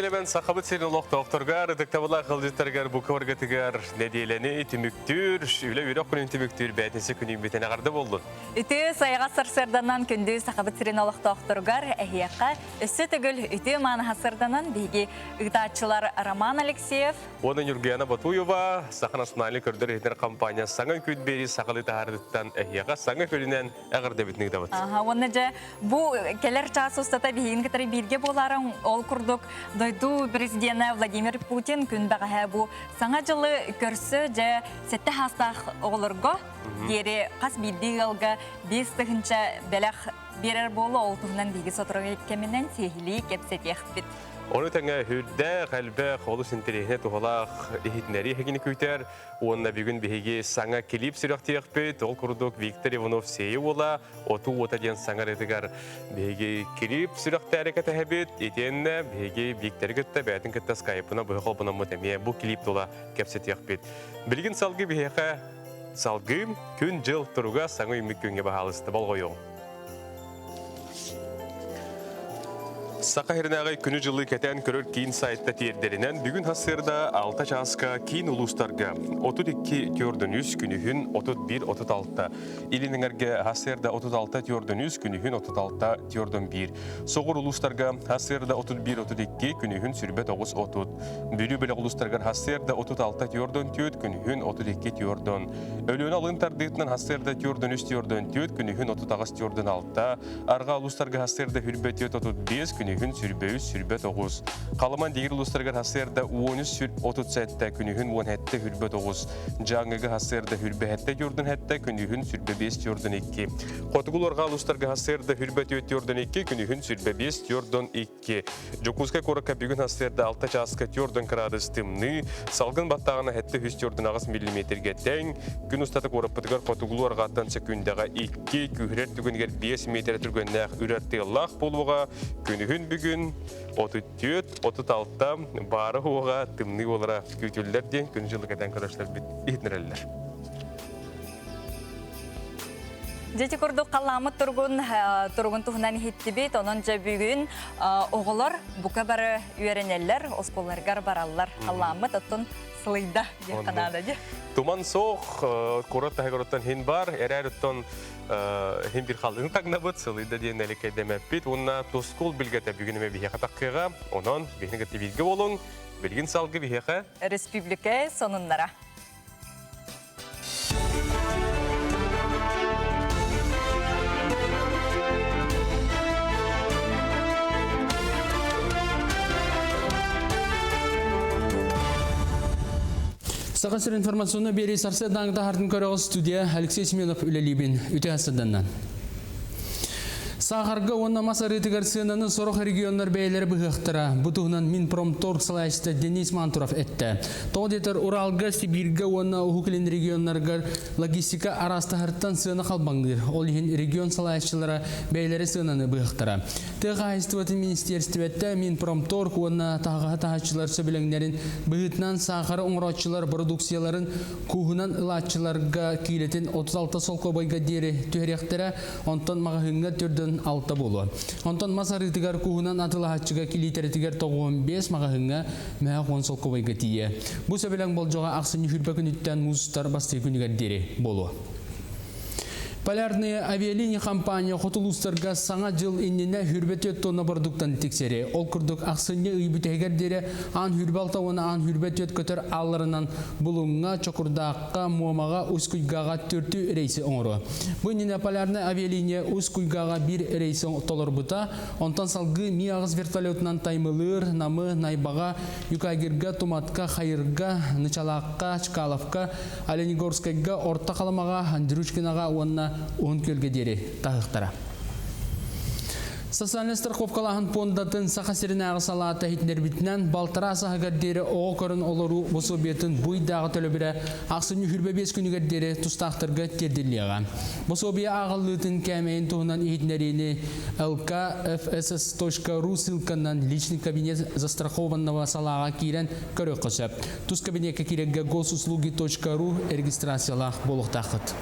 Нэдиэлэбэн Сахабыт сирин олохтоохторугар, ытыктабыллаах ыалдьыттарыгар бу кыбаргытыгар нэдиэлэни түмүктүүр, үлэ үөрэх күнүн түмүктүүр бээтинсэ күнүн бүтэн эҕэрдэ буоллун. Үтүө сайаҕас сарсыарданан күндү Сахабыт сирин олохтоохторугар эһиэхэ өссө төгүл үтүө мааны сарсыарданан биһиги ыытааччылар Роман Алексеев уонна Ньургуяна Батуева Саха национальнай көрдөр-иһитиннэр компания саҥа үҥкүүт биэрии сахалыы таһаарыытыттан эһиэхэ саҥа күнүнэн эҕэрдэбитин ыытабыт. Аха, уонна дьэ бу кэлэр чаас устата биһигин кытары бииргэ буолаарыҥ ол курдук дойду президенэ Владимир Путин күн бэҕэһээ бу саҥа дьылы көрсө дьэ сэттэ хаастаах оҕолорго диэри хас биирдии ыалга 5000 бэлэх биэрэр буолуо ол туһунан биһиги сотору кэминэн сиһилии кэпсэтиэхпит. Ону тэҥэ үрдээх, элбэх, олус интэриэһинэй туһалаах иһитиннэрии эһигини күүтэр. Уонна бүгүн биһиги саҥа клип сүрэхтиэхпит. Ол курдук Виктор Иванов Сиэйи уола Отуу уота диэн саҥа ырыатыгар биһиги клип сүрэхтээри кэтэһэбит. Итиэннэ биһиги Викторы кытта бэйэтин кытта скайпына быһа холбономмут эмиэ бу клип тула кэпсэтиэхпит. Билигин салгыы биһиэхэ салгыы күн-дьыл туруга саҥа үүммүт күҥҥэ баһаалыста болҕойуоҥ. Саха сиринээҕи күнү-дьылы кэтээн көрөр киин сайтта тиэрдэринэн, бүгүн сарсыарда 6 чааска киин улуустарга 32-43, күнүһүн 31-36, Илин эҥэргэ сарсыарда 36-43, күнүһүн 36-41, Соҕур улуустарга сарсыарда 31-32, күнүһүн 29-30, Бүлүү бөлөх улуустарыгар сарсыарда 36-44, күнүһүн 32-40, Өлүөнэ алын тардыытынан сарсыарда 43-44, күнүһүн 38-46, Арҕаа улуустарга сарсыарда хүрбэ 435, күнүһүн сүрбэ 3, сүрбэ 9. Халыман диир улуустарыгар сарсыарда 13 37, күнүһүн 17 хүрбэ 9. Дьааҥыга сарсыарда хүрбэ 7 47, күнүһүн сүрбэ 5 42. Хотугу арҕаа улуустарга сарсыарда хүрбэ 4 42, күнүһүн сүрбэ 5 42. Дьокуускай куоракка бүгүн сарсыарда 6 чааска 4 кыраадыс тымныы, салгын баттааҕына 748 миллиметргэ тэҥ, күн устата куораппытыгар хотугулуу арҕааттан сөкүүндэҕэ 2, күүһүрэр түгэнигэр 5 миэтэрэ түргэннээх үрэр тыаллаах буолуоҕа. Күнүһүн бүгүн 34-36 баара уоҕа тымныы буолара күүтүллэр диэн күн-дьылы кэтэн көрөччүлэрбит иһитиннэрэллэр. Дьэ курдук халлааммыт туругун туругун туһунан иһиттибит. Онон дьэ бүгүн оҕолор бука бары үөрэнэллэр, оскуолаларыгар бараллар. Халлааммыт оттон сылыйда диэн ханаада дии. Туман суох, куорат таһыгар хин бар, эрээр оттон хин бир халыҥ тагнабыт, сылыйда диэн эликэйдэмэппит. Уонна тускул билгэтэ бүгүн эмэ биһиэхэ таххыаҕа. Онон биһини кытта бииргэ буолуҥ. Билигин салгы биһиэхэ. Республика сонуннара. Саха сир информационный биэрии сарсыардааҥҥыта хартын көрөҕүс студия Алексей Семенов үлэлиибин. Үтө сарсыарданнан. Саахарга уонна мас арыытыгар сыананы сорох регионнар бэйэлэрэ быһыахтара. Бу туһунан Минпромторг салайааччыта Денис Мантуров эттэ. Тоҕо диэтэр Уралга, Сибииргэ уонна Уһук Илин регионнарыгар логистика араастаһарыттан сыана халбаҥныыр. Ол иһин регион салайааччылара бэйэлэрэ сыананы быһыахтара. Тыа хаһаайыстыбатын министиэристибэтэ Минпромторг уонна таһаҕаһы таһааччылар сөбүлэҥнэрин быһыытынан саахары оҥорооччулар бородууксуйаларын кууһунан ылааччыларга киилэтин 36 солкуобайга диэри түһэриэхтэрэ, онтон маҕаһыыҥҥа төрдөн алта буолуо. Онтон мас арыытыгар кууһунан атылаһааччыга килиитэритигэр 95 маҕаһыыҥҥа мөһөх 10 солкуобайга тиийэ. Бу сөбүлэҥ болдьоҕо ахсынньы хүрбэ күнүттэн муус устар бастакы күнүгэр диэри буолуо. Полярные авиалинии компания хоту улуустарга саҥа дьыл иннинэ хүрбэ 4 тонна бородууктаны тиксэри. Ол курдук ахсынньы ый бүтэһигэр диэри аан хүрбэ алта уонна аан хүрбэ 4 көтөр аалларынан Булуҥҥа, Чокурдаахха, Муомаҕа, Усть-Куйгаҕа төртү рейси оҥоруо. Бу иннинэ Полярная авиалиния Усть-Куйгаҕа биир рейси толорбута, онтон салгыы Ми-аҕыс вертолетунан Таймылыыр, Намы, Найбаҕа, Юкагирга, Туматка, Хайырга, Нычалаахха, Чкаловка, Оленегорскайга, Орто Халымаҕа, Андрюшкинаҕа уонна Уһун Күөлгэ диэри таһыахтара. Социальнай страховкалааһын пуондатын Саха сиринээҕи салаата иһитиннэрбитинэн, балтараа саһыгар диэри оҕо көрөн олоруу босуобуйатын бу ыйдааҕы төлөбүрэ ахсынньы 25 күнүгэр диэри тустаахтарга тиэрдиллиэҕэ. Босуобуйа ааҕыллыытын кээмэйин туһунан иһитиннэриини lkfss.ru ссылканан личный кабинет застрахованного салааҕа киирэн көрүөххэ сөп. Тус кабинекка киирэргэ госуслуги.ру регистрациялаах буолуохтааххыт.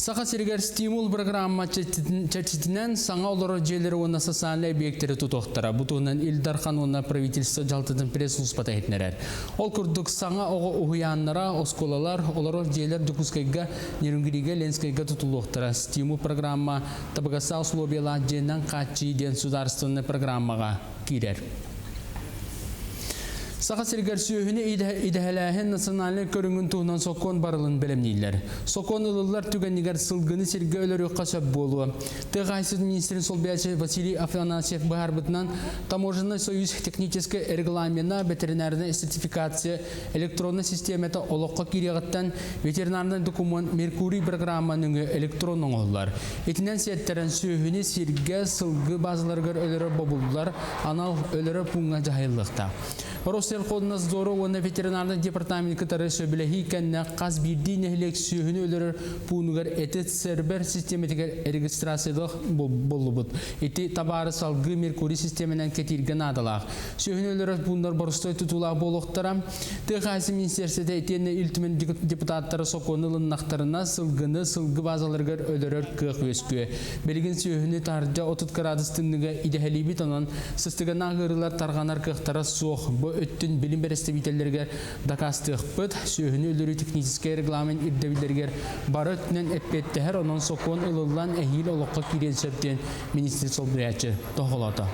Саха сиригэр стимул программа чэрчитинэн саҥа олорор дьиэлэри уонна социальнай объектэри тутуохтара. Бу туһунан Ил Дархан уонна правительство дьаһалтатын пресс-службата иһитиннэрэр. Ол курдук саҥа оҕо уһуйааннара, оскуолалар, олорор дьиэлэр Дьокуускайга, Нерюнгригэ, Ленскэйгэ тутуллуохтара. Стимул программа табыгастаах условиялаах дьиэнэн хааччыйыы диэн судаарыстыбаннай программаҕа киирэр. Саха сиригэр сүөһүнү идэһэлээһин национальнай көрүҥүн туһунан сокуон барылын бэлэмнииллэр. Сокуон ылыллар түгэнигэр сылгыны сиргэ өлөрүөххэ сөп буолуо. Тыа хаһаайыстыбатын министрин солбуйааччы Василий Афанасьев быһаарбытынан, Таможенный союз техническэй регламена, ветеринарная сертификация электроннай систиэмэтэ олоххо киириэҕиттэн ветеринарнай докумуон Меркурий программа нөҥүө электрон оҥоһуллар. Итинэн сиэттэрэн сүөһүнү сиргэ, сылгы базаларыгар өлөрөр бобуллар, анал өлөрөр пууҥҥа дьаһайыллыахтаах. Россельхознадзору уонна ветеринарнай департамент кытары сөбүлэһии кэннэ хас биирдии нэһилиэк сүөһүнү өлөрөр пуунугар эти сервер систиэмэтигэр регистрациялыах буоллубут. Ити табаары салгыы Меркурий систиэмэнэн кэтииргэ наадалаах. Сүөһүнү өлөрөр пууннар боростуой тутуулаах буолуохтара. Тыа хаһаайыстыбатын министиэристибэтэ итиэннэ Ил Түмэн депутаттара сокуону ылыннахтарына, сылгыны сылгы базаларыгар өлөрөр кыах үөскүө. Билигин сүөһүнү таһырдьа 30 кыраадыс тымныыга идэһэлиибит, онон сыстыганнаах ыарыылар тарҕанар кыахтара суох. Бу өттүн билим бэрэстэбиитэллэригэр дакаастыахпыт. Сүөһүнү өлөрүү техническэй регламент ирдэбиллэригэр бары өттүнэн эппиэттэһэр, онон сокуон ылыллан эһиил олоххо киириэн сөп диэн министр солбуйааччы тоһоҕолоото.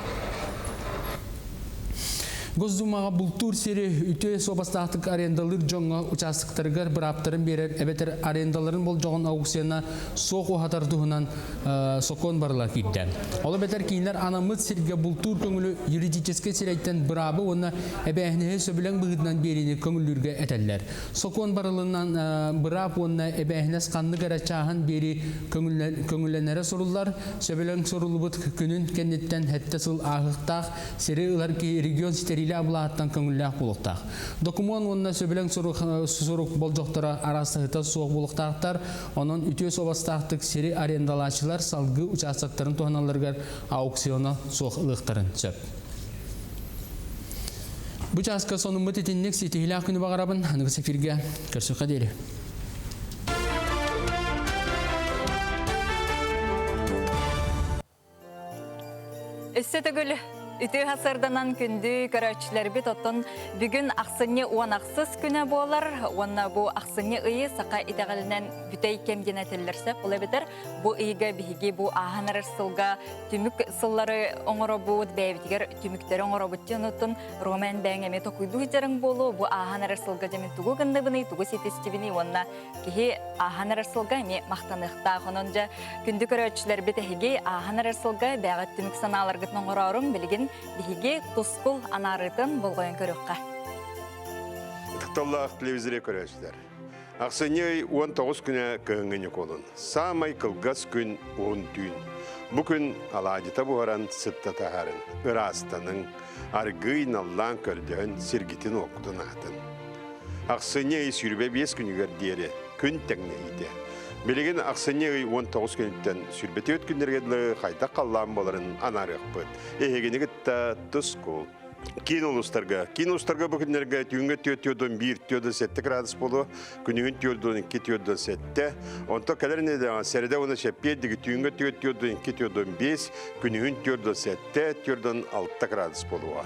Госдумаҕа бултуур сири үтүө суобастаахтык арендалыыр дьоҥҥо учаастактарыгар бырааптарын биэрэр эбэтэр арендаларын болдьоҕун аукциона суох уһатар туһунан сокуон барыла киирдэ. Ол эбэтэр кинилэр анаммыт сиргэ бултуур көҥүлү юридическэй сирэйтэн быраабы уонна эбээһинэһи сөбүлэҥ быһыытынан биэриини көҥүллүүргэ этэллэр. Сокуон барылынан быраап уонна эбээһинэс ханнык эрэ чааһын биэрии көҥүллэнэрэ суруллар. Сөбүлэҥ суруллубут күнүн кэнниттэн сэттэ сыл ааһыахтаах сири ылар киһи регион ситэриилээх былааһыттан көҥүллээх буолуохтаах. Докумуон уонна сөбүлэҥ сурук болдьохторо араастаһыта суох буолуохтаахтар. Онон үтүө суобастаахтык сири арендалааччылар салгыы учаастактарын туһаналларыгар аукциона суох ылыахтарын сөп. Бу чааска сонуммут итинник ситиһилээх күнү баҕарабын. Аныгыс эфиргэ көрсүөххэ диэри. Өссө төгүл үтүө сарданан күндү көрөөччүлэрбит оттон бүгүн ахсынньы уон ахсыс күнэ буолар уонна бу ахсынньы ыйы саха итэҕэлинэн бүтэй кэм диэн этиллэр сөп. Ол эбэтэр бу ыйга биһиги бу ааһан эрэр сылга түмүк сыллары оҥоробут, бэйэбитигэр түмүктэри оҥоробут диэн оттон Рома бэйэҥ эмиэ токуйдуу сылдьарыҥ буолуо бу ааһан эрэр сылга дьэ мин тугу гынныбыный, тугу ситистибиний уонна киһи ааһан эрэр сылга эмиэ махтаныахтаах. Онон дьэ күндү көрөөччүлэрбит эһиги ааһан эрэр сылга бэйэҕит түмүк санааларгытын оҥорооруҥ билигин биһиги тускул анаарыытын болҕойон көрүөххэ. Ытыкталлаах телевизоре көрөөччүлэр. Ахсынньы ый 19 күнэ кыһыҥҥы Ньукуолун. Саамай кылгас күн уһун түүн. Бу күн алаадьыта буһаран сытта таһарын, ыраастаныҥ, аргыый наллаан көрдөһөн сиргитин-уоккутун аһатын. Ахсынньы ый 25 күнүгэр диэри күн тэҥнэһиитэ. Билигин ахсынньы ый 19 күнүттэн 24 күннэргэ дылы хайдах халлаан буоларын анаарыахпыт. Эһигини кытта тускул. Киин улуустарга. Киин улуустарга бу күннэргэ түүҥҥэ 4,1 4,7 градус буолуо, күнүһүн 4,2 4,7. Онтон кэлэр нэдиэлэҕэ сэрэдэ уонна чэппиэрдиги түүҥҥэ 4,2 4,5, күнүһүн 4,7 4,6 градус буолуоҕа.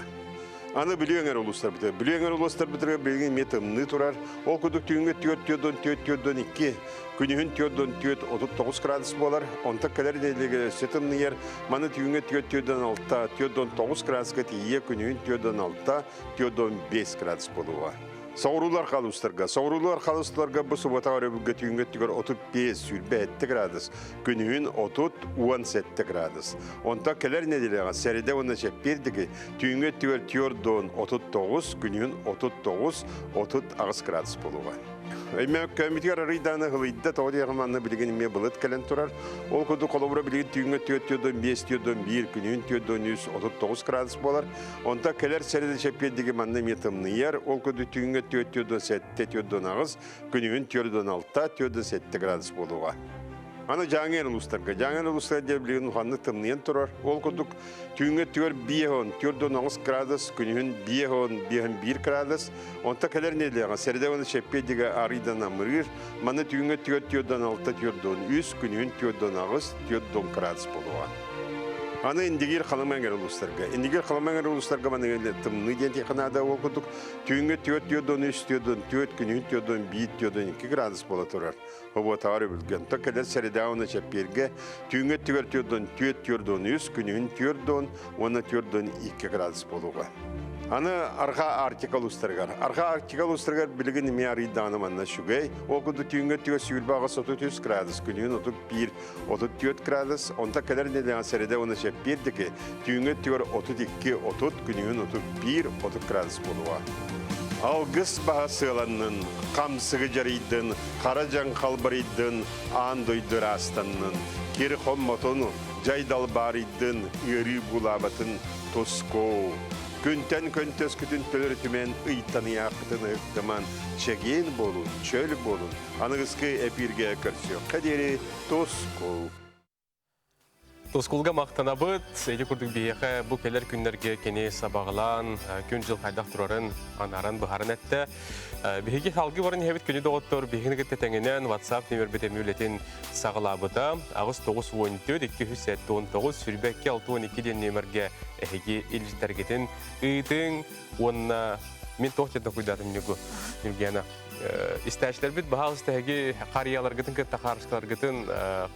Аны Бүлүү эҥэр улуустарбытыгар. Бүлүү эҥэр улуустарбытыгар билигин эмиэ тымныы турар. Ол курдук түүҥҥү 4,4,2, күнүһүн 4,4, 39 градус буолар. Онтон кэлэр нэдиэлэгэ өссө тымныйар. Маны түүҥҥү 4,6, 4,9 градуска тиийэ, күнүһүн 4,6, 4,5 градус буолуоҕа. Соҕуруулар халустарга. Соҕуруулар халустарга бу суббота өрөбүлгэ түүҥҥү өттүгэр 35, 27 градус, күнүһүн 30, 17 градус. Онтон кэлэр нэдиэлэҕэ сэрэдэ уонна чэппиэрдиги Түүҥҥү өттүгэр түөрт 39, күнүһүн 39, 38 градус буолуоҕа. Өймөкөөммүтүгэр арыйдааны ылыйда, тоҕо диэҕим манна билигин эмиэ былыт кэлэн турар. Ол курдук холобура билигин түүҥҥү өттүгэр 4,5, 4,1, күнүһүн 4,3, 39 градус буолар. Онтон кэлэр сэрэдэ чэппиэрдиги манна эмиэ тымныйар. Ол курдук түүҥҥү өттүгэр 4,7, 4,8, күнүһүн 4,6, 4,7 градус буолуоҕа. Аны Дьааҥы улуустарга. Дьааҥы улуустарга диэн билигин улаханнык тымныйан турар. Ол курдук түүҥҥэ түөр биэһон, түөрт оҕус градус, күнүһүн биэһон, биэһэн биир градус. Онто кэлэр нэдиэлэҕэ сэрдэ уонна чэппиэдигэ арыйдан амырыыр. Манна түүҥҥэ түөрт түөрдөн алта түөрдөн үс, күнүһүн түөрдөн аҕыс, түөрдөн градус буолуоҕа. Аны Индигиир Халыма эҥэр улуустарга. Индигиир Халыма эҥэр улуустарга маны тымныы диэн тиэхэ наада ол курдук түүҥҥэ түөрт түөрдөн үс, түөрдөн түөрт, күнүһүн түөрдөн биир, түөрдөн икки градус буола турар. Оботаҕар үбүлгэн. То кэлэр сэрэдээ уонна чэппиэргэ түүҥҥэ өттүгэр түөрдөн түөрт түөрдөн үс, күнүһүн түөрдөн уонна түөрдөн икки градус буолуоҕа. Аны Арҕаа Арктика улуустарыгар. Арҕаа Арктика улуустарыгар билигин эмиэ арыйдаҕына манна үчүгэй. Ол курдук түүҥҥэ өттүгэр сүүрбэ аҕыс отут үс градус, күнүһүн отут биир отут түөрт градус, онто кэлэр нэдиэлэҕэ сэрэдэ уонна чэппиэр диэки түүҥҥэ өттүгэр отут икки отут, күнүһүн отут биир отут градус буолуоҕа. Алгыс баһа сыаланнын, хамсыгы дьарыйдын, хара дьаҥ халбарыйдын, аан дойду ыраастаннын, кир хоммотун, дьай далбаарыйдын, ыарыы буулаабатын тускуу. Күнтэн көнтөскүтүн төлөрүтүмэн, ыйтан ыйааххытын ыһыктыман, чэгиэн буолун, чөл буолун, аныгыскы эпииргэ көрсүөххэ диэри тускул. Тускулга махтанабыт. Ити курдук биһиэхэ бу кэлэр күннэргэ кини сабаҕалаан, күн-дьыл хайдах турарын анааран быһааран эттэ. Биһиги салгыы баран иһэбит күнү доҕоттор биһигини кытта тэҥинэн WhatsApp нөмербит эми үлэтин саҕалаабыта. 8 9 14 279 22 62 диэн нөмергэ эһиги илдьиттэргитин ыытыҥ уонна мин туох диэн толкуйдаатым Ньургу Ньургуяна Истээччилэрбит баһаалыста эһиги харыйаларгытын кытта хаарыскаларгытын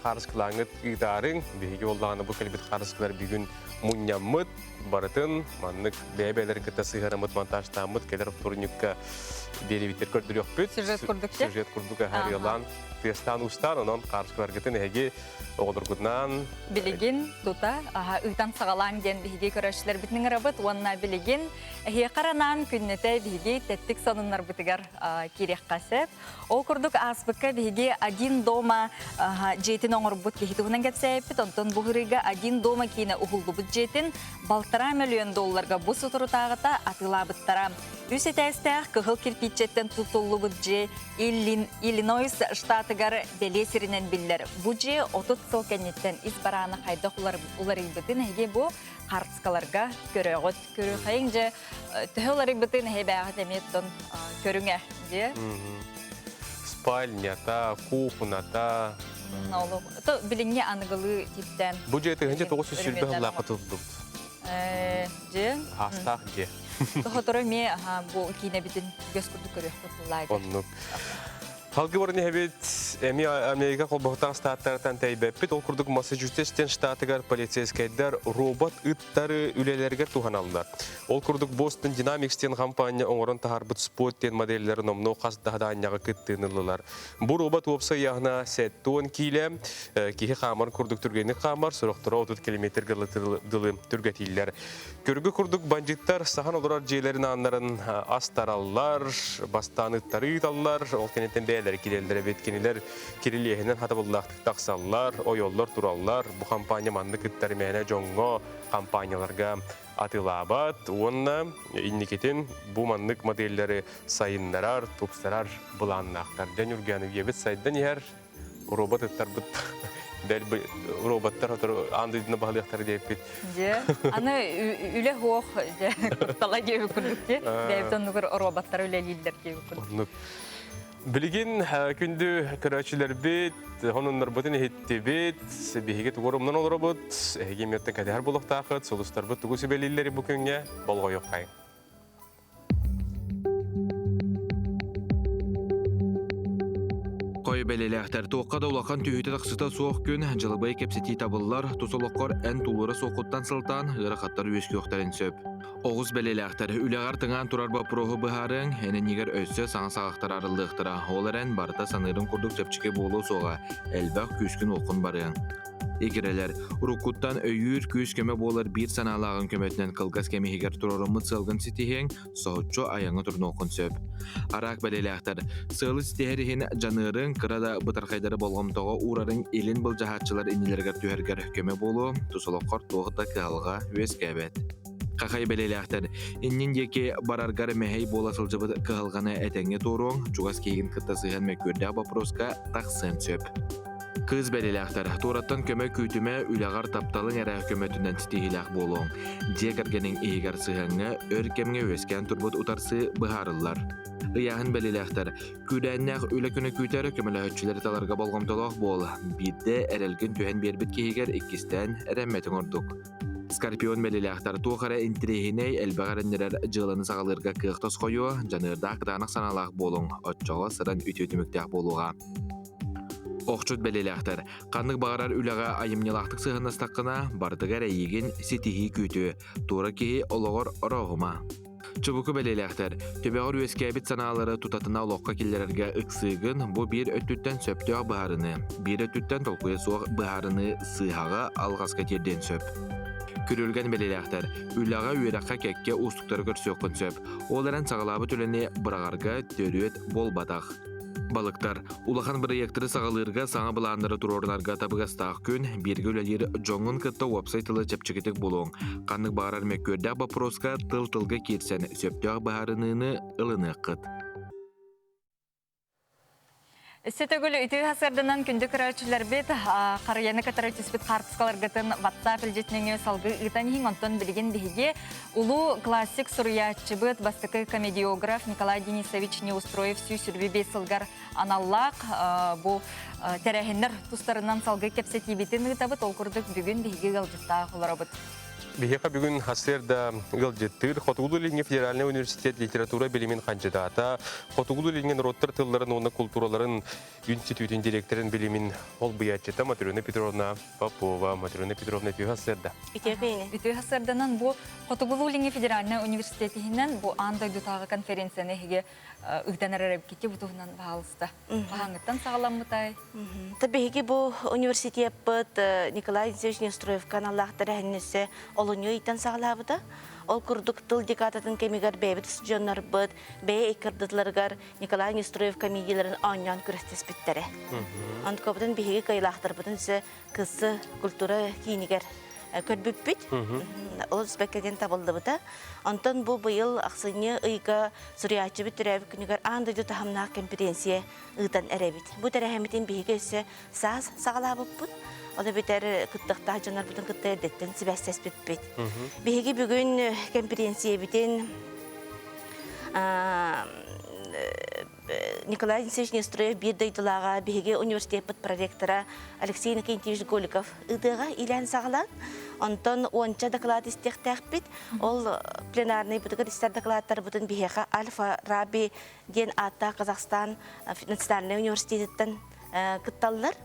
хаарыскылааҥҥыт ыытаарыҥ. Биһиги буоллаҕына бу кэлбит хаарыскалар бүгүн мунньаммыт, барытын маннык бэйэ-бэйэлэрин кытта сыһыараммыт, монтажтааммыт кэлэр оптуорунньукка биэриибитигэр көрдөрүөхпүт. Сюжет курдук Сюжет курдук харыйалаан, тыастаан-уустаан, онон хаарыскаларгытын эһиги оҕолоргутунаан Билигин тута ыытан саҕалаан диэн биһиги көрөөччүлэрбитин ыҥырабыт уонна билигин Эһиэхэ анаан күннэтэ биһиги тэттик сонуннарбытыгар киириэххэ сөп. Ол курдук ааспыкка биһиги «Один дома» дьиэтин оҥорбут киһи туһунан кэпсээбиппит. Онтон бу ырыга «Один дома» киинэ уһуллубут дьиэтин балтараа мөлүйүөн долларга бу соторутааҕыта атыылаабыттара. Үс этээстээх кыһыл кирпииччэттэн тутуллубут дьиэ Иллинойс штатыгар бэлиэ сиринэн биллэр. Бу дьиэ 30 сыл кэнниттэн ис бараана хайдах уларыйбытын эһиги бу хартыскаларга көрөҕүт. Көрүөххэйиҥ дьэ төһө уларыйбытын эһэбээҕит эмиэ оттон көрүҥэ дьэ. Спальнята, кухуната. То билиҥҥи аныгылыы типтэн. Бу дьиэ 1920 сыллаахха тутуллубут. Дьэ. Хаастаах дьиэ. Тоһоторо эмиэ бу киинэбитин көс курдук көрүөхпүт буллаага. Оннук. Халгы баран иһэбит, эмиэ Америка холбоһуктаах штаттарыттан тэйбэппит. Ол курдук Массачусетс штатыгар полицейскайдар робот ыттары үлэлэригэр туһаналлар. Ол курдук Boston Dynamics диэн хампаанньа оҥорон таһаарбыт Spot диэн модельлары номнуо хас да даанньаҕа кыттыыны ыллылар. Бу робот уопсай ыйааһына 70 киилэ, киһи хаамар курдук түргэнник хаамар, сорохторо 30 километрга дылы түргэтииллэр. Көргө курдук бандьыттар сахан олорор дьиэлэрин ааннарын астараллар, бастаан ыттары ыыталлар, ол кэнниттэн бэйэлэрэ киирэллэр эбит. Кинилэр кирилиэһинэн хатабыллаахтык тахсаллар, ойоллор тураллар. Бу хампаанньа маннык ыттар мээнэ дьоҥҥо, хампаанньаларга атыылаабат уонна инникитин бу маннык модельлэри сайыннарар, тупсарар былааннаахтар. Дьэ, Ньургуян үйэбит сайдан иһэр, робот ыттарбыт бэл роботтар сотору аан дойдуну баһылыахтара диэппит. Дьэ, аны үлэ суох дьэ куттала диэбит курдук дии. Бэйэбит оннугар роботтар үлэлииллэр диэбит курдук. Оннук. Билигин күндү көрөөччүлэрбит, сонуннарбытын иһиттибит, биһиги тугу умнан олоробут, эһиги эмиэттэн кэтэһэр буолуохтаахыт, сулустарбыт тугу сүбэлииллэри бу күҥҥэ болҕойуоххайыҥ. Хой бэлэлээхтэр туохха да улахан түһүүтэ-тахсыта суох күн дьылыбай кэпсэтии табыллар, тус олоххор эн тулуура суоххуттан сылтаан ыарахаттар үөскүөхтэрин сөп. Оҕус бэлэлээхтэр үлэҕэр тыҥаан турар боппуруоһу быһаарыаҥ, эн иннигэр өссө саҥа саҕахтар арыллыахтара. Ол эрэн барыта саныырыҥ курдук чэпчэки буолуо суоҕа, элбэх күүскүн-уоххун барыаҥ. Игирэлэр, уруккуттан өйүүр күүс-көмө буолар биир санаалааҕын көмөтүнэн кылгас кэм иһигэр туруоруммут сыалгын ситиһиэҥ, соһуччу айаҥҥа турунуоххун сөп. Араак бэлиэлээхтэр, сыалы ситиһэр иһин дьаныарыҥ, кыра да бытархайдары болҕомтоҕо уурарыҥ илин былдьаһааччылар иннилэригэр түһэргэр көмө буолуо, тус олоххор туох да кыһалҕа үөскээбэт. Хахай бэлиэлээхтэр, иннин диэки бараргар мэһэй буола сылдьыбыт кыһалҕаны этэҥҥэ туоруоҥ, чугас киһигин кытта сыһыан мөккүөрдээх боппуруоска тахсыан сөп. Кыыс бэлиэлээхтэр, туораттан көмө күүтүмэ, үлэҕэр тапталыҥ эрэ көмөтүнэн ситиһиилээх буолуоҥ. Дьиэ кэргэниҥ иһигэр сыһыаҥҥа өр кэмҥэ үөскээн турбут утарсыы быһаарыллар. Ыйааһын бэлиэлээхтэр, күүрээннээх үлэ күнэ күүтэр, көмөлөһөөччүлэри таларга болҕомтолоох буол. Биирдэ эрэлгин түһэн биэрбит киһигэр иккистээн эрэммэтиҥ ордук. Скорпион бэлиэлээхтэр туох эрэ интэриэһинэй, элбэх эрэннэрэр дьыаланы саҕалыырга кыах тосхойуо, дьаныардаах кытаанах санаалаах буолуҥ, оччоҕо сыран үтүө түмүктээх буолуоҕа. Охчут бэлиэлээхтэр, ханнык баҕарар үлэҕэ айымньылаахтык сыһыаннастаххына, барытыгар эйиигин ситиһии күүтүө, туора киһи олоҕор орооһума. Чубуку бэлиэлээхтэр, төбөҕөр үөскээбит санаалары тутатына олоххо киллэрэргэ ыксыыгын, бу биир өттүттэн сөптөөх быһаарыныы, биир өттүттэн толкуйа суох быһаарыныы сыыһаҕа, алҕаска тиэрдиэн сөп. Күрүлгэн бэлиэлээхтэр, үлэҕэ, үөрэххэ кэккэ уустуктары көрсүөххүн сөп. Ол эрэн саҕалаабыт үлэни быраҕарга төрүөт буолбатах. Балыктар. Улахан бырайыактары саҕалыырга саҥа былааннары туруорунарга табыгастаах күн, бииргэ үлэлиир дьоҥҥун кытта уопсай тылы чэпчэкитик булуоҥ. Ханнык баҕарар мөккүөрдээх боппуруоска тыл-тылга киирсэн, сөптөөх быһаарыныыны ылыныаххыт. Өссө төгүл үтүө сарсыарданан күндү көрөөччүлэрбит харыйаны кытары түспүт хаартыскаларгытын WhatsApp илдьитинэҥи салгыы ыытан иһиҥ. Онтон билигин биһиги Улуу классик суруйааччыбыт, бастакы комедиограф Николай Денисович Неустроев 125 сылгар аналлаах бу тэрээһиннэр тустарынан салгыы кэпсэтиибитин ыытабыт. Ол курдук бүгүн биһиги ыалдьыттаах олоробут. Биһиэхэ бүгүн сарсыарда ыалдьыттыыр Хотугулуу-Илиҥҥи федеральнай университет литература билимин хандьыдаата, Хотугулуу-Илиҥҥи норуоттар тылларын уонна култуураларын институтун директорын билимин холбуйааччыта Матрена Петровна Попова. Матрена Петровна үтүө сарсыарда. Үтүө күнү. Үтүө сарсыарданан бу Хотугулуу-Илиҥҥи федеральнай университет иһинэн бу аан дойдутааҕы конференцияны эһиги ыытан эрэр эбиккит бу туһунан баһаалыста. Хаһааҥҥыттан саҕаламмытай? Та биһиги бу университеппыт Николай Алексеевич Нестроевка аналлаах тэрээһиннэсэ олунньу ыйтан саҕалаабыта. Ол курдук тыл декадатын кэмигэр бэйэбит устудьуоннарбыт бэйэ иккардытларыгар Николай Нестроев комедияларын оонньоон күрэстэспиттэрэ. Онтукабытын биһиги кыайылаахтарбытын өссө кысы культура киинигэр көрбүппүт. Ол бэккэ диэн табыллыбыта. Онтон бу быйыл ахсынньы ыйга суруйааччыбыт төрөөбүт күнүгэр аан дойду таһымнаах кэмпириэнсийэ ыытан эрэбит. Бу тэрээһиммитин биһиги өссө саас саҕалаабыппыт. Ол эбэтэр кыттыахтаах дьоннорбутун кытта эрдэттэн сибээстэспиппит. Биһиги бүгүн кэмпириэнсийэбитин Николай Алексеевич Нестроев биир дойдулааҕа биһиги университеппыт проректора Алексей Иннокентьевич Голиков ыытыаҕа иилээн саҕалаан, онтон уонча доклад истиэхтээхпит. Ол пленарный бытыгар истэр докладтарбытын биһиэхэ Альфа Раби диэн ааттаах Казахстан национальнай университетыттан кытталлар.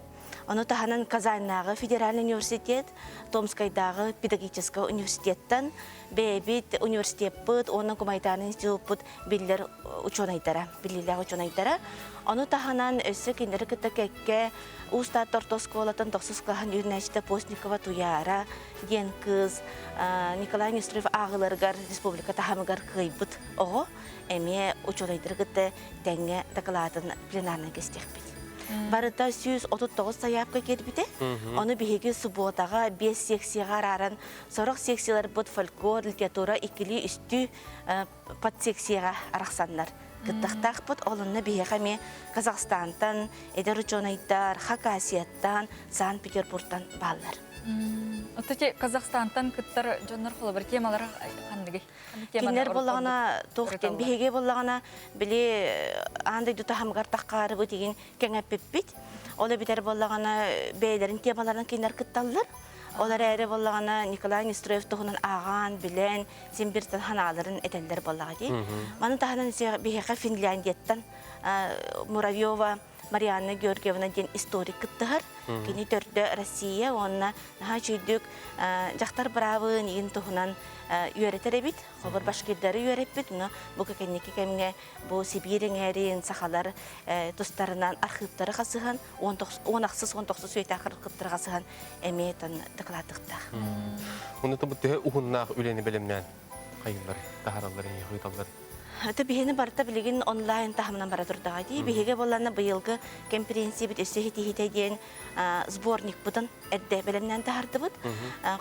Ону таһынан Казаннааҕы федеральный университет, Томскайдааҕы педагогическай университеттан бэйэбит университеппыт уонна гуманитарный институппут биллэр учуонайдара, биллиилээх учуонайдара. Ону таһынан өссө кинилэри кытта кэккэ Уус Таатта орто оскуолатын тохсус кылааһын үүнээччитэ Постникова Туйаара диэн кыыс Николай Нестеров ааҕыыларыгар республика таһымыгар кыайбыт оҕо эмиэ учуонайдары кытта тэҥҥэ дакылаатын пленарнай кэстиэхпит. Барыта 139 сайаапка киирбитэ. Ону биһиги субуотаҕа биэс секцияҕа арааран сорох секцияларбыт фольклор, литература иккилии үстүү подсекцияҕа арахсаннар кыттыахтаахпыт. Ол онно биһиэхэ эмиэ Казахстантан эдэр учуонайдар, Хакасияттан, Санкт-Петербургтан бааллар. Оттон Казахстантан кыттар дьоннор холобур темалара ханныгый? Кинилэр буоллаҕына туох диэн биһиги буоллаҕына били аан дойду таһымыгар таххаарыбыт игин кэҥэппиппит. Ол эбитэр буоллаҕына бэйэлэрин темаларын кинилэр кытталлар. Ол эрээри буоллаҕына Николай Нестроев туһунан ааҕан, билэн, син бир санааларын этэллэр буоллаҕа дии. Маны таһынан биһиэхэ Финляндияттан Муравьева Марианна Георгиевна диэн историк кыттыһар. Кини төрдө Россия уонна наһаа үчүйдүк дьахтар быраабын игин туһунан үөрэтэр эбит. Холобур башкирдары үөрэппит. Но бу кэнники кэмҥэ бу Сибиир эҥээрин сахалар тустарынан архыыптары хасыһан 16-19 үйэтэх архыыптары хасыһан эмиэ дакылааттыктаах. Онно бу төһө уһуннаах үлэни бэлэмнээн хайыллар, таһараллар, ыыталлар? Это биһини барыта билигин онлайн таһымынан бара турдаҕа дии. Биһиги буоллаана быйылгы кэмпириэнсийэбит өссө иһитиһитэ диэн сборникпытын эрдэ бэлэмнээн таһардыбыт.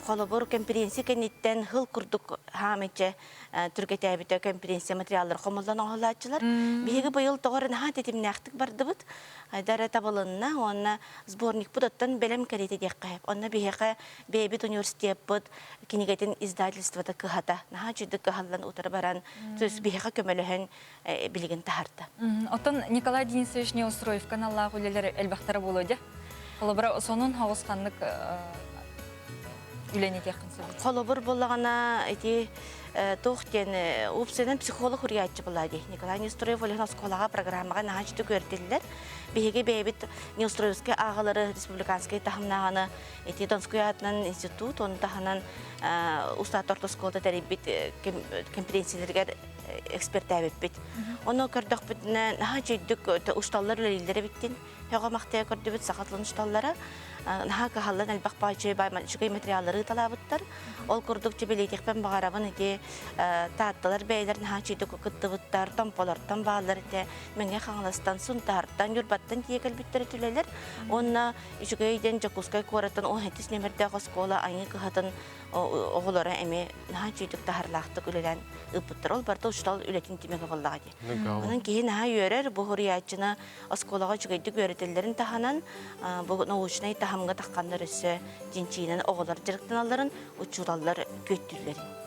Холобур, кэмпириэнсийэ кэнниттэн хыл курдук хаамычча түргэтээбитэ кэмпириэнсийэ материаллар хомуллан оҥоһулааччылар. Биһиги быйыл тоҕо эрэ наһаа тэтимнээхтик бардыбыт. Айда эрэ табылынна уонна сборникпыт оттон бэлэм кэриэтэ диэххэ сөп. Онно биһиэхэ бэйэбит университеппыт кинигэтин издательствота кыһата наһаа үчүгдүк кыһаллан утары баран, то есть биһиэхэ көмөлөһөн билигин таһарда. Оттон Николай Денисович Неустроев каналлаах үлэлэр элбэхтэрэ буолуо дьэ. Холобура, сонун хаҕыс ханнык үлэни этиэххин сөбүй? Холобур буоллаҕына, ити туох диэн уопсайынан психолог суруйааччы буолла дии. Николай Неустроев Олег оскуолаҕа программаҕа наһаа үчүгэй үөрэтиллэр. Биһиги бэйэбит Неустроевскай ааҕалары республиканскай таһымнааҕыны ити Донской аатынан институт, ону таһынан Устаат орто оскуолата тэрийбит конференцияларыгар экспертээбиппит. Ону көрдөхпүтүнэ, наһаа үчүгдүк усталлар үлэлииллэр эбиттин. Һөҕө-махтайа көрдүбүт саха тылын усталлара. Наһаа кыһаллан элбэх баай үчүгэй материаллары ыыталаабыттар. Ол курдук чэбэлиэтиэхпин баҕарабын ити таатталар бэйэлэр наһаа үчүгдүк кыттыбыттар, томполортон бааллар этэ, Мэҥэ Хаҥаластан, Сунтаартан, Ньурбаттан тиийэ кэлбиттэр үтүлэлэр. Уонна үчүгэй диэн Дьокуускай куораттан 17 нүөмэрдээх оскуола Айыы кыһатын оҕолоро эмиэ наһаа үчүгдүк таһарлаахтык үлэлээн ыыппыттар. Ол барыта учуутал үлэтин түмүгэ буоллаҕа дии. Онон киһи наһаа үөрэр, бу суруйааччыны оскуолаҕа үчүгэйдик үөрэтэллэрин таһынан, бу научнай таһымҥа тахханнар өссө чинчиинэн оҕолор дьарыктаналларын, учууталлар күөттүүллэрин.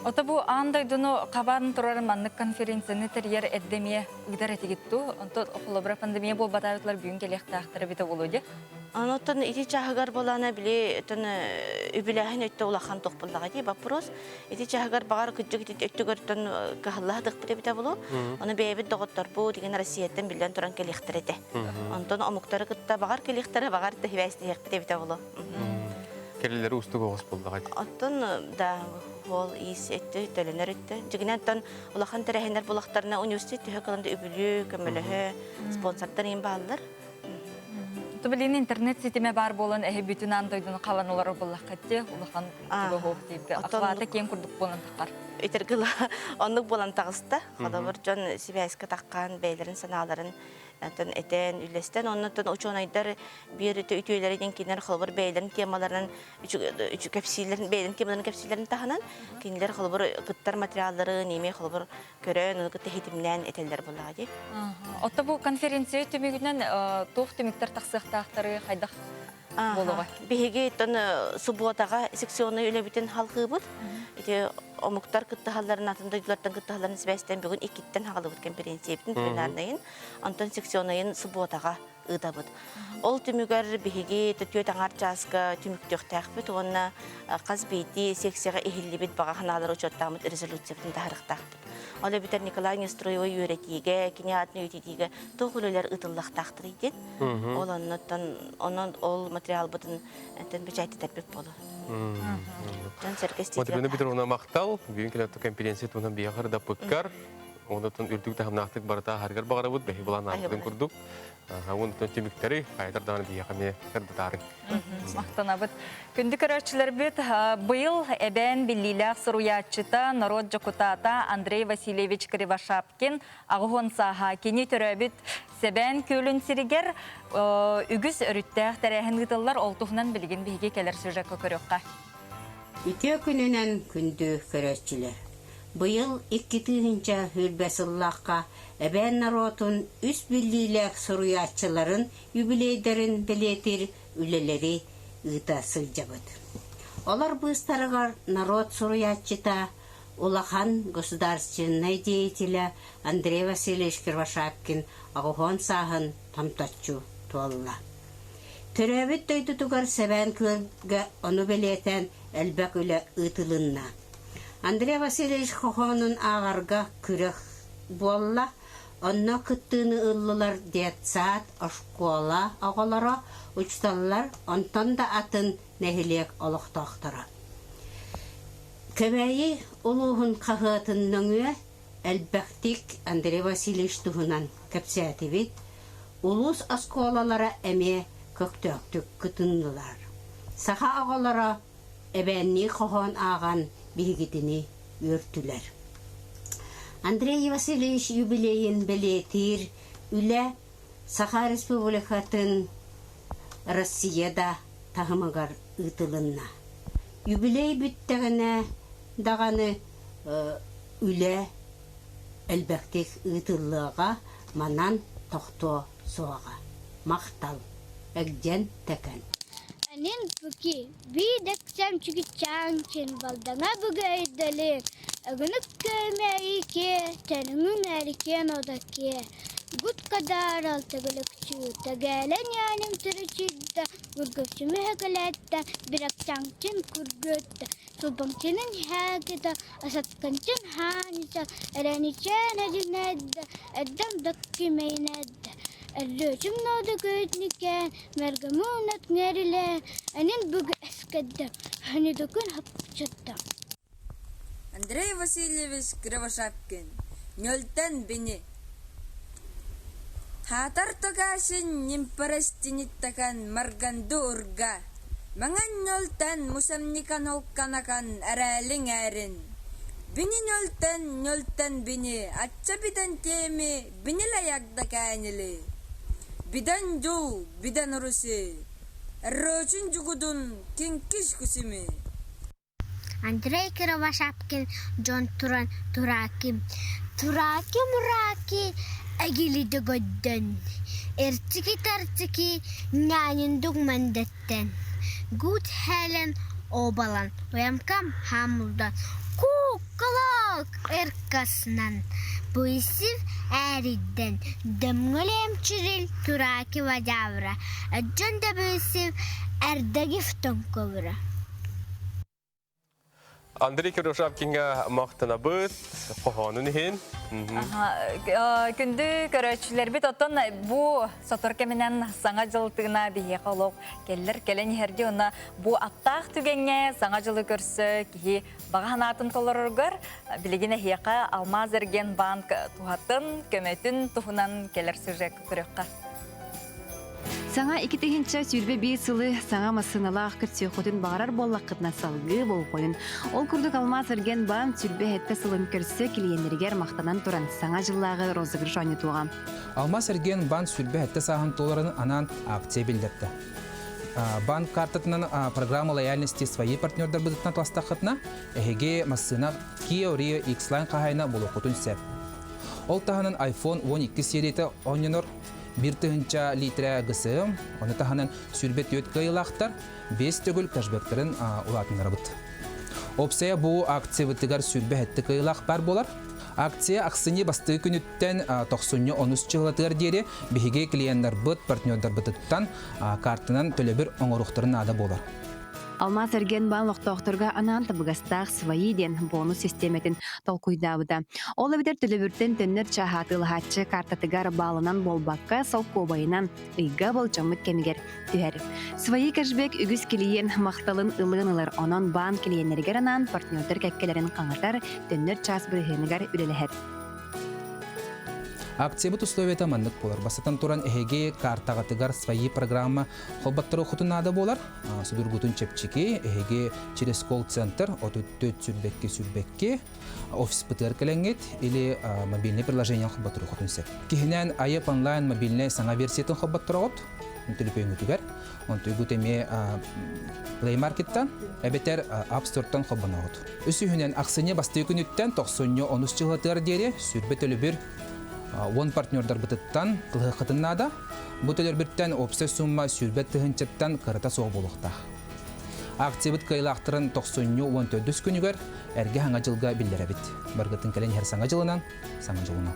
Ото бу аан дойдуну хабан турар маннык конференцияны тэрийэр эрдэ эмиэ ыытар этигит дуу? Онтон холобура пандемия буолбатаабытлар бүгүн кэлиэхтээхтэрэ эбитэ буолуо дии. Онтон ити чааһыгар буолаана били тон үбүлээһин өттө улахан туох буоллаҕа дии вопрос. Ити чааһыгар баҕар кырдьык ити өттүгэр тон кыһаллаһа дыкпыт эбитэ буолуо. Ону бэйэбит доҕотторбут деген Россияттан биллэн туран кэлиэхтэрэ этэ. Онтон омуктары кытта баҕар кэлиэхтэрэ, баҕар да сибээстэһиэхпит эбитэ буолуо. Кэлэлэри устук оҕус буоллаҕа дии. Оттон да ол иис өттө төлөнөр өттө. Дьигинэн оттон улахан тэрээһиннэр булахтарына университет төһө кылан да үбүлүү, көмөлөһө, спонсордар иин бааллар. Тубилин интернет ситимэ баар буолан эһи бүтүн аан дойдуну хабан олорор буоллаххыт дии улахан тугу дииргэ охвата киэҥ курдук буолан таххар. Итиргила оннук буолан таҕыста. Холобур дьон сибээскэ таххан бэйэлэрин санааларын оттон этэн үллэстэн оннуттан учуонайдар биир үтүөлэрин диэн кинилэр холобур бэйэлэрин темаларын кэпсииллэрин бэйэлэрин темаларын кэпсииллэрин таһынан кинилэр холобур кыттар материалларын эмиэ холобур көрөн, ону кытта иһитимнээн этэллэр буоллаҕа дии. Отто бу конференция түмүгүнэн туох түмүктэр тахсыахтаахтары хайдах буолуоҕа? Биһиги тон субуотаҕа секционнай үлэбитин халҕыыбыт. Ити омуктар кыттыһалларын, атын дойдулартан кыттыһалларын сибээстэн бүгүн иккиттэн хаҕалыбыт конференциябытын пленарнайын, онтон секционнайын субуотаҕа ыытабыт. Ол түмүгэр биһиги түөрт аҥаар чааска түмүктүөхтээхпит уонна хас биирдии секцияҕа иһиллибит баҕа санаалары учуоттааммыт резолюциябытын таһаарыахтаахпыт. Ол эбэтэр Николай Нестроевы үөрэтиигэ, кини аатын үйэтитиигэ туох үлэлэр ыытыллыахтаахтарый диэн. Ол оннуттан онон ол материалбытын бэчээттэтэрбит буолуо. Дьон сэргэстиитигэр Матрена Петровна махтал. Бүгүн кэлэн конференция туһунан биһиэхэ ырдаппыккар, онтон үрдүк таһымнаахтык барыта аһаргар баҕарабыт, бэһи булан аахпытын курдук. Онтон түмүктэри хайатар даҕаны биһиэхэ эмиэ сырдатаарыҥ. Махтанабыт. Күндү көрөөччүлэрбит, быйыл эбээн биллиилээх суруйааччыта, норуот дьокутаата Андрей Васильевич Кривошапкин 80 сааһа кини төрөөбүт Сэбээн күөлүн сиригэр үгүс өрүттээх тэрээһин ыытыллар. Ол туһунан билигин биһиги кэлэр сюжекка көрүөххэ. Үтүө күнүнэн күндү көрөөччүлэр! Быйыл 2020 сыллаахха эбээн норуотун үс биллиилээх суруйааччыларын юбилейдарын бэлиэтиир үлэлэри ыыта сылдьабыт. Олор быыстарыгар норуот суруйааччыта, улахан государственнай деятеля Андрей Васильевич Кривошапкин 80 сааһын томточчу туолла. Төрөөбүт дойдутугар Сэбээн Күөлгэ ону бэлиэтээн элбэх үлэ ыытылынна. Андрей Васильевич хоһоонун ааҕарга күрэх буолла, онно кыттыыны ыллылар детсад, оскуола оҕолоро, учууталлар, онтон да атын нэһилиэк олохтоохторо. Кэбээйи улууһун хаһыатын нөҥүө элбэхтик Андрей Васильевич туһунан кэпсээтибит, улуус оскуолалара эмиэ көхтөөхтүк кытыннылар. Саха оҕолоро эбээннии хоһоон ааҕан биһигитини үөртүлэр. Андрей Васильевич юбилейын бэлиэтиир үлэ Саха Республикатын Россия да таһымыгар ыытылынна. Юбилей бүттэҕинэ даҕаны үлэ элбэхтик ыытыллыаҕа, манан тохтуо суоҕа. Махтал. Эгдьэн тэкэн. Анин пуки биидексэм чигичаанчин балдаҥа бүгөйдөлүн өгүнүк көмөйүке тэнүҥүн эрикиэн одакке гут кадаарал төгүлүкчүү төгээлэн яаним түрүчүйдэ гургөпчүмү хөкөлөөттө биракчаҥчин кургүөттэ Сулбаҥчынын иһээгитэ, асатканчын хаанича, эрэничээн эдинэддэ, эрдэм даккимэйинэддэ, Өллөөчүм ноду көйтникээн, мэргэмуунат ҥэрилээн, энин бүгү эскэддэм, хөнүдүкүн хапчыттам. Андрей Васильевич Кривошапкин, Ньөлтөн бини. Хаатар Токашин нимпарастиниттакан Марганду урга, Маҥан ньөлтөн мусамникан олканакан эрээлиҥ ээрин. Бини ньөлтөн ньөлтөн бини ачча битэн тиэми бинилэйагда кээнили. Бидэн дьул бидэн уруси, Эррөөчүн дьугудун кинкиш кусими. Андрей Кривошапкин дьон туран Тураки Тураки-мураки эгилиди көрдөн, эртики-тартики няньындук мэндэттэн, Гуд Хелен обалан уямкам хаамылдан кууккалаак ыркасынан Буйсив ээриддэн дөмҥөлөмчүрүл Тураки вадявра Өддьөн дөбүсив эрдэгив тоҥкобура Андрей Кирюшапкинга махтанабыт, хоһоонун иһин. Күндү көрөөччүлэрбит оттон бу сотор кэминэн саҥа дьыл тыына биһиэхэ олох кэллэр кэлэн иһэрди уонна бу аттаах түгэҥҥэ саҥа дьылы көрсө киһи баҕа санаатын толороргор билигин эһиэхэ Алмаз Эрген банк туһатын, көмөтүн туһунан кэлэр сюжекка көрүөххэ. Саҥа 2021 сылы саҥа массыыналаах көрсүөххүтүн баҕарар буоллаххытына салгыы болҕойун. Ол курдук Алмаас Эрген баан 27 сылын көрсө клиеннэригэр махтанан туран саҥа дьыллааҕы розыгрыш оонньотуоҕа. Алмаас Эрген баан 27 сааһын туоларын анаан акция биллэрдэ. Банк картатынан программа лояльности свои партнердарбытыттан таластаххытына, эһиги массыына Kia Rio X-Line хаһаайына буолуоххутун сөп. Ол таһынан iPhone 12 серията оонньонор 1000 литрэ ГСМ, ону таһынан 24 кыайыылаахтар 5 төгүл кэшбэктэрин улаатыннарабыт. Опция бу акциябытыгар 27 кыайыылаах баар буолар. Акция ахсынньы бастакы күнүттэн тохсунньу онус чыһылатыгар диэри биһиги клиеннарбыт, партнердарбытыттан картанан төлөбүр оҥоруохтарын наада буолар. Алмаас эргиэн баан олохтоохторго анаан табыгастаах свои диэн бонус систиэмэтин толкуйдаабыта. Ол эбэтэр төлөбүртэн төннөр чааһаатыылаһааччы картатыгар баалынан буолбакка, солкуобайынан ыйга болдьоммут кэмигэр түһэр. Свои кэшбэк үгүс клиент махталын ылыан ылар, онон баан клиеннэригэр анаан партнердар кэккэлэрин хаҥатар, төннөр чаас бырыһыаныгар үлэлэһэр. Акциябыт условията маннык буолар. Бастатан туран, эһиги картаҕытыгар свои программа холботтору хоту наада буолар. Судургутун чэпчэки, эһиги через колл-центр 34 сүрбэкки сүрбэкки офиспытыгар кэлэҥҥит или мобильный приложение холботторуохутун сөп. Киһинэн айып онлайн мобильнай саҥа версиятын холботтороҕут төлөпүөҥҥүтүгэр. Онтуйгут эмиэ Play Market-тан эбэтэр App Store-тан холбоноҕут. Үсүһүнэн ахсынньы бастакы күнүттэн тохсунньу онус чыһылатыгар диэри сүрбэ төлөбүр уон партнердарбытыттан кылыһыаххытын наада. Бу төлөрбүттэн уопсай сумма 120 тыһыынчаттан кырата суох буолуохтаах. Акциябыт кыайыылаахтарын тохсунньу 14 күнүгэр эргэ саҥа дьылга биллэрэбит. Баргытын кэлэн иһэр саҥа дьылынан, саҥа дьолунан.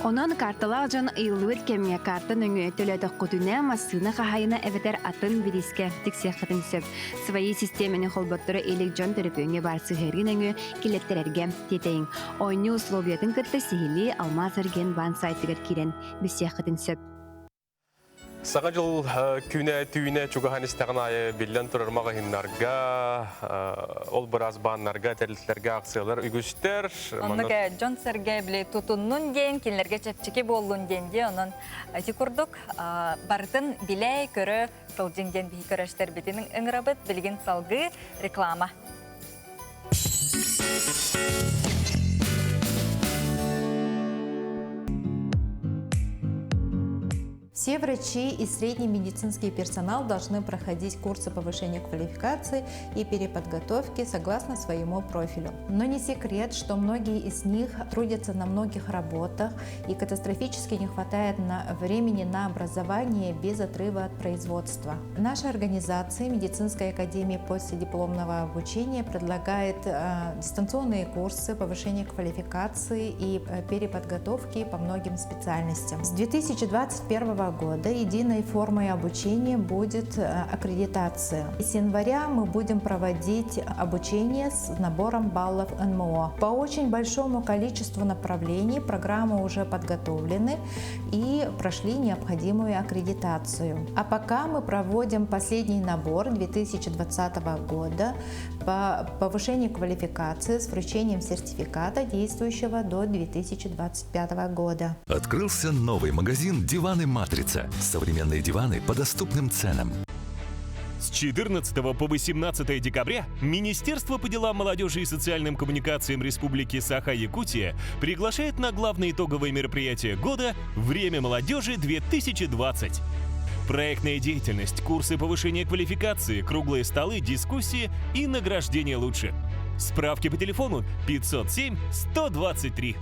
Онон карталаах дьон ыйыллыбыт кэмҥэ карта нөҥүө төлөөтөххүтүнэ массыына хаһаайына эбэтэр атын бириискэ тиксиэххитин сөп. Свои систиэмэни холботторо илик дьон төлөпүөҥҥэ баар сыһыарыы нөҥүө киллэттэрэргэ тиэтэйиҥ. Оонньуу условиятын кытта сиһилии Алмаас Эргиэн баан сайтыгар киирэн билсиэххитин сөп. Саҥа дьыл күнэ түүнэ чугаһан истэҕин аайы биллэн турар маҕаһыыннарга, ол быраас бааннарга, тэрилтэлэргэ акциялар үгүстэр. Оннук дьон-сэргэ били тутуннун диэн, кинилэргэ чэпчэки буоллун диэн дии, онон ити курдук барытын билэ, көрө сылдьын диэн биһи көрөштөрбүтүн ыҥырабыт. Билигин салгыы реклама. Все врачи и средний медицинский персонал должны проходить курсы повышения квалификации и переподготовки согласно своему профилю. Но не секрет, что многие из них трудятся на многих работах и катастрофически не хватает на времени на образование без отрыва от производства. Наша организация Медицинская академия последипломного обучения предлагает э, дистанционные курсы повышения квалификации и э, переподготовки по многим специальностям. С 2021 года единой формой обучения будет э, аккредитация. С января мы будем проводить обучение с набором баллов НМО. По очень большому количеству направлений программы уже подготовлены и прошли необходимую аккредитацию. А пока мы проводим последний набор 2020 года по повышению квалификации с вручением сертификата, действующего до 2025 года. Открылся новый магазин «Диваны Матрица». Современные диваны по доступным ценам. С 14 по 18 декабря Министерство по делам молодежи и социальным коммуникациям Республики Саха-Якутия приглашает на главное итоговое мероприятие года «Время молодежи-2020». Проектная деятельность, курсы повышения квалификации, круглые столы, дискуссии и награждение лучших. Справки по телефону 507 123.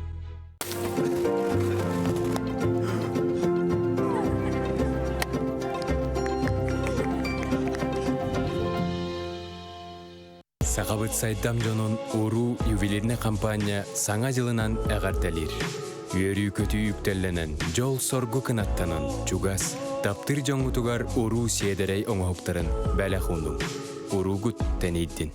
Сахабыт сайдам дьонун Уруу ювелирнай хампаанньа Саҥа дьылынан эҕэрдэлиир. Үөрүү-көтүү үктэллэнэн, дьол-соргу кынаттанан, чугас, таптыыр дьоҥҥутугар уруу сиэдэрэй оҥоһуктарын бэлэх уунуҥ. Уруугут тэнийдин!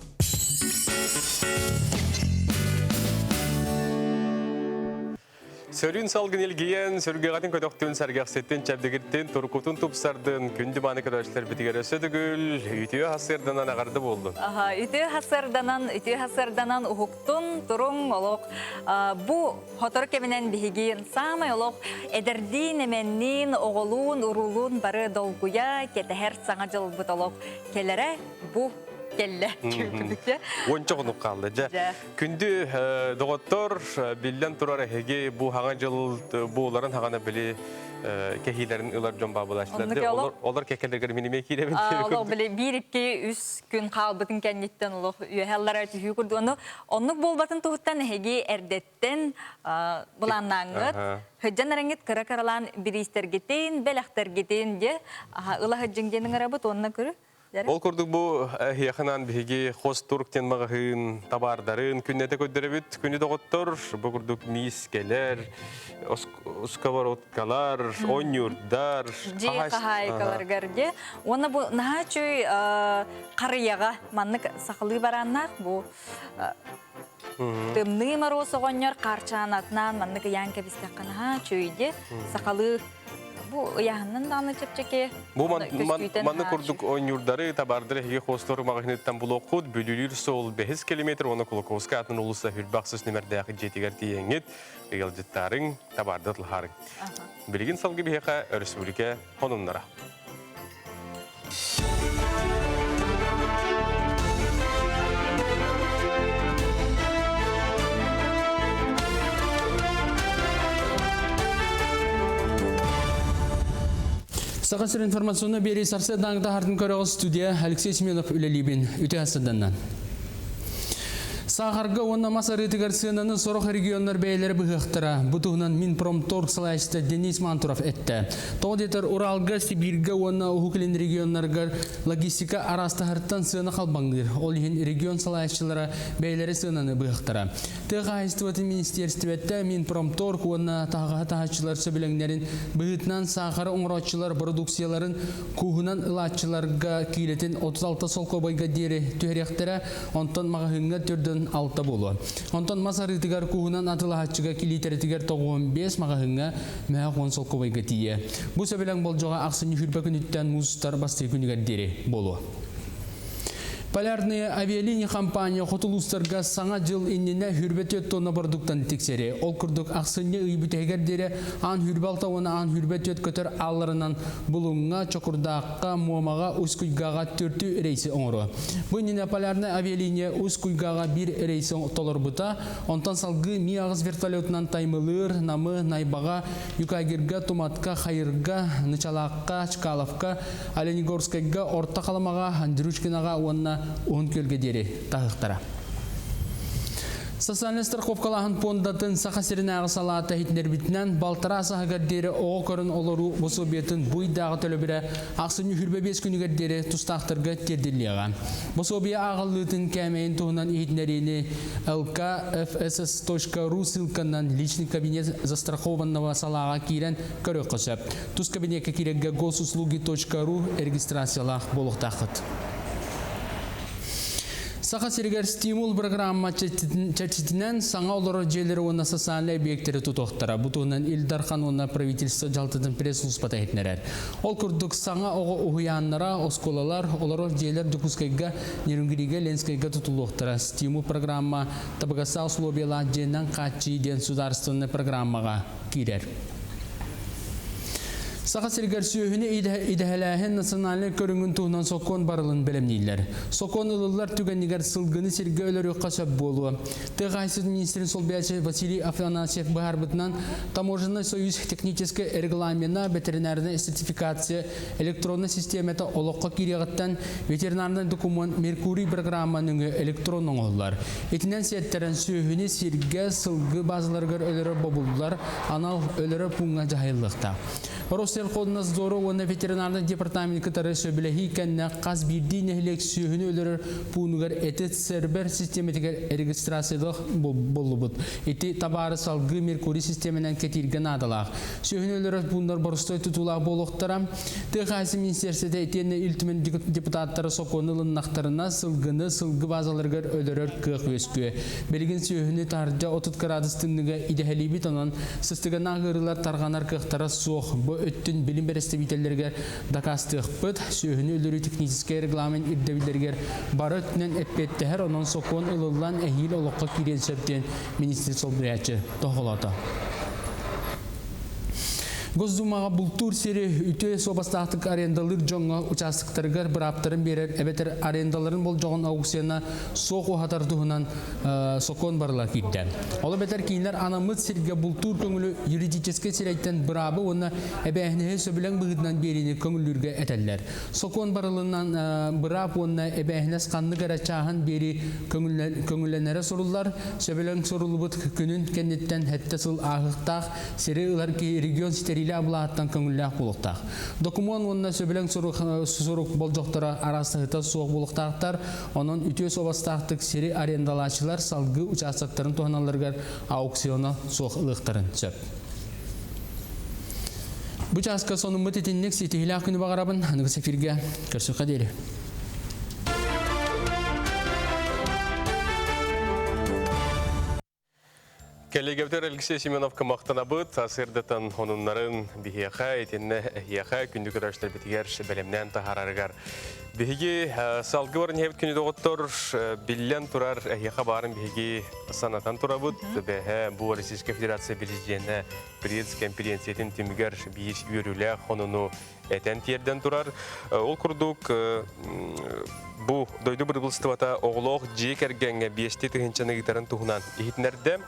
Сөрүүн салгын илгийэн, сүргэҕитин көтөхтүн, сэргэхситтин, чэбдигиртин, туркутун тупсардын, күндү мааны көрөөччүлэрбитигэр өссө төгүл үтүө хасыарданан аҕарды буоллун. Аха, үтүө хасыарданан, үтүө хасыарданан уһуктун, туруҥ олох. Бу хотору кэминэн биһиги саамай олох эдэрдиин, эмэнниин, оҕолуун, уруулуун бары долгуйа, кэтэһэр саҥа дьылбыт олох кэлэрэ бу кэллэ. Уонча хонук хаалла. Дьэ, Күндү доҕоттор, биллэн турар эһиги бу хаҥа дьыл буоларын хаҕана били кэһиилэрин ылар дьон баабылааччылар. Олор кэккэлэргэр мин эмиэ киирэбин. Олох били биир икки үс күн хаалбытын кэнниттэн олох үөһэ түһүү курдук. Ону оннук буолбатын туһуттан эһиги эрдэттэн былааннааҥҥыт, сылдьан эрэҥҥит кыра-кыралаан бириистэргитин, бэлэхтэргитин дьэ ыла сылдьыҥ диэн ыҥырабыт уонна көрү Ол курдук бу эһиэхэ биһиги хос турк диэн маҕаһыын табаардарын күннэтэ көрдөрөбүт. Күнү доҕоттор, бу курдук миискэлэр, сковородкалар, оонньуурдар. Дьиэ хаһаайкаларыгар дьэ. Уонна бу наһаа үчүгэй харыйаҕа маннык сахалыы барааннаах бу тымныы моруос оҕонньор хаарчаанатынан маннык ыйаан кэбистэххэ наһаа үчүгэй дьэ. Сахалыы Бу ыйааһыннан даҕаны чэпчэки. Бу манны курдук оонньуурдары, табаардары эһиги хостор маҕаһыыныттан булуоххут. Бүлүүлүүр суол бэһис километр уонна Кулаковскай атын уулусса хүрбахсыс нүмердээх дьиэтигэр тиийэҥҥит, ыалдьыттаарыҥ, табаарда тылһаарыҥ. Билигин салгы биһиэхэ өрөспүүбүлүкэ хонуннара. Саха сир информационно биэрии сарсыардааҥҥыта хартын көрөҕүс студия Алексей Семенов үлэлиибин. Үтө сарсыарданнан. Саахарга уонна мас арыытыгар сыананы сорох регионнар бэйэлэрэ быһыахтара. Бу туһунан Минпромторг салайааччыта Денис Мантуров эттэ. Тоҕо диэтэр Уралга, Сибииргэ уонна Уһук Илин регионнарыгар логистика араастаһарыттан сыана халбаҥныыр. Ол иһин регион салайааччылара бэйэлэрэ сыананы быһыахтара. Тыа хаһаайыстыбатын министиэристибэтэ Минпромторг уонна таһаҕаһы таһааччылар сөбүлэҥнэрин быһыытынан саахары оҥорооччулар бородууксуйаларын кууһунан ылааччыларга киилэтин 36 солкуобайга диэри түһэриэхтэрэ, онтон маҕаһыыҥҥа төрдөн алта буолуо. Онтон мас арыытыгар кууһунан атылаһааччыга килиитэритигэр 95 маҕаһыыҥҥа мөһөх 10 солкуобайга тиийэ. Бу сөбүлэҥ болдьоҕо ахсынньы сүүрбэ күнүттэн муус устар бастакы күнүгэр диэри буолуо. Полярные авиалинии компания хоту улуустарга саҥа дьыл иннинэ 24 тонна бородууктаны тиксэриэ. Ол курдук ахсынньы ый бүтэһигэр диэри Ан 26 уонна Ан 24 көтөр аалларынан Булуҥҥа, Чокурдаахха, Муомаҕа, Усть-Куйгаҕа төртүү рейси оҥоруо. Бу иннинэ Полярная авиалиния Усть-Куйгаҕа биир рейси толорбута, онтон салгыы Ми-8 вертолетунан Таймылыыр, Намы, Найбаҕа, Юкагирга, Туматка, Хайырга, Нычалаахха, Чкаловка, Оленегорскайга, Орто Халымаҕа, Андрюшкинаҕа уонна Уһун Күөлгэ диэри таһыахтара. Социальнай страховкалааһын пуондатын Саха сиринээҕи салаата иһитиннэрбитинэн, балтараа саһыгар диэри оҕо көрөн олоруу босуобуйатын бу ыйдааҕы төлөбүрэ ахсынньы 25 күнүгэр диэри тустаахтарга тиэрдиллиэҕэ. Босуобуйа ааҕыллыытын кээмэйин туһунан иһитиннэриини lkfss.ru ссылканан личный кабинет застрахованного салааҕа киирэн көрүөххэ сөп. Тус кабинекка киирэргэ госуслуги.ру регистрациялаах буолуохтааххыт. Саха сиригэр стимул программа чэрчитинэн саҥа олорор дьиэлэри уонна социальнай объектэри тутуохтара. Бу туһунан Ил Дархан уонна правительство дьаһалтатын пресс-службата иһитиннэрэр. Ол курдук саҥа оҕо уһуйааннара, оскуолалар, олорор дьиэлэр Дьокуускайга, Нерюнгригэ, Ленскэйгэ тутуллуохтара. Стимул программа табыгастаах условиялаах дьиэнэн хааччыйыы диэн судаарыстыбаннай программаҕа киирэр. Саха сиригэр сүөһүнү идэһэлээһин национальнай көрүҥүн туһунан сокуон барылын бэлэмнииллэр. Сокуон ылыллар түгэнигэр сылгыны сиргэ өлөрүөххэ сөп буолуо. Тыа хаһаайыстыбатын министрин солбуйааччы Василий Афанасьев быһаарбытынан, Таможенный союз техническэй регламена, ветеринарная сертификация электроннай систиэмэтэ олоххо киириэҕиттэн ветеринарнай докумуон Меркурий программа нөҥүө электрон оҥоһуллар. Итинэн сиэттэрэн сүөһүнү сиргэ, сылгы базаларыгар өлөрөр бобуллар, анал өлөрөр пууҥҥа дьаһайыллыахтаах. Россельхознадзору уонна ветеринарнай департамент кытары сөбүлэһии кэннэ хас биирдии нэһилиэк сүөһүнү өлөрөр пуунугар эти сервер систиэмэтигэр регистрациялыах буоллубут. Ити табаары салгыы Меркурий систиэмэнэн кэтииргэ наадалаах. Сүөһүнү өлөрөр пууннар боростуой тутуулаах буолуохтара. Тыа хаһаайыстыбатын министиэристибэтэ итиэннэ Ил Түмэн депутаттара сокуону ылыннахтарына, сылгыны сылгы базаларыгар өлөрөр кыах үөскүө. Билигин сүөһүнү таһырдьа 30 кыраадыс тымныыга идэһэлиибит, онон сыстыганнаах ыарыылар тарҕанар кыахтара суох. Бу өттүн билим бэрэстэбиитэллэригэр дакаастыахпыт. Сүөһүнү өлөрүү техническэй регламент ирдэбиллэригэр бары өттүнэн эппиэттэһэр, онон сокуон ылыллан эһиил олоххо киириэн сөп диэн министр солбуйааччы тоһоҕолоото. Госдумаҕа бултуур сири үтүө суобастаахтык арендалыыр дьоҥҥо учаастактарыгар бырааптарын биэрэр эбэтэр арендаларын болдьоҕун аукциона суох уһатар туһунан сокуон барыла киирдэ. Ол эбэтэр кинилэр анаммыт сиргэ бултуур көҥүлү юридическэй сирэйтэн быраабы уонна эбээһинэһи сөбүлэҥ быһыытынан биэриини көҥүллүүргэ этэллэр. Сокуон барылынан быраап уонна эбээһинэс ханнык эрэ чааһын биэрии көҥүллэнэрэ суруллар. Сөбүлэҥ суруллубут күнүн кэнниттэн сэттэ сыл ааһыахтаах сири ылар киһи регион ситэриилээх былааһыттан көҥүллээх буолуохтаах. Докумуон уонна сөбүлэҥ сурук болдьохторо араастаһыта суох буолуохтаахтар. Онон үтүө суобастаахтык сири арендалааччылар салгыы учаастактарын туһаналларыгар аукциона суох ылыахтарын сөп. Бу чааска сонуммут итинник ситиһилээх күнү баҕарабын. Аныгыс эфиргэ көрсүөххэ диэри. Кэллиэгэбитигэр Алексей Семеновка махтанабыт. Сарсыардатан онуннарын биһиэхэ, итиннэ эһиэхэ күндү көрөөччүлэрбитигэр бэлэмнээн таһаарарыгар. Биһиги салгы баран иһэбит күнү доҕоттор биллэн турар эһиэхэ баарын биһиги санатан турабыт. Бэһэ бу Российская Федерация президенэ пресс-конференциятын түмүгэр биир үөрүүлээх хонуну этэн тиэрдэн турар. Ол курдук бу дойду бырабыылыстыбата оҕолоох дьиэ кэргэҥҥэ биэсти тыһыынчаны ыытарын туһунан иһитиннэрдэ.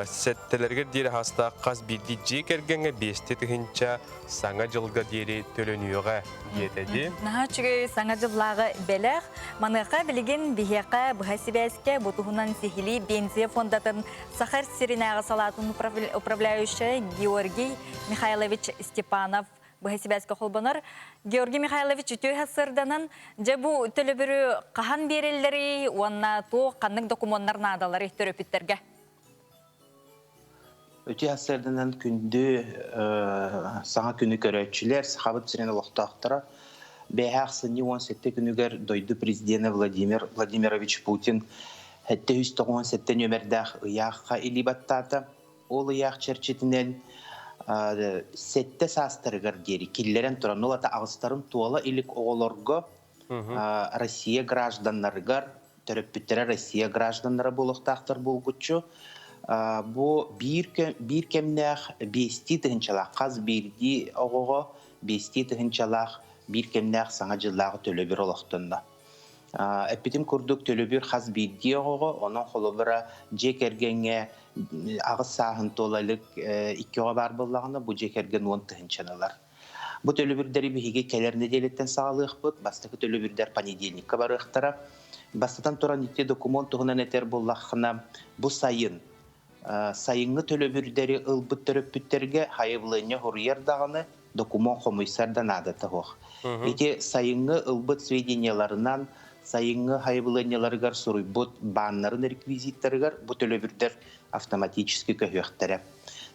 Сэттэлэригэр диэри хаастаах хас биирдии дьиэ кэргэҥҥэ биэсти тыһыынча саҥа дьылга диэри төлөнүөҕэ диэтэ дии. Наһаа үчүгэй саҥа дьыллааҕы бэлэх. Маныаха билигин биһиэхэ быһа сибээскэ бу туһунан сиһилии Пенсия фондатын Саха сиринээҕи салаатын управляющая Георгий Михайлович Степанов быһа сибээскэ холбонор. Георгий Михайлович үтүө сырданан, дьэ бу төлөбүрү хаһан биэрэллэрий уонна туох ханнык докумуоннар наадаларый төрөппүттэргэ? Үтүө сырданан күндү саҥа күнү көрөөччүлэр, Сахабыт сирин олохтоохторо бэйэһэ ахсынньы 17 күнүгэр дойду президенэ Владимир Владимирович Путин 797 нүөмэрдээх ыйаахха илии баттаата. Ол ыйаах чэрчитинэн сэттэ саастарыгар диэри киллэрэн туран, ол ата аҕыстарын туола илик оҕолорго. Россия гражданнарыгар, төрөппүттэрэ Россия гражданнара буолуохтаахтар булгуччу. Бу биир, биир кэмнээх биэстии тыһыынчалаах хас биирдии оҕоҕо биэстии тыһыынчалаах биир кэмнээх саҥа дьыллааҕы төлөбүр олохтонно. Эппитим курдук төлөбүр хас биирдии оҕоҕо, онон холобура дьиэ кэргэҥҥэ аҕыс сааһын туола илик икки оҕо баар буоллаҕына, бу дьиэ кэргэн уон тыһыынчаны ылар. Бу төлөбүрдэри биһиги кэлэр нэдиэлэттэн саҕалыахпыт. Бастакы төлөбүрдэр понедельникка барыахтара. Бастатан туран ити докумуон туһунан этэр буоллаххына, бу сайын сайыҥҥы төлөбүрдэри ылбыт төрөппүттэргэ хайыбылыанньа хоруйар даҕаны докумуон хомуйсар да наадата суох. Ити сайыҥҥы ылбыт сведенияларынан сайыҥҥы хайыбылыанньаларыгар суруйбут бааннарын реквизиттарыгар бу төлөбүрдэр автоматически көһүөхтэрэ.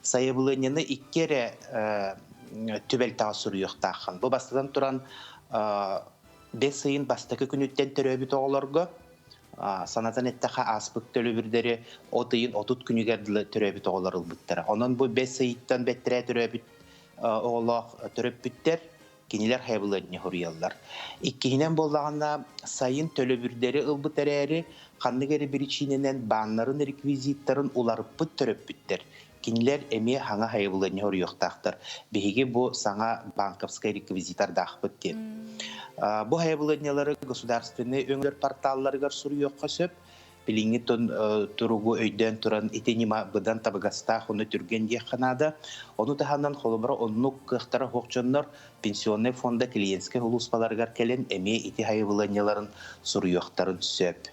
Сайабылыанньаны икки эрэ түбэлтэҕэ суруйуохтааххын. Бу бастатан туран бэс ыйын бастакы күнүттэн төрөөбүт оҕолорго санатан эттэххэ ааспыт төлөбүрдэри от ыйын 30 күнүгэр дылы төрөөбүт оҕолор ылбыттара. Онон бу бэс ыйыттан бэттэрээ төрөөбүт оҕолоох төрөппүттэр кинилэр хайабылыанньа хоруйаллар. Иккиһинэн буоллаҕына, сайын төлөбүрдэри ылбыт эрээри, ханнык эрэ биричиинэнэн бааннарын реквизиттарын уларыппыт төрөппүттэр кинилэр эмиэ хаҥа хайабылыанньа хоруйуохтаахтар. Биһиги бу саҥа банковскай реквизиттардаахпыт диэн. Бу хайабылыанньалары государственнай өҥөлөр порталларыгар суруйуохха сөп. Билиҥҥи туругу өйдөөн туран ити ньыма быдан табыгастаах уонна түргэн диэххэ наада. Ону таһынан холобура оннук кыахтара суох дьоннор пенсионнай фонда клиентскэй сулууспаларыгар кэлэн эмиэ ити хайыбылыанньаларын суруйуохтарын сөп.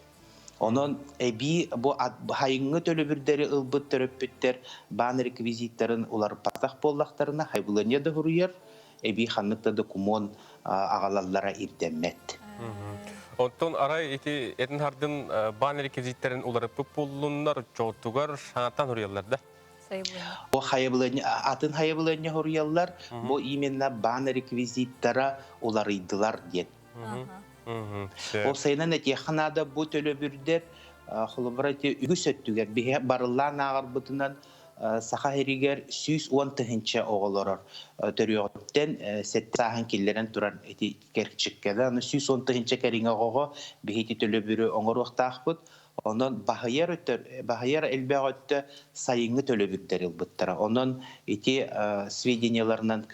Онон эбии бу хайыҥҥы төлөбүрдэри ылбыт төрөппүттэр баан реквизиттарын уларыппатах буоллахтарына хайыбылыанньа да суруйар, эбии ханнык да докумуон аҕалаллара ирдэммэт. Оттон арай ити этин хардын баан реквизиттэрин уларыппыт буоллуннар, чоотугар саҥаттан суруйаллар да? Бу хайабылыанньа атын хайабылыанньа суруйаллар, бу именно баан реквизиттара уларыйдылар диэн. Уопсайынан этиэххэ наада бу төлөбүрдэр холобура ити үгүс өттүгэр биһи барыллаан ааҕарбытынан Саха сиригэр 110 тыһыынча оҕолорор төрүөҕүттэн сэттэ сааһын киллэрэн туран ити кэрчиккэ аны 110 тыһыынча кэриҥэ оҕоҕо биһи ити төлөбүрү оҥоруохтаахпыт. Онон баһыйар өттө баһыйар элбэх өттө сайыҥҥы төлөбүрдэр ылбыттара. Онон ити сведенияларынан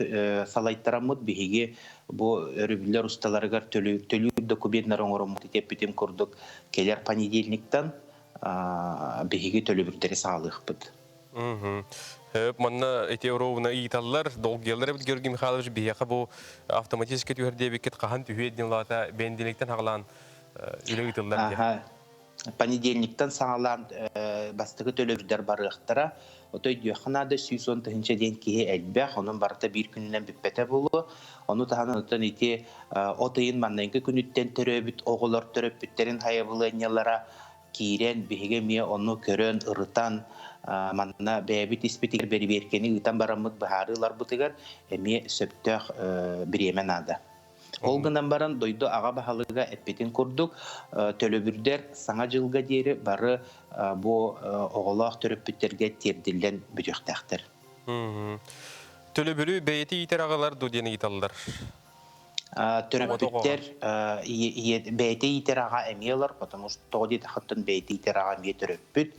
салайтараммыт биһиги бу өрөбүллэр усталарыгар төлүүр документнары оҥороммут ити эппитим курдук кэлэр понедельниктан биһиги төлөбүрдэри саҕалыахпыт. Манна ити оруобуна ыйыталлар, долгуйаллар эбит Георгий Михайлович биһиэхэ бу автоматически түһэр диэбиккит хаһан түһүө диэн лаата бэнидиэнниктэн саҕалаан үлэ ыытыллар диэн. Понедельниктан саҕалаан бастакы төлөбүрдэр барыахтара. Ото өйдүөххэ наада 110 тыһыынча диэн киһи элбэх, онон барыта биир күнүнэн бүппэтэ буолуо. Ону таһынан оттон ити от ыйын маннайгы күнүттэн төрөөбүт оҕолор төрөппүттэрин хайабылыанньалара киирэн биһиги эмиэ ону көрөн, ырытан, манна бэйэбит испитигэр бэрэбиэркэни ыытан бараммыт быһаарыыларбытыгар эмиэ сөптөөх бириэмэ наада. Ол гынан баран дойду аҕа баһылыга эппитин курдук, төлөбүрдэр Саҥа дьылга диэри бары бу оҕолоох төрөппүттэргэ тиэрдиллэн бүтүөхтээхтэр. Төлөбүрү бэйэтэ иитэр аҕалар дуу диэн ыйыталлар. Төрөппүттэр бэйэтэ иитэр аҕа эмиэ ылар, потому что тоҕо диэтэххиттэн бэйэтэ иитэр аҕа эмиэ төрөппүт.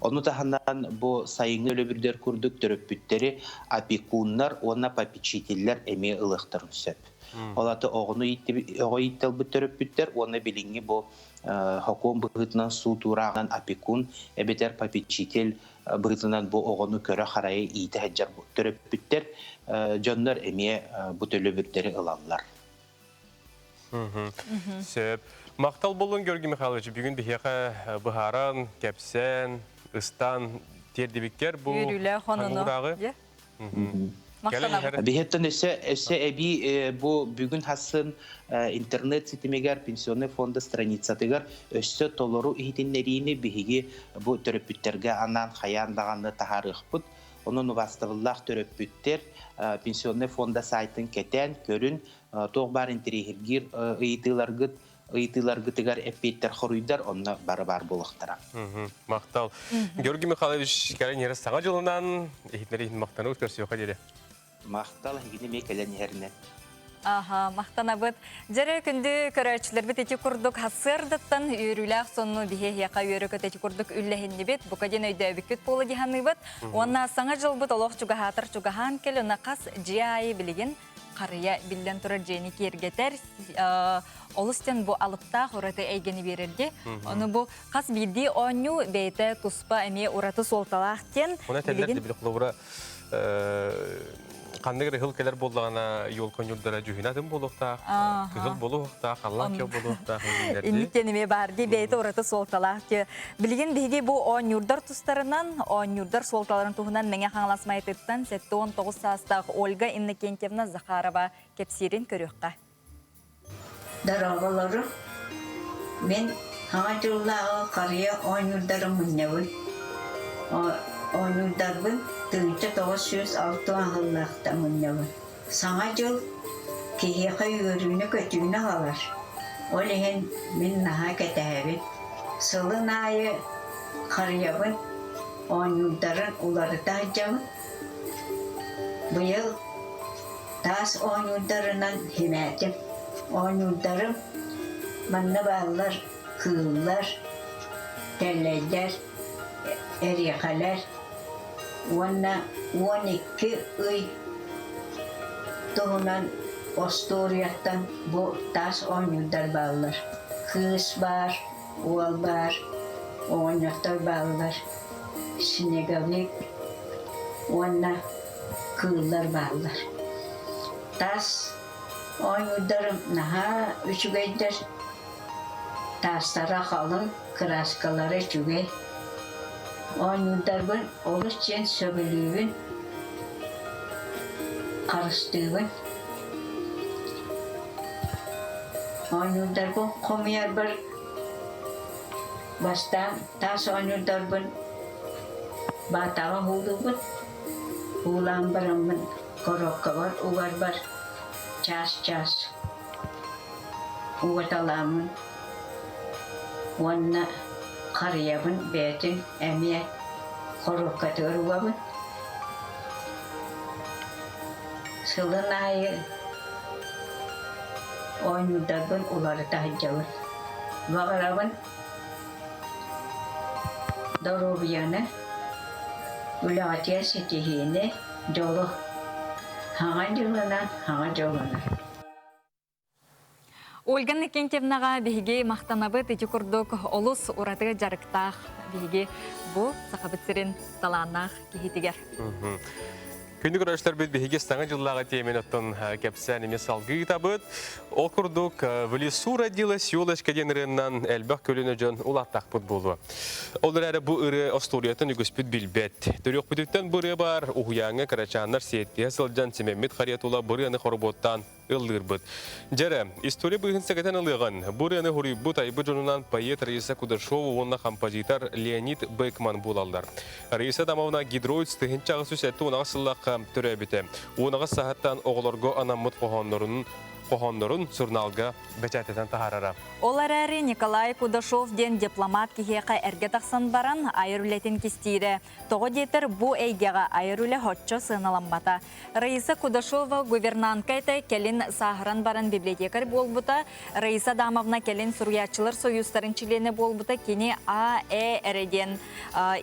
Ону таһынан бу сайыҥҥы төлөбүрдэр курдук төрөппүттэри опекуннар уонна попечителлэр эмиэ ылыахтарын сөп. Ол аты оҕону оҕо ииттэлбит төрөппүттэр уонна билиҥҥи бу сокуон быһыытынан суутуурааҕынан опекун эбэтэр попечитель быһыытынан бу оҕону көрө-харайа иитэ сылдьар төрөппүттэр дьоннор эмиэ бу төлөбүрдэри ылаллар. Сөп. Махтал боллун Георгий Михайлович бүгүн биһиэхэ быһааран, кэпсээн, ыстаан тиэрдибиккэр бу Үөрүүлээх хонону. Биһиэттэн өссө өссө эбии бу бүгүн хассын интернет ситимигэр пенсионный фонда страницатыгар өссө толору иһитиннэриини биһиги бу төрөппүттэргэ анаан хайаан даҕаны таһаарыахпыт. Онон убаастабыллаах төрөппүттэр пенсионный фонда сайтын кэтээн көрүн туох баар интэриэһиргиир ыйытыыларгыт ыйытыыларгытыгар эппиэттэр хоруйдар онно бары баар буолуохтара. Махтал. Георгий Михайлович кэлэн иһэр саҥа дьылынан иһитиннэр иһин махтанабыт көрсүөххэ диэри. Махтал, эһигини эмиэ кэлэн иһэринэн. Аха, махтанабыт. Дьэрэ күндү көрөөччүлэрбит ити курдук хассыардаттан үөрүүлээх сонну биһиэхэ үөрэ көтө ити курдук үллэһиннибит. Бука диэн өйдөөбүккүт буола диһаныыбыт. Уонна саҥа дьылбыт олох чугаһаатар чугаһаан кэл, уна хас дьиэ аайы билигин харыйа биллэн турар дьиэни киэргэтэр олус диэн бу алыптаах ураты эйгэни биэрэрди. Ону бу хас биирдии оонньуу бэйэтэ туспа эмиэ ураты суолталаах диэн. Уна тэллэр дибили холобура ханнык эрэ ыһыл кэлэр буоллаҕына елка ньурдара дьүһүнэ атын буолуохтаах, кыһыл буолуохтаах, халлаан киэҥ буолуохтаах Инник диэн эмиэ баар дии бэйэтэ ураты суолталаах дии. Билигин биһиги бу оонньуурдар тустарынан, оонньуурдар суолталарын туһунан Мэҥэ Хаҥалас Майатыттан 79 саастаах Ольга Иннокентьевна Захарова кэпсиирин көрүөххэ. Дорооболору! Мин Саҥа дьыллааҕы харыйа оонньуурдарын мунньабын. Оонньуурдарбын 1960 сыллаахтан мунньабын. Саҥа дьыл киһиэхэ үөрүүнү-көтүүнү аҕалар. Ол иһин мин наһаа кэтэһэбин. Сылын аайы харыйабын оонньуурдарын уларыта сылдьабын. Быйыл Таас оонньуурдарынан химээтим. Оонньуурдарым манна бааллар кыыллар, тэллэйдэр, эриэхэлэр уонна 12 ый туһунан остуоруйаттан бу таас оонньуурдар бааллар. Кыыс баар, уол баар, оҕонньоттор бааллар, снеговик уонна кыыллар бааллар. Таас оонньуурдарым наһаа үчүгэйдэр, таастара халыҥ, кырааскалара үчүгэй. Оонньуурдарбын олус диэн сөбүлүүбүн, харыстыыбын. Оонньуурдарбын хомуйарбар бастаан таас оонньуурдарбын баатаҕа уһуулуубун. Уулаан бараммын коробкабар угарбар чаас-чаас угаталааммын уонна харыйабын бэйэтин эмиэ хоруопкатыгар угабын. Сылын аайы оонньуурдарбын уларыта сылдьабын. Баҕарабын Доруобуйаны, үлэҕитигэр ситиһиини, дьолу! Саҥа дьылынан, саҥа дьолунан! Ольга Иннокентьевнаҕа биһиги махтанабыт ити курдук олус ураты дьарыктаах биһиги бу Сахабыт сирин талааннаах киһитигэр. Күндү көрөөччүлэрбит биһиги саҥа дьыллааҕы тиэмэн оттон кэпсээн эмиэ салгыы ыытабыт. Ол курдук В лесу родилась елочка диэн ырыаннан элбэх көлүөнэ дьон улааттахпыт буолуо. Ол эрээри бу ырыа остуоруйатын үгүспүт билбэт. Төрүөхпүтүттэн бу ырыа баар уһуйааҥҥа кырачааннар сиэттиһэ сылдьан симэммит харыйа тула бу ырыаны хоробуоттаан ыллыырбыт. Дьэрэ, история быыһын сэгэтэн ылыаҕын, бу ырыаны хоруйбут айбыт дьонунан поэт Раиса Кудашова уонна композитор Леонид Бекман буолаллар. Раиса Адамовна Гидроиц 1878 сыллаахха төрөөбүтэ. Уонаҕас саһаттан оҕолорго анаммыт хоһооннорун хоһооннорун сурунаалга бэчээттэтэн таһаарара. Ол эрээри Николай Кудашов диэн дипломат киһиэхэ эргэ тахсан баран айар үлэтин кистиирэ. Тоҕо диэтэр бу эйгэҕэ айар үлэ соччо сыаналаммата. Раиса Кудашова гувернантка этэ, кэлин сааһыран баран библиотекарь буолбута. Раиса Адамовна кэлин суруйааччылар союзтарын чилиэнэ буолбута. Кини А. Э. Эрэ диэн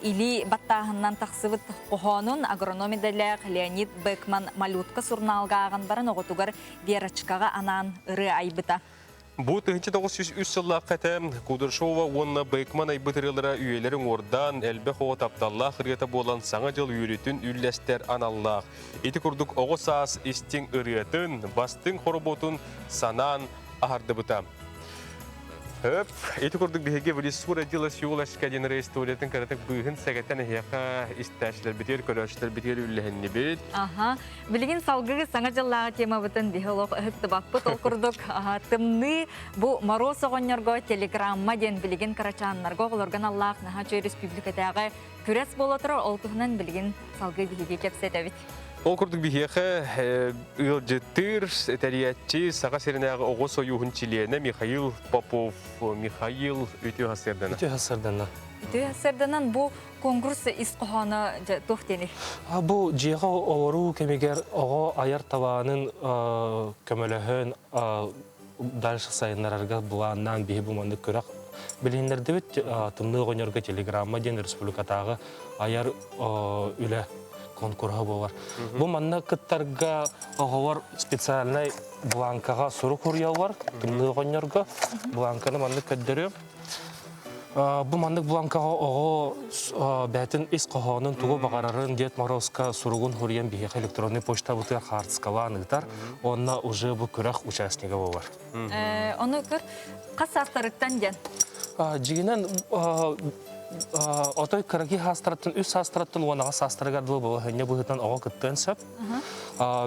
илии баттааһынынан тахсыбыт хоһоонун агроном идэлээх Леонид Бекман «Малютка» сурунаалга ааҕан баран оҕотугар Верочкаҕа анаан ырыа айбыта. Бу 1903 сыллаахха этэ Кудряшова уонна Бекман айбыт ырыалара үйэлэри уҥуордаан, элбэх оҕо тапталлаах ырыата буолан Саҥа дьыл үөрүүтүн үллэстэр аналлаах. Ити курдук оҕо саас истиҥ ырыатын, бастыҥ хоробуотун санаан аһардыбыта. Өп, ити курдук биһиги в лесу родилась елочка диэн ырыа историятын кыратык быыһын сэгэтэн эһиэхэ истээччилэрбитигэр, көрөөччүлэрбитигэр үллэһиннибит. Аха. Билигин салгыы саҥа дьыллааҕы темабытын биһи олох ыһыктыбаппыт. Ол курдук тымныы бу Моруос оҕонньорго телеграмма диэн билигин кырачааннарга оҕолорго аналлаах наһаа үчүгэй республикатааҕы күрэс буола турар. Ол туһунан билигин салгыы биһиги кэпсэтэбит. Ол курдук биһиэхэ ыалдьыттыыр тэрийээччи Саха сиринээҕи оҕо сойууһун чилиэнэ Михаил Попов. Михаил үтүө сарсыардана. Үтүө сарсыардана. Үтүө сарданан бу конкурс ис хоһооно туох диэний? Бу дьиэҕэ олоруу кэмигэр оҕо айар талаанын көмөлөһөн дальше сайыннарарга былааннаан биһи бу маннык күрэх билиһиннэрдибит. Тымныы оҕонньорго телеграмма диэн республикатааҕы айар үлэ конкурһа буолар. Бу манна кыттарга оҕолор специальнай бланкаҕа сурук суруйаллар тымныы оҕонньорго. Бланканы маннык көрдөрүөм. Бу маннык бланкаҕа оҕо бэйэтин ис хоһоонун тугу баҕарарын Дед Морозка суругун суруйан биһиэхэ электронный почтабытыгар хаартыскалаан ыытар. Уонна уже бу күрэх участнига буолар. Ону көр хас саастарыттан диэн? Дьигинэн отой кыракый саастарыттан үс саастарыттан уонаҕа саастарыгар дылы балаһыанньа быһыытынан оҕо кыттыан сөп.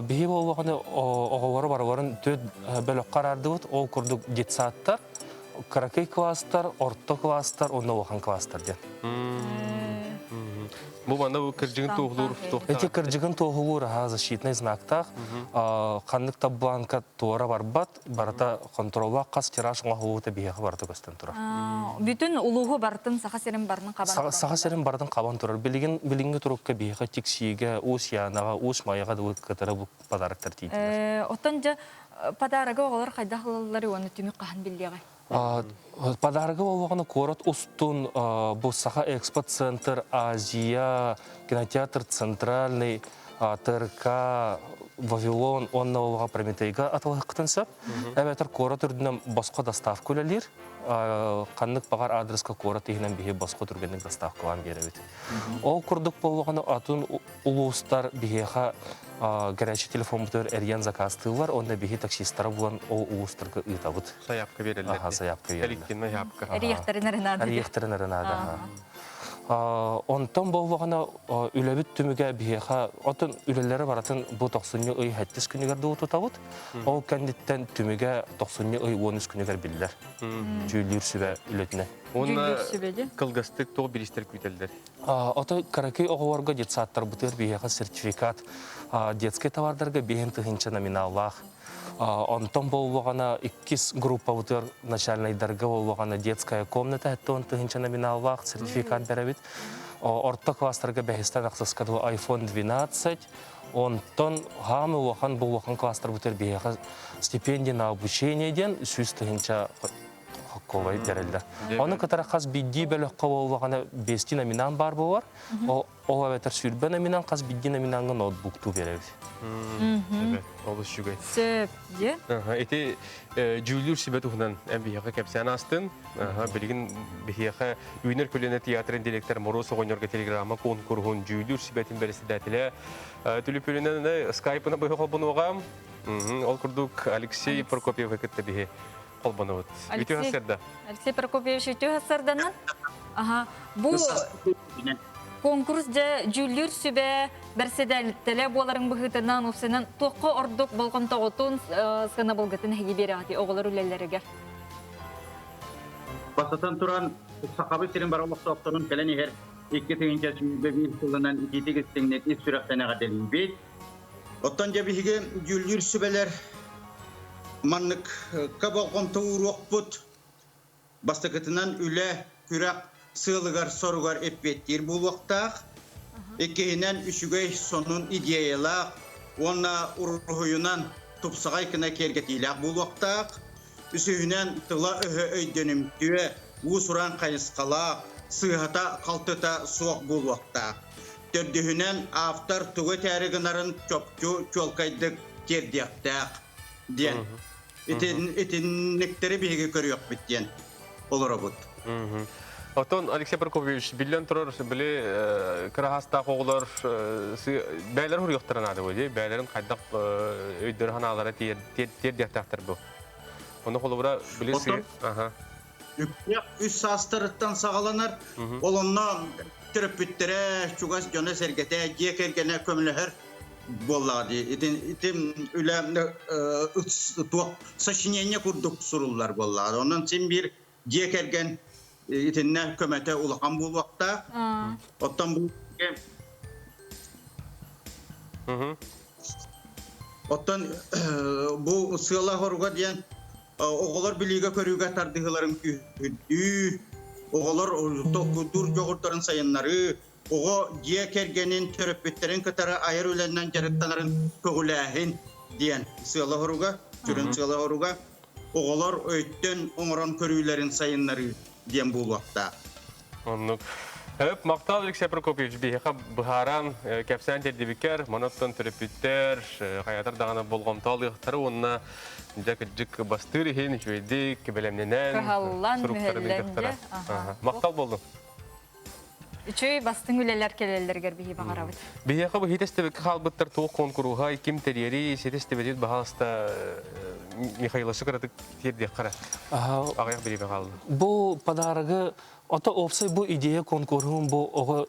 Биһи буоллаҕына оҕолору барыларын төрт бөлөххө араардыбыт. Ол курдук детсадтар, кыракый класстар, орто класстар уонна улахан класстар диэн. Бу манна бу кырдьыгын туоһулуур Эти кырдьыгын туоһулуур аха защитный знактаах ханнык да бланка туора барбат, барыта контроллаах хас тираж оҥоһуллубута биһиэхэ барыта көстөн турар. Бүтүн улууһу барытын Саха сирин барытын хабан турар. Саха сирин барытын хабан турар. Билигин билиҥҥи турукка биһиэхэ Тиксиигэ, Уус Янаҕа, Уус Майаҕа дылы кытары бу подароктар тиийдилэр. Оттон дьэ подарогы оҕолор хайдах ылалларый уонна түмүк хаһан биллиэҕэй? Подарогы буоллаҕына куорат устун бу Саха Экспо Центр, Азия, кинотеатр Центральный, ТРК, Вавилон уонна олоҕо Прометейга атылаһыккытын сөп. Эбэтэр куорат үрдүнэн босхо доставка үлэлиир. Ханнык баҕар адреска куорат иһинэн биһи босхо түргэнник доставкалаан биэрэбит. Ол курдук буоллаҕына атын улуустар биһиэхэ горячий телефоммутугар эрийэн заказтыыллар уонна биһи таксистара булан ол улуустарга ыытабыт. Сайаапка биэрэллэр. Аха, сайаапка биэрэллэр. Электронный сайаапка. Эрийэхтэрин эрэ наада. Эрийэхтэрин эрэ наада. Онтон буоллаҕына үлэбит түмүгэ биһиэхэ отон үлэлэри барытын бу тохсунньу ый сэттис күнүгэр дуу тутабыт. Ол кэнниттэн түмүгэ тохсунньу ый 13 күнүгэр биллэр. Дьүүллүүр сүбэ үлэтинэн. Уонна кылгастык туох бириистэр күүтэллэр? Ото кыракый оҕолорго детсадтарбытыгар биһиэхэ сертификат детскай товардарга биэһин тыһыынча номиналлаах. Онтон буоллаҕына иккис группабытыгар начальнайдарга буоллаҕына детская комната 70 тыһыынча номиналлаах сертификат бэрэбит. Орто класстарга бэһистэн ахсыска дылы iPhone 12, онтон хаамы улахан бу улахан класстарбытыгар биһиэхэ стипендия на обучение диэн 100 тыһыынча хоккуобай бэриллэр. Ону кытары хас биирдии бөлөххө буоллаҕына биэстии номинант баар буолар. Ол эбэтэр сүүрбэ номинант хас биирдии номинаҥҥа ноутбуктуу биэрэбит. Олус үчүгэй. Сөп, дьэ. Ити дьүүллүүр сүбэ туһунан эн биһиэхэ кэпсээн аастын. Билигин биһиэхэ Үүнэр көлүөнэ театрын директор Моруос оҕонньорго телеграмма куонкуруһун дьүүллүүр сүбэтин бэрэссэдээтэлэ түлүпүөнүнэн скайпына быһа холбонуоҕа. Ол курдук Алексей Прокопьевы кытта биһи холбонобут. Үтүө сарсыарда. Алексей Прокопьевич үтүө сарсыарданан. Аха, бу конкурс дьэ дьүүллүүр сүбэ бэрэссэдээтэлэ буоларын быһыытынан уопсайынан туохха ордук болҕомтоҕутун сыанабылгытын эһиги биэрэҕитий оҕолор үлэлэригэр? Бастатан туран, Сахабыт сирин бары олохтоохторун кэлэн иһэр 2021 сылынан итиитик истиҥник ис сүрэхтэн эҕэрдэлиибит. Оттон дьэ биһиги дьүүллүүр сүбэлэр манныкка болҕомто ууруохпут. Бастакытынан үлэ, күрэх сыалыгар-соругар эппиэттиир буолуохтаах. Иккиһинэн үчүгэй сонун идеялаах уонна уруһуйунан тупсаҕай гына киэргэтиилээх буолуохтаах. Үсүһүнэн тыла-өһө өйдөнүмтүө, уус-уран хайысхалаах, сыыһата-халтыта суох буолуохтаах. Төрдүһүнэн автор тугу этээри гынарын чопчу чуолкайдык тиэрдиэхтээх диэн. Итинниктэри биһиги көрүөхпүт диэн олоробут. Оттон Алексей Прокопьевич, биллэн турар, били кыраһаастаах оҕолор бэйэлэр хуруйуохтара наада бу дии, бэйэлэрин хайдах өйдөрө санаалара тиэрдиэхтээхтэр бу. Ону холобура били Оттон үс саастарыттан саҕаланар. Ол онно төрөппүттэрэ, чугас дьоно-сэргэтэ, дьиэ кэргэнэ көмөлөһөр буоллаҕа дии. Итин итин үлэ туох сочинение курдук суруллар буоллаҕа. Онон син биир дьиэ кэргэн итиннэ көмөтө улахан буолуохтаах. Оттон бу Оттон бу сыала-соруга диэн оҕолор билиигэ-көрүүгэ тардыһыыларын күүһүрдүү, Оҕолор толкуйдуур дьоҕурдарын сайыннарыы, оҕо дьиэ кэргэнин төрөппүттэрин кытары айар үлэнэн дьарыктанарын көҕүлээһин диэн сыала-соруга, сүрүн сыала-соруга оҕолор өйтөн оҥорон көрүүлэрин сайыннарыы диэн буолуохтаах. Оннук. Өп, махтал Алексей Прокопьевич биһиэхэ быһааран, кэпсээн тиэрдибиккэр, маныттан төрөппүттэр, хайатар даҕаны болҕомто алыахтары уонна дьэ кырдьык бастыыр иһин үчүгэйдик бэлэмнэнэн Кыһаллан, суруктарын мүһэллэн ыытыахтара. дьэ. Махтал болдун. Үчүгэй бастыҥ үлэлэр кэлэллэригэр биһи баҕарабыт. Биһиэхэ бу хитестебекке хаалбыттар туох куонкуруһа, ким тэрийэрий, ситистибэтит баһаалыста Михаила кыратык тиэрдиэххэ аҕыйах бириэмэ хаалла. Бу подарогы Ото опсай бу идея конкурһун бу оҕо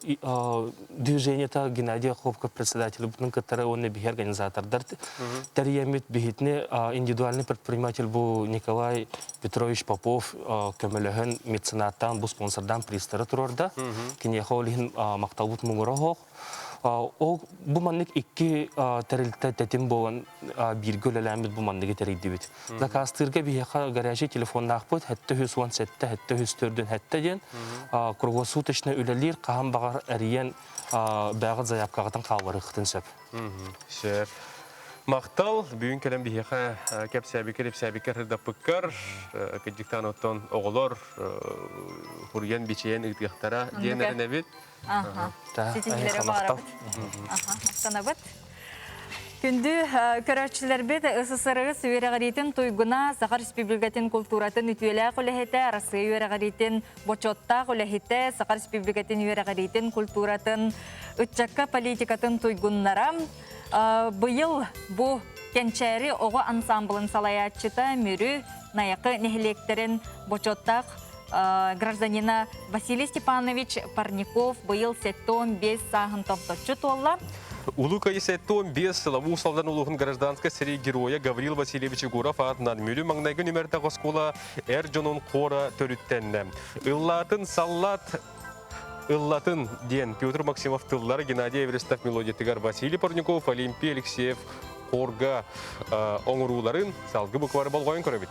движениета Геннадий Охлопков председатель бутун кыттары уонна биһи организатордар тэрийэммит биһитини индивидуальный предприниматель бу Николай Петрович Попов көмөлөһөн меценаттаан бу спонсордаан призтары турарда. Киниэхэ ол иһин махталбыт муҥура оһох. Ол бу маннык икки тэрилтэ тэтим буолан бииргэ үлэлээммит бу манныгы тэрийдибит. Заказтыырга биһиэхэ горячий телефоннаахпыт 717 704 7 диэн круглосуточно үлэлиир хаһан баҕар эрийэн бэҕэ заявкаҕытын хаалларыаххытын сөп. Сөп. Махтал, бүгүн кэлэн биһиэхэ кэпсээбиккэр, ипсээбиккэр сырдаппыккар, кырдьыктаан оттон оҕолор хуруйан бичийэн ыытыахтара диэн эрэнэбит. Ситиһиилэри баҕарабыт. Махтанабыт. Күндү көрөөччүлэрбит СССР үөрэҕириитин туйгуна, Саха Республикатын култууратын үтүөлээх үлэһитэ, Арассыыйа үөрэҕириитин бочуоттаах үлэһитэ, Саха Республикатын үөрэҕириитин культуратын ыччакка политикатын туйгуннара. Быйыл бу Кэнчээри оҕо ансамблын салайааччыта Мүрү, Найахы нэһилиэктэрин бочуоттаах гражданина Василий Степанович Парников быйыл 75 сааһын томточчу туолла. Улуу Кыайыы 75 сыла Уус Алдан улууһун гражданскай сэрии геройа Гаврил Васильевич Егоров аатынан Мүрү маҥнайгы нүмердээх оскуола эр дьонун хора төрүттэннэ. Ыллаатын саллаат ыллатын диэн Петр Максимов тыллара Геннадий Эверестов мелодиятыгар Василий Парников, Олимпий Алексеев хорга оҥорууларын салгы буквары болҕойон көрөбүт.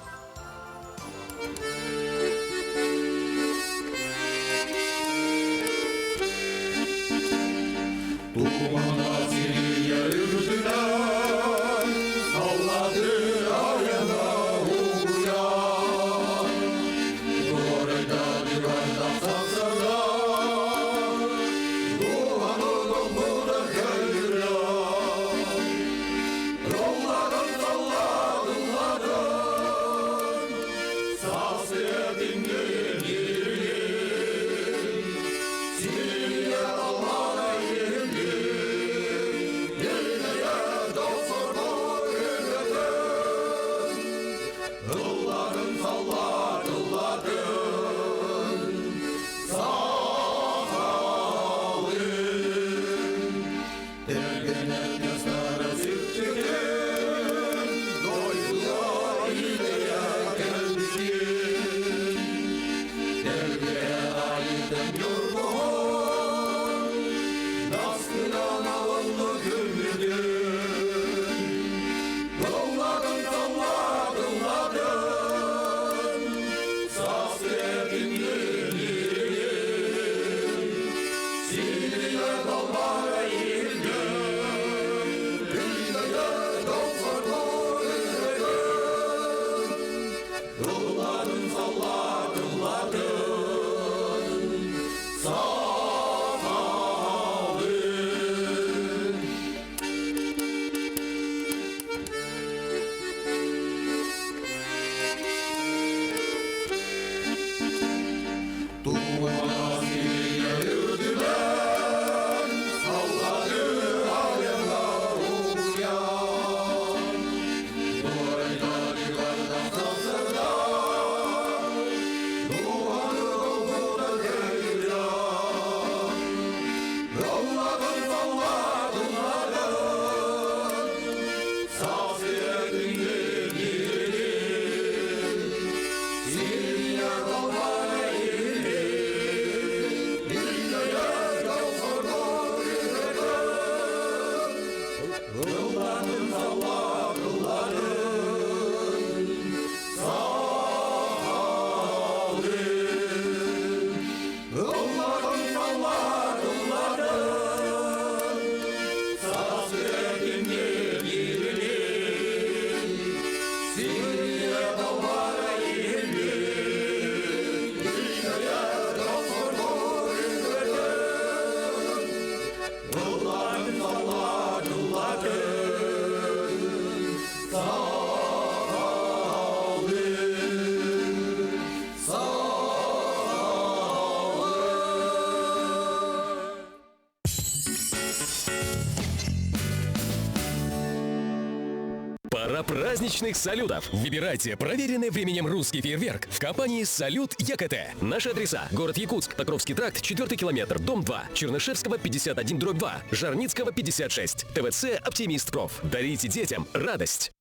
Жара праздничных салютов. Выбирайте проверенный временем русский фейерверк в компании «Салют ЯКТ». Наши адреса. Город Якутск, Покровский тракт, 4 километр, дом 2, Чернышевского, 51, дробь 2, Жарницкого, 56, ТВЦ «Оптимист Проф». Дарите детям радость.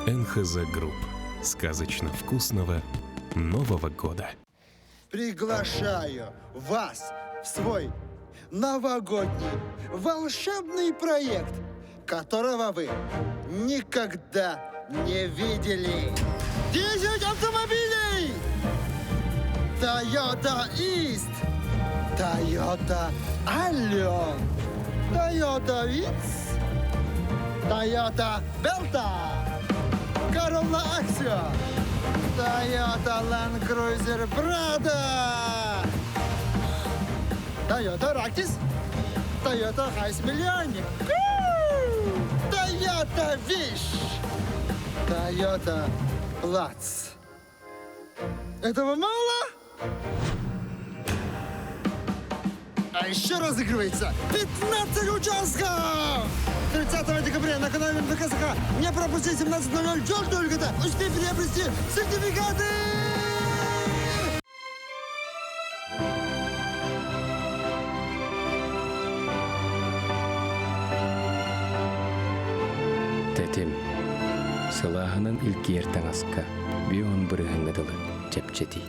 НХЗ Групп. Сказочно вкусного Нового года. Приглашаю вас в свой новогодний волшебный проект, которого вы никогда не видели. 10 автомобилей! Toyota East, Toyota Allion, Toyota Vitz, Toyota Belta, Corolla Axio, Toyota Land Cruiser Prado, Toyota Ractis, Toyota Hiace Миллионник, Toyota Wish, Toyota Platz. Этого мало? А еще разыгрывается 15 участков! 30 декабря на канале МВК Саха не пропусти 17.00 только успей приобрести сертификаты! Тэтим. Сылааһынан илгиэр таҥаска бүөн бырыһыҥҥа дылы чэпчэтии.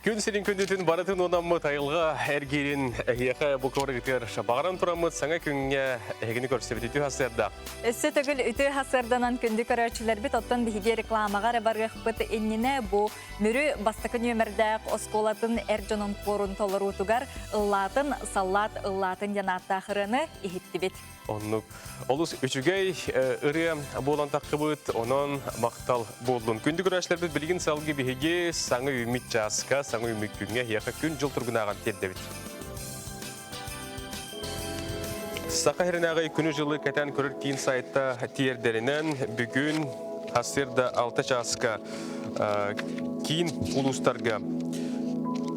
Күн сирин күндүтүн барытын онаммыт айылға эргиирин эһиэхэ бу куорагытыгар баҕаран тураммыт саҥа күҥҥэ эһигини көрсөбүт үтүө хасыарда. Өссө төгүл үтүө хасыарданан күндү көрөөччүлэрбит оттон биһиги рекламаҕа эрэ барыахпыт иннинэ бу Мүрү бастакы нүөмэрдээх оскуолатын эр дьонун хуорун толоруутугар ыллаатын саллаат ыллаатын диэн ааттаах ырыаны иһиттибит. Оннук. Олус үчүгэй ырыа буолан таххыбыт, онон махтал буоллун. Күндү көрөөччүлэрбит билигин салгыы биһиги саҥа үүммүт чааска, саҥа үүммүт күҥҥэ эһиэхэ күн-дьыл тургунааҕын тиэрдэбит. Саха сиринээҕи күнү-дьылы кэтэн көрөр киин сайта тиэрдэринэн бүгүн сарсыарда 6 чааска киин улуустарга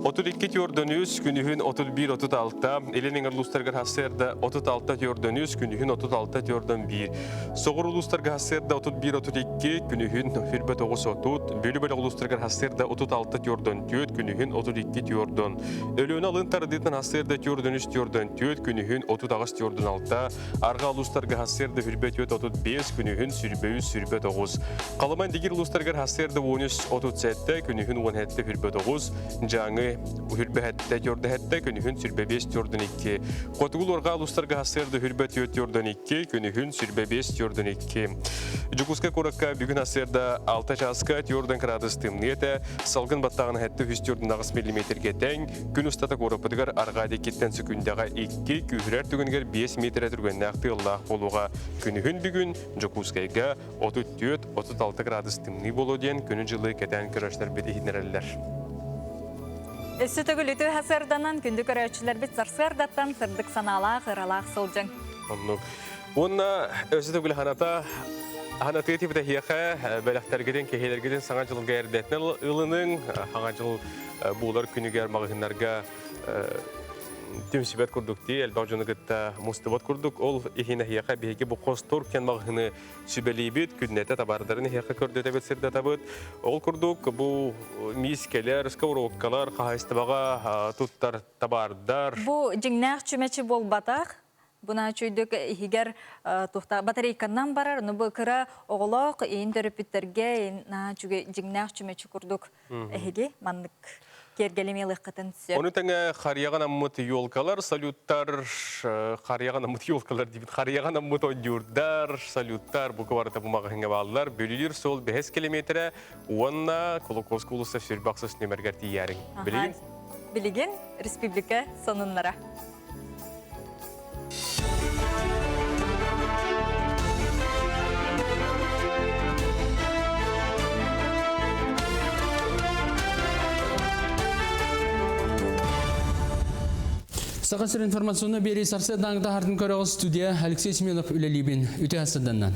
32 төрдөн күнүһүн 31-36, Илин эҥэр улуустарыгар сарсыарда 36 төрдөн күнүһүн 36 төрдөн 1. Соҕуруу улуустарга сарсыарда 31-32, күнүһүн 29-30, Бүлүү бөлөх улуустарыгар сарсыарда 36 төрдөн 4, күнүһүн 32 төрдөн. Өлүөнэ алын тардыытын сарсыарда төрдөн 3 төрдөн 4, күнүһүн 38 төрдөн 6, Арҕаа улуустарга сарсыарда хүрбэ 4 35, күнүһүн сүрбэ 3 сүрбэ 9. Халыман дигир улуустарыгар сарсыарда 13 37, күнүһүн 17 хүрбэ 9, Дьааҥы хүрбэ 7 төрдө 7, күнүһүн сүрбэ 5 төрдөн 2. Хотугул арҕаа улуустарга сарсыарда хүрбэ 4 төрдөн 2, күнүһүн сүрбэ 5 төрдөн 2. Дьокуускай куоракка бүгүн сарсыарда 6 чааска 4 градус тымныы этэ, салгын баттаҕына 7 3 4 миллиметрге тэҥ, Күн устата куораппытыгар арҕаа диэкиттэн сөкүүндэҕэ 2, күүһүрэр түгэнигэр 5 миэтэрэ түргэннээх тыаллаах буолуоҕа. Күнүһүн бүгүн Дьокуускайга 34-36 градус тымныы буолуо диэн күнү-дьылы кэтээн көрөөччүлэрбит иһитиннэрэллэр. Өссө төгүл үтүө сарсыарданан күндү көрөөччүлэрбит сарсыардаттан сырдык санаалаах, ыралаах сылдьыҥ. Оннук. Уонна өссө төгүл ханата ханатыы тибитэһиэхэ бэлэхтэргитин, кэһиилэргитин саҥа дьылга эрдэтинэн ылыныҥ, саҥа дьыл буолар күнүгэр маҕаһыыннарга түмсүбэт курдук дии, элбэх дьону кытта мустубат курдук. Ол иһин эһиэхэ биһиги бу хостур кэн маҕаһыыны сүбэлиибит, күннэтэ табаардарын эһиэхэ көрдөтөбүт, сырдатабыт. Ол курдук бу миискэлэр, сковородкалар, хаһаайыстыбаҕа туттар табаардар. Бу дьиҥнээх чүмэчи буолбатах, Буна чүйдүк иһигэр тухта батарейканнан барар, ну бу кыра оҕолоох иин төрөппүттэргэ наһаа үчүгэй дьиҥнээх чүмэчи курдук эһиги маннык киэргэлими ылыаххытын сөп. Ону тэҥэ харыйаҕа анаммыт елкалар, салюттар, харыйаҕа анаммыт елкалар диибит, харыйаҕа анаммыт ойдуурдар, салюттар бука барыта бу маҕаһыыҥҥа бааллар. Бүлүүлүүр суол бэһис километрэ уонна Кулаковскай уулусса сүрбэ ахсыс нүмергэр тиийээриҥ. Билигин? Билигин республика сонуннара. Саха сир информационный биэрии сарсыардааҥҥыта хартын көрөҕүс студия Алексей Семенов үлэлиибин. Үтүө сарсыарданнан.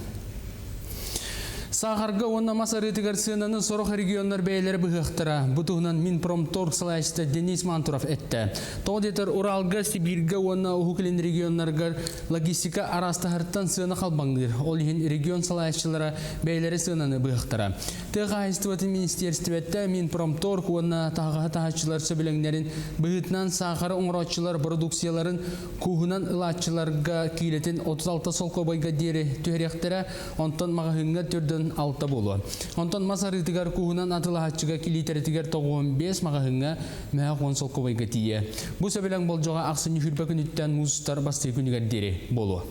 Саахарга уонна мас арыытыгар сыананы сорох регионнар бэйэлэрэ быһыахтара. Бу туһунан Минпромторг салайааччыта Денис Мантуров эттэ. Тоҕо диэтэр Уралга, Сибииргэ уонна Уһук Илин регионнарыгар логистика араастаһарыттан сыана халбаҥныыр. Ол иһин регион салайааччылара бэйэлэрэ сыананы быһыахтара. Тыа хаһаайыстыбатын министиэристибэтэ Минпромторг уонна таһаҕаһы таһааччылар сөбүлэҥнэрин быһыытынан саахары оҥорооччулар бородууксуйаларын кууһунан ылааччыларга киилэтин 36 солкуобайга диэри түһэриэхтэрэ, онтон маҕаһыыҥҥа төрдөн алта буолуо. Онтон мас арыытыгар кууһунан атыылаһааччыга килиитэритигэр 95 маҕаһыыҥҥа мөһөх 10 солкуобайга тиийэ. Бу сөбүлэҥ болдьоҕо ахсынньы хүрбэ күнүттэн муус устар бастыы күнүгэр диэри буолуо.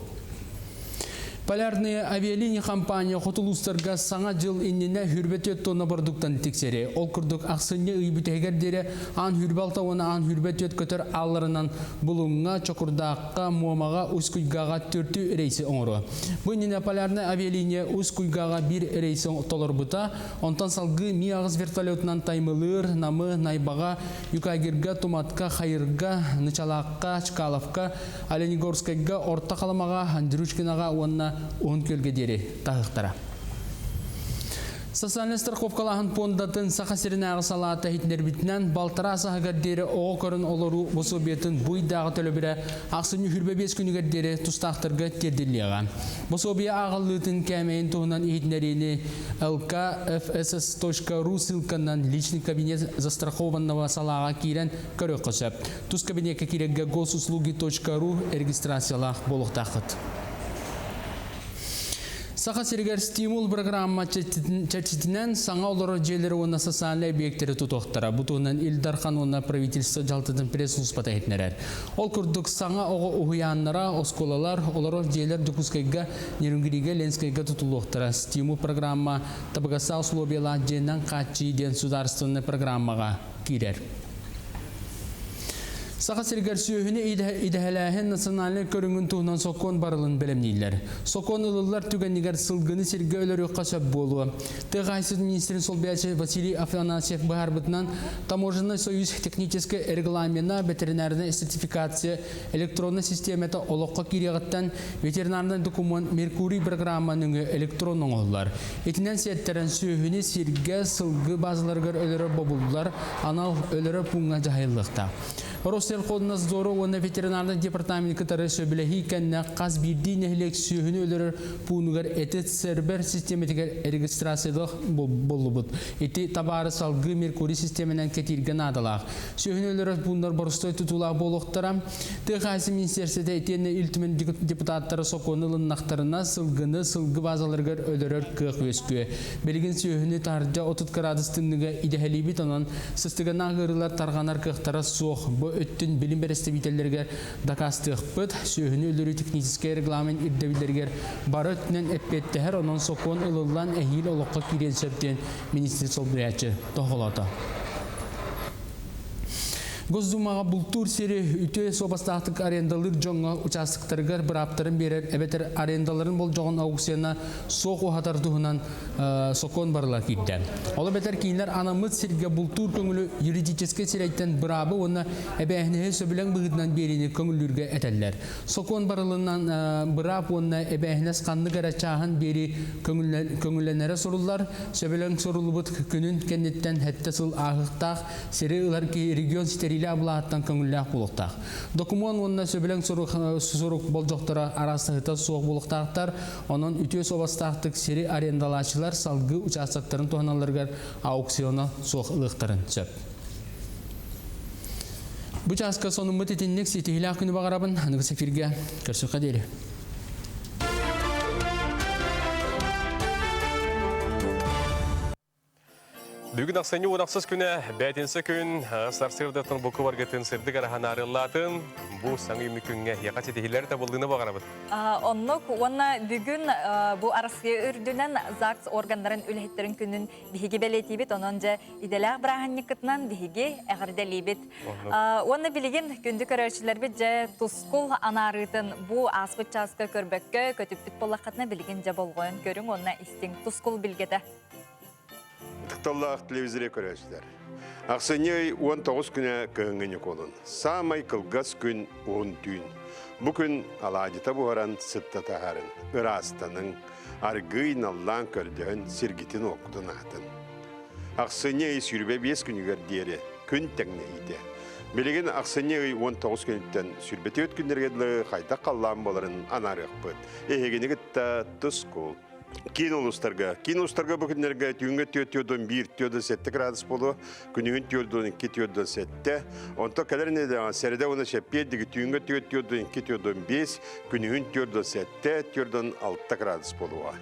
Полярные авиалинии компания хоту улуустарга саҥа дьыл иннинэ хүрбэ түөрт тонна бородууктаны тиксэри. Ол курдук ахсынньы ый бүтэһигэр диэри аан хүрбэ алта уонна аан хүрбэ түөрт көтөр аалларынан Булуҥҥа, Чокурдаахха, Муомаҕа, Усть-Куйгаҕа төртүү рейси оҥоруо. Бу иннинэ Полярная авиалиния Усть-Куйгаҕа биир рейси толорбута, онтон салгыы Ми-аҕыс вертолетунан Таймылыыр, Намы, Найбаҕа, Юкагирга, Туматка, Хайырга, Нычалаахха, Чкаловка, Оленегорскайга, Орто Халымаҕа, Андрюшкинаҕа уонна Уһун Күөлгэ диэри таһыахтара. Социальнай страховкалааһын пуондатын Саха сиринээҕи салаата иһитиннэрбитинэн, балтараа саһыгар диэри оҕо көрөн олоруу босуобуйатын бу ыйдааҕы төлөбүрэ ахсынньы 25 күнүгэр диэри тустаахтарга тиэрдиллиэҕэ. Босуобуйа ааҕыллыытын кээмэйин туһунан иһитиннэриини lkfss.ru ссылканан личный кабинет застрахованного салааҕа киирэн көрүөххэ сөп. Тус кабинекка киирэргэ госуслуги.ру регистрациялаах буолуохтааххыт. Саха сиригэр стимул программа чэрчитинэн саҥа олорор дьиэлэри уонна социальнай объектэри тутуохтара. Бу туһунан Ил Дархан уонна правительство дьаһалтатын пресс-службата иһитиннэрэр. Ол курдук саҥа оҕо уһуйааннара, оскуолалар, олорор дьиэлэр Дьокуускайга, Нерюнгригэ, Ленскэйгэ тутуллуохтара. Стимул программа табыгастаах условиялаах дьиэнэн хааччыйыы диэн судаарыстыбаннай программаҕа киирэр. Саха сиригэр сүөһүнү идэһэлээһин национальнай көрүҥүн туһунан сокуон барылын бэлэмнииллэр. Сокуон ылыллар түгэнигэр сылгыны сиргэ өлөрүөххэ сөп буолуо. Тыа хаһаайыстыбатын министрин солбуйааччы Василий Афанасьев быһаарбытынан, Таможенный союз техническэй регламена, ветеринарная сертификация электроннай систиэмэтэ олоххо киириэҕиттэн ветеринарнай докумуон Меркурий программа нөҥүө электрон оҥоһуллар. Итинэн сиэттэрэн сүөһүнү сиргэ, сылгы базаларыгар өлөрөр бобуллар, анал өлөрөр пууҥҥа дьаһайыллыахтаах. Россельхознадзору уонна ветеринарнай департамент кытары сөбүлэһии кэннэ хас биирдии нэһилиэк сүөһүнү өлөрөр пуунугар эти сервер систиэмэтигэр регистрациялыах буоллубут. Ити табаары салгыы Меркурий систиэмэнэн кэтииргэ наадалаах. Сүөһүнү өлөрөр пууннар боростуой тутуулаах буолуохтара. Тыа хаһаайыстыбатын министиэристибэтэ итиэннэ Ил Түмэн депутаттара сокуону ылыннахтарына, сылгыны сылгы базаларыгар өлөрөр кыах үөскүө. Билигин сүөһүнү таһырдьа 30 кыраадыс тымныыга идэһэлиибит, онон сыстыганнаах ыарыылар тарҕанар кыахтара суох. Бу өттүн билим бэрэстэбиитэллэригэр дакаастыахпыт. Сүөһүнү өлөрүү техническэй регламент ирдэбиллэригэр бары өттүнэн эппиэттэһэр, онон сокуон ылыллан эһиил олоххо киириэн сөп диэн министр солбуйааччы тоһоҕолоото. Госдумаҕа бултуур сири үтүө суобастаахтык арендалыыр дьоҥҥо учаастактарыгар бырааптарын биэрэр эбэтэр арендаларын болдьоҕун аукциона суох уһатар туһунан сокуон барыла киирдэ. Ол эбэтэр кинилэр анаммыт сиргэ бултуур көҥүлү юридическэй сирэйтэн быраабы уонна эбээһинэһи сөбүлэҥ быһыытынан биэриини көҥүллүүргэ этэллэр. Сокуон барылынан быраап уонна эбээһинэс ханнык эрэ чааһын биэрии көҥүллэнэрэ суруллар. Сөбүлэҥ суруллубут күнүн кэнниттэн сэттэ сыл ааһыахтаах сири ылар киһи регион ситэриилээх былааһыттан көҥүллээх буолуохтаах. Докумуон уонна сөбүлэҥ сурук болдьохторо араастаһыта суох буолуохтаахтар. Онон үтүө суобастаахтык сири арендалааччылар салгыы учаастактарын туһаналларыгар аукциона суох ылыахтарын сөп. Бу чааска сонуммут итинник ситиһилээх күнү баҕарабын. Аныгыс эфиргэ көрсүөххэ диэри. Бүгүн ахсынньы уонахсыс күнэ, бээтинсэ күн, сарсыардаттан буку баргытын сырдык араһан арыллаатын, бу саҥа үмү күҥҥэ яха ситиһилэр табыллыны баҕарабыт. Оннук уонна бүгүн бу Арассыыйа үрдүнэн ЗАГС органнарын үлэһиттэрин күнүн биһиги бэлиэтиибит, онон дьэ идэлээх бырааһынньыккытынан биһиги эҕэрдэлиибит. Уонна билигин күндү көрөөччүлэрбит дьэ тускул анаарыытын бу ааспыт чааска көрбөккө көтүппүт буоллаххытына билигин дьэ болҕойон көрүҥ уонна истиҥ тускул билгэтэ. Тапталлаах телевизоре көрөөччүлэр. Ахсынньы ый 19 күнэ кыһыҥҥы Ньукуолун. Саамай кылгас күн уһун түүн. Бу күн алаадьыта буһаран сытта таһарын, ыраастаныҥ, аргыый наллаан көрдөһөн сиргитин-уоккутун аһатын. Ахсынньы ый 25 күнүгэр диэри күн тэҥнэһиитэ. Билигин ахсынньы ый 19 күнүттэн 24 күннэргэ дылы хайдах халлаан буоларын анаарыахпыт. Эһигини кытта тускул. Киин улуустарга. Киин улуустарга бу күннэргэ түүҥҥэ 4,1 4,7 градус буолуо, күнүһүн 4,2 4,7. Онтон кэлэр нэдиэлэҕэ сэрэдэ уонна чэппиэрдиги түүҥҥэ 4,2 4,5, күнүһүн 4,7 4,6 градус буолуоҕа.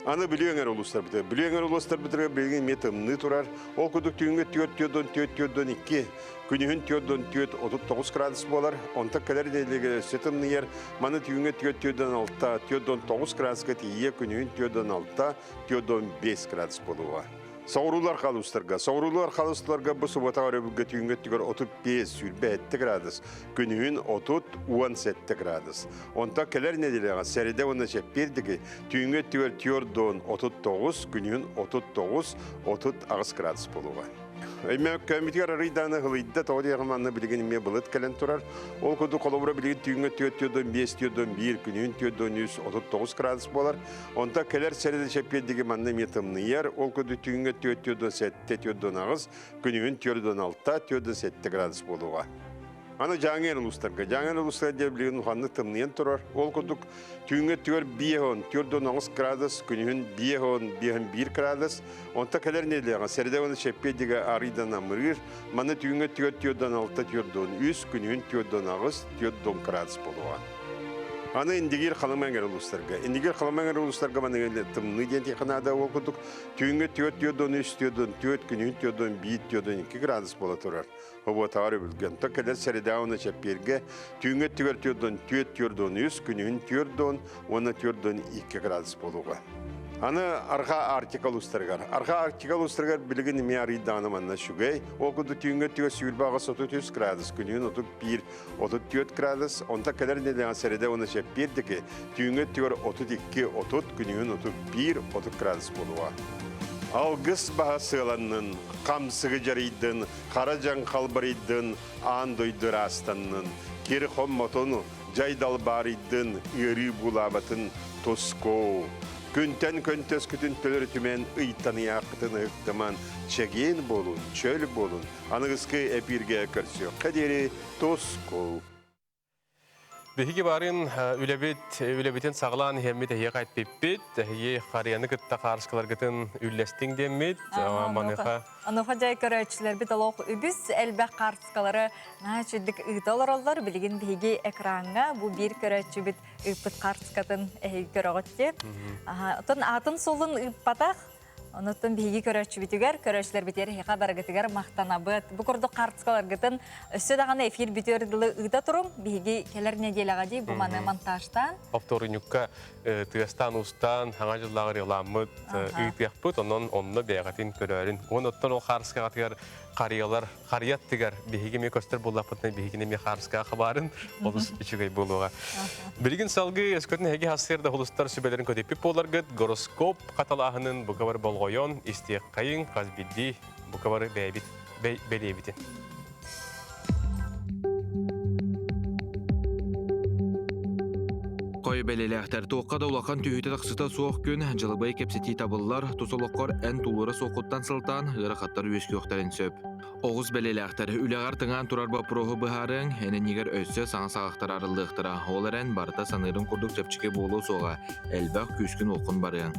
Аны Бүлүү эҥэр улуустарбытыгар. Бүлүү эҥэр улуустарбытыгар билигин эмиэ тымныы турар. Ол курдук түүҥҥэ 4,4,2, күнүһүн 4,4, 39 градус буолар. Онтон кэлэр нэдиэлэгэ өссө тымныйар. Маны түүҥҥэ 4,6, 4,9 градуска тиийэ, күнүһүн 4,6, 4,5 градус буолуоҕа. Соҕуруулар халустарга. Соҕуруулар халустарга бу суббота өрөбүлгэ түүҥҥэ өттүгэр 35, 27 градус, күнүһүн 30, 17 градус. Онтон кэлэр нэдиэлэҕэ сэрэдэ уонна чэппиэрдиги түүҥҥэ өттүгэр 4,39, күнүһүн 39, 38 градус буолуоҕа. Өймөкөөммүтүгэр арыйдааны ылыйда, тоҕо диэхэ манна билигин эмиэ былыт кэлэн турар. Ол курдук холобура билигин түүҥҥэ 4,5, 4,1, күнүһүн 4,3, 39 градус буолар. Онтон кэлэр сэрэдэ чэппиэрдиги манна эмиэ тымныйар. Ол курдук түүҥҥэ 4,7, 4,8, күнүһүн 4,6, 4,7 градус буолуоҕа. Аны Дьааҥы улуустарга. Дьааҥы улуустарга диэн билигин улаханнык тымныйан турар. Ол курдук түүҥҥэ өттүгэр 5 4,9 градус, күнүһүн 5 5,1 градус. Онто кэлэр нэдиэлэҕэ сэрэдэ уонна чэппиэрдигэ арыйдан амырыыр. Манна түүҥҥэ өттүгэр 4,6 4,3, күнүһүн 4,8 4,10 градус буолуоҕа. Аны Индигир Халыма эҥэр улуустарга. Индигир Халыма эҥэр улуустарга маннык тымныы диэн тиэхэ наада ол курдук түүҥҥэ 4,4,3 4,4, күнүһүн 4,1 4,2 градус буола турар. Обуотаҕар үбүлгэн. То кэлэр сэрэдээ уонна чэппиэргэ түүҥҥэ өттүгэр 4,4 4,3, күнүһүн 4 уонна 4,2 градус буолуоҕа. Аны Арҕаа Арктика улуустарыгар. Арҕаа Арктика улуустарыгар билигин эмиэ арыйдаҕына манна үчүгэй. Ол курдук түүҥҥэ өттүгэр 28 33 градус, күнүһүн 31 34 градус, онтон кэлэр нэдиэлэҕэ сэрэдэ уонна чэппиэр диэки түүҥҥэ өттүгэр 32 30, күнүһүн 31 30 градус буолуоҕа. Алгыс баһа сыаланнын, хамсыгы дьарыйдын, хара дьаҥ халбарыйдын, аан дойду ыраастаннын, кир хоммотун, дьай далбаарыйдын, ыарыы буулаабатын тускуу. Күнтэн көнтөскүтүн төлөрүтүмэн, ыйтан ыйааххытын ыһыктыман, чэгиэн буолун, чөл буолун, аныгыскы эпииргэ көрсүөххэ диэри тускул. Биһиги барын үлэбит үлэбитин саҕалаан иһэммит эһиэхэ эппиппит, эһиги харыйаны кытта хаарыскаларгытын үллэстиҥ диэммит, маныаха Онуоха дьай көрөөччүлэрбит олох үгүс элбэх хаартыскалары наһаа үчүгдүк ыыта олороллор. Билигин биһиги экраҥҥа бу биир көрөөччүбүт ыыппыт хаартыскатын эһиги көрөҕүт диэн. Оттон аатын суолун ыыппатах Онуттан биһиги көрөөччүбүтүгэр, көрөөччүлэрбитигэр эһиэхэ барыгытыгар махтанабыт. Бу курдук хаартыскаларгытын өссө даҕаны эфир бүтүөр дылы ыыта туруҥ. Биһиги кэлэр нэдиэлэҕэ дии бу маны монтажтаан. Оптуорунньукка тыастаан-уустаан саҥа дьыллааҕы ырыаламмыт ыытыахпыт. Онон онно бэйэҕитин көрөөрүн. Уон оттон ол хаарыскаҕытыгар харыйалар харыйа аттыгар биһиги эмиэ көстөр буоллахпытына биһигини эмиэ хаарыскаҕа хабаарын олус үчүгэй буолуоҕа. Билигин салгыы өскөтүн эһиги хассыыр да хулустар сүбэлэрин көтүппүт буоларгыт гороскоп хаталааһынын бука бары болҕойон истиэххэйиҥ хас биирдии бука бары бэйэбит бэлиэбитин. Хой бэлэлээхтэр туохха да улахан түһүүтэ-тахсыта суох күн, дьылыбай кэпсэтии табыллар, тус олоххор эн тулуура суоххуттан сылтаан ыарахаттар үөскүөхтэрин сөп. Оҕус бэлэлээхтэр үлэҕэр тыҥаан турар боппуруоһу быһаарыаҥ, эн иннигэр өссө саҥа саҕахтар арыллыахтара. Ол эрэн барыта саныырыҥ курдук чэпчэки буолуо суоҕа, элбэх күүскүн-уоххун барыаҥ.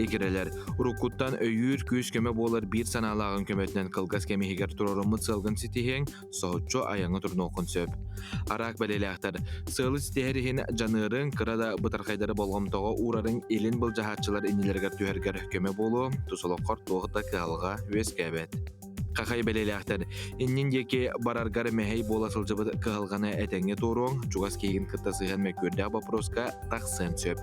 Игирэлэр, уруккуттан өйүүр күүс-көмө буолар биир санаалааҕын көмөтүнэн кылгас кэм иһигэр туруоруммут сыалгын ситиһиэҥ, соһуччу айаҥҥа турунуоххун сөп. Араак бэлиэлээхтэр, сыалы ситиһэр иһин дьаныарыҥ, кыра да бытархайдары болҕомтоҕо уурарыҥ илин былдьаһааччылар иннилэригэр түһэргэр көмө буолуо, тус олоххор туох да кыһалҕа үөскээбэт. Хахай бэлиэлээхтэр, иннин диэки бараргар мэһэй буола сылдьыбыт кыһалҕаны этэҥҥэ туоруоҥ, чугас киһигин кытта сыһыан мөккүөрдээх боппуруоска тахсыан сөп.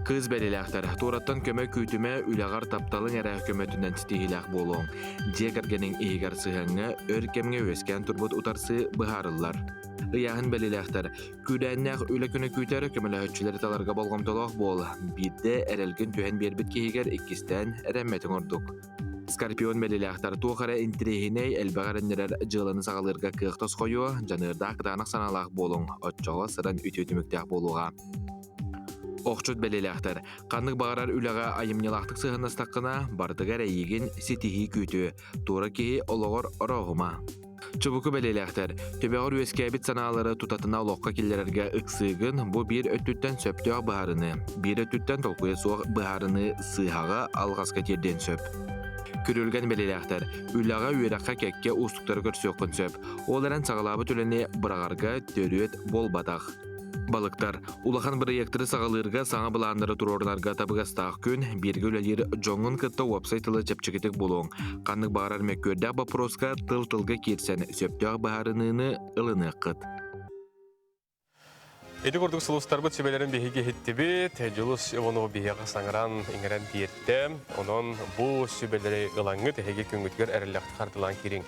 Кыыс бэлиэлээхтэр, туораттан көмө күүтүмэ, үлэҕэр тапталыҥ эрэ көмөтүнэн ситиһиилээх буолуоҥ. Дьиэ кэргэниҥ иһигэр сыһыаҥҥа өр кэмҥэ үөскээн турбут утарсыы быһаарыллар. Ыйааһын бэлиэлээхтэр, күүрээннээх үлэ күнэ күүтэр, көмөлөһөөччүлэри таларга болҕомтолоох буол. Биирдэ эрэлгин түһэн биэрбит киһигэр иккистээн эрэммэтиҥ ордук. Скорпион бэлилээхтэр туох эрэ интириэһинэй, элбэҕи эрэннэрэр дьыаланы саҕалыырга кыах тосхойуо, дьаныардаах кытаанах санаалаах буолуҥ, оччоҕо сыран үтүө түмүктээх буолуоҕа. Охчут бэлиэлээхтэр, ханнык баҕарар үлэҕэ айымньылаахтык сыһыаннастаххына, барытыгар эйиигин ситиһии күүтүө, туора киһи олоҕор орооһума. Чубуку бэлиэлээхтэр, төбөҕөр үөскээбит санаалары тутатына олоххо киллэрэргэ ыксыыгын, бу биир өттүттэн сөптөөх быһаарыныы, биир өттүттэн толкуйа суох быһаарыныы сыыһаҕа, алҕаска тиэрдиэн сөп. Күрүлгэн бэлиэлээхтэр, үлэҕэ, үөрэххэ кэккэ уустуктары көрсүөххүн сөп. Ол эрэн саҕалаабыт үлэни быраҕарга төрүөт буолбатах. Балыктар, улахан бырайыактары саҕалыырга саҥа былааннары туруорунарга табыгастаах күн, бииргэ үлэлиир дьоҥҥун кытта уопсай тылы чэпчэкитик булуоҥ. Ханнык баҕарар мөккүөрдээх боппуруоска тыл-тылга киирсэн, сөптөөх быһаарыныыны ылыныаххыт. Ити курдук сулустарбыт сүбэлэрин биһиги иһиттибит. Дьулус Иванов биһиэхэ саҥаран, иҥэрэн тиэртэ. Онон бу сүбэлэри ылаҥҥыт эһиги күҥҥүтүгэр эрэллэхтик хардылаан киириҥ.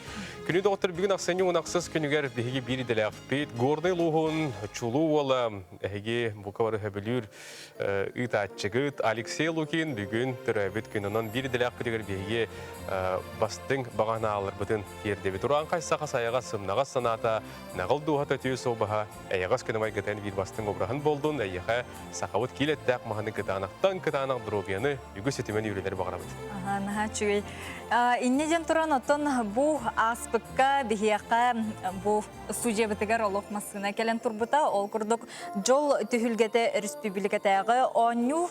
Күнү доҕоттор бүгүн ахсынньы 16 күнүгэр биһиги биир идэлээх Пит Горнай улууһун чулуу уола эһиги бука бары сөбүлүүр ыытааччыгыт Алексей Лукин бүгүн төрөөбүт күн. Онон биир идэлээхпитигэр биһиги бастыҥ баҕанааларбытын тиэрдэбит. Урааҥхай саха сайаҕас сымнаҕас санаата, наҕыл дууһата үтүө суобаһа, эйэҕэс күнү майгытын биир бастыҥ обраһын болдун, эйиэхэ сахабыт киилэттээх маһаны кытаанахтан кытаанах доруобуйаны үгүс үтүмэн үөрэлэр баҕарабыт. Аха, наһаа үчүгэй. Инньэ диэн туран, оттон бу ааспыкка биһиэхэ бу студиябытыгар олох массыына кэлэн турбута. Ол курдук дьол түһүлгэтэ республикатааҕы оонньуу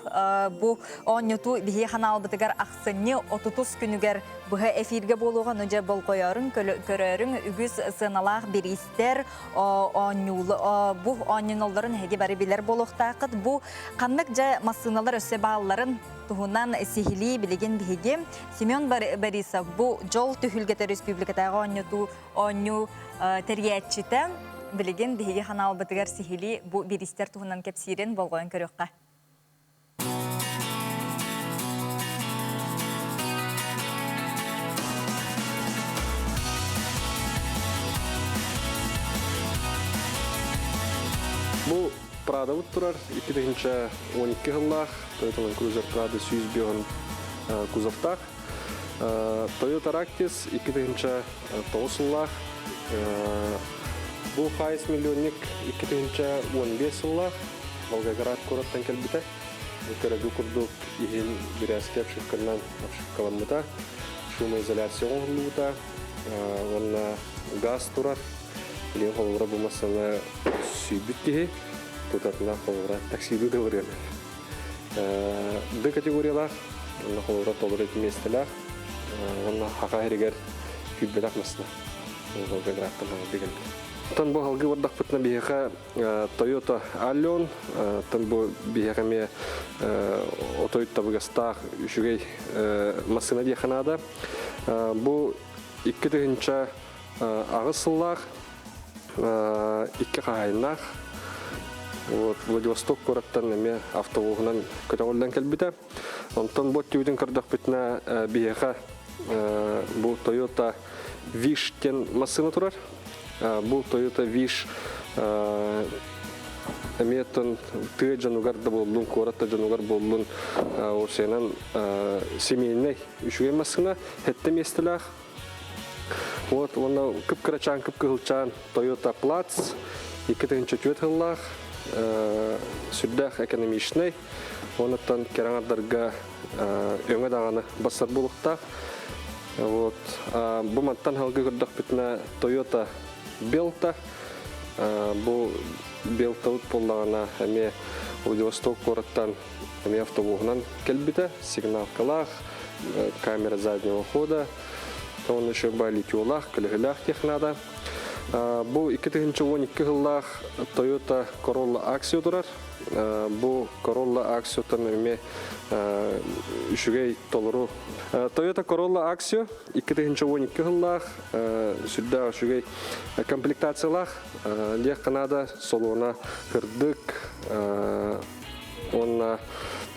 бу оонньутуу биһиги ханаалбытыгар ахсынньы 30 күнүгэр быһа эфиргэ буолуоҕа. Ну дьэ болҕойорун көрөөрүҥ үгүс сыаналаах бириистэр оонньуулу бу оонньоноллорун эһиги бары билэр буолуохтааххыт. Бу ханнык дьэ массыыналар өссө баалларын туһунан сиһилии билигин биһиги Семен Борисов бу дьол түһүлгэтэ республикатааҕы оонньотуу оонньуу тэрийээччитэ билигин биһиги ханаалбытыгар сиһилии бу бириистэр туһунан кэпсиирин болҕойон көрүөххэ. Бу Прадабыт турар 2012 сыллаах Toyota Land Cruiser Prado 105 кузовтаах. Toyota Ractis 2009 сыллаах. Бу Хайс миллионник 2015 сыллаах Волгоград куораттан кэлбитэ. Көрөгү курдук иһин бүрээски обшивканан обшивкаламмыта, шумоизоляция оҥоһуллубута уонна газ турар. Билигин холобура бу массыына сүүйбүт киһи тутатына холобура таксилыы да барыан. Д категориялаах, уонна холобура толору миэстэлээх, уонна хаха иһигэр күүрбэтэх массыына. Волгоградтан халгы кэлбит. Оттон бу халгы бардахпытына биһиэхэ Toyota Allion, оттон бу биһиэхэ эмиэ отой табыгастаах үчүгэй массыына диэххэ наада. Бу 2008 сыллаах икки хаһаайыннаах вот Владивосток куораттан эмиэ автобуһунан көтөҕүллэн кэлбитэ. Онтон бу өттүбүтүн көрдөхпүтүнэ биһиэхэ бу Toyota Wish диэн массыына турар. Бу Toyota Wish эмиэ оттон тыа дьонугар да буоллун, куорат да дьонугар буоллун, уопсайынан семейнэй үчүгэй массыына, сэттэ миэстэлээх. Вот уонна кып-кырачаан, кып-кыһылчаан Toyota Platz 2004 сыллаах, сүрдээх экономичнай, онуттан кэрэ аҥардарга өҥө даҕаны бассар буолуохтаах. Вот бу мантан халгы көрдөхпүтүнэ Toyota Belta бу Белтабыт буоллаҕына эмиэ Владивосток куораттан эмиэ автобуһунан кэлбитэ, сигналкалаах, камера заднего хода, он еще литиолаах, көлөһөлөөх технада. Бу 2012 сыллаах Toyota Corolla Axio турар. Бу Corolla Axio-тан эмиэ үчүгэй толору. Toyota Corolla Axio 2012 сыллаах сүрдээх үчүгэй комплектациялаах. Диэххэ наада, солуона кырдык уонна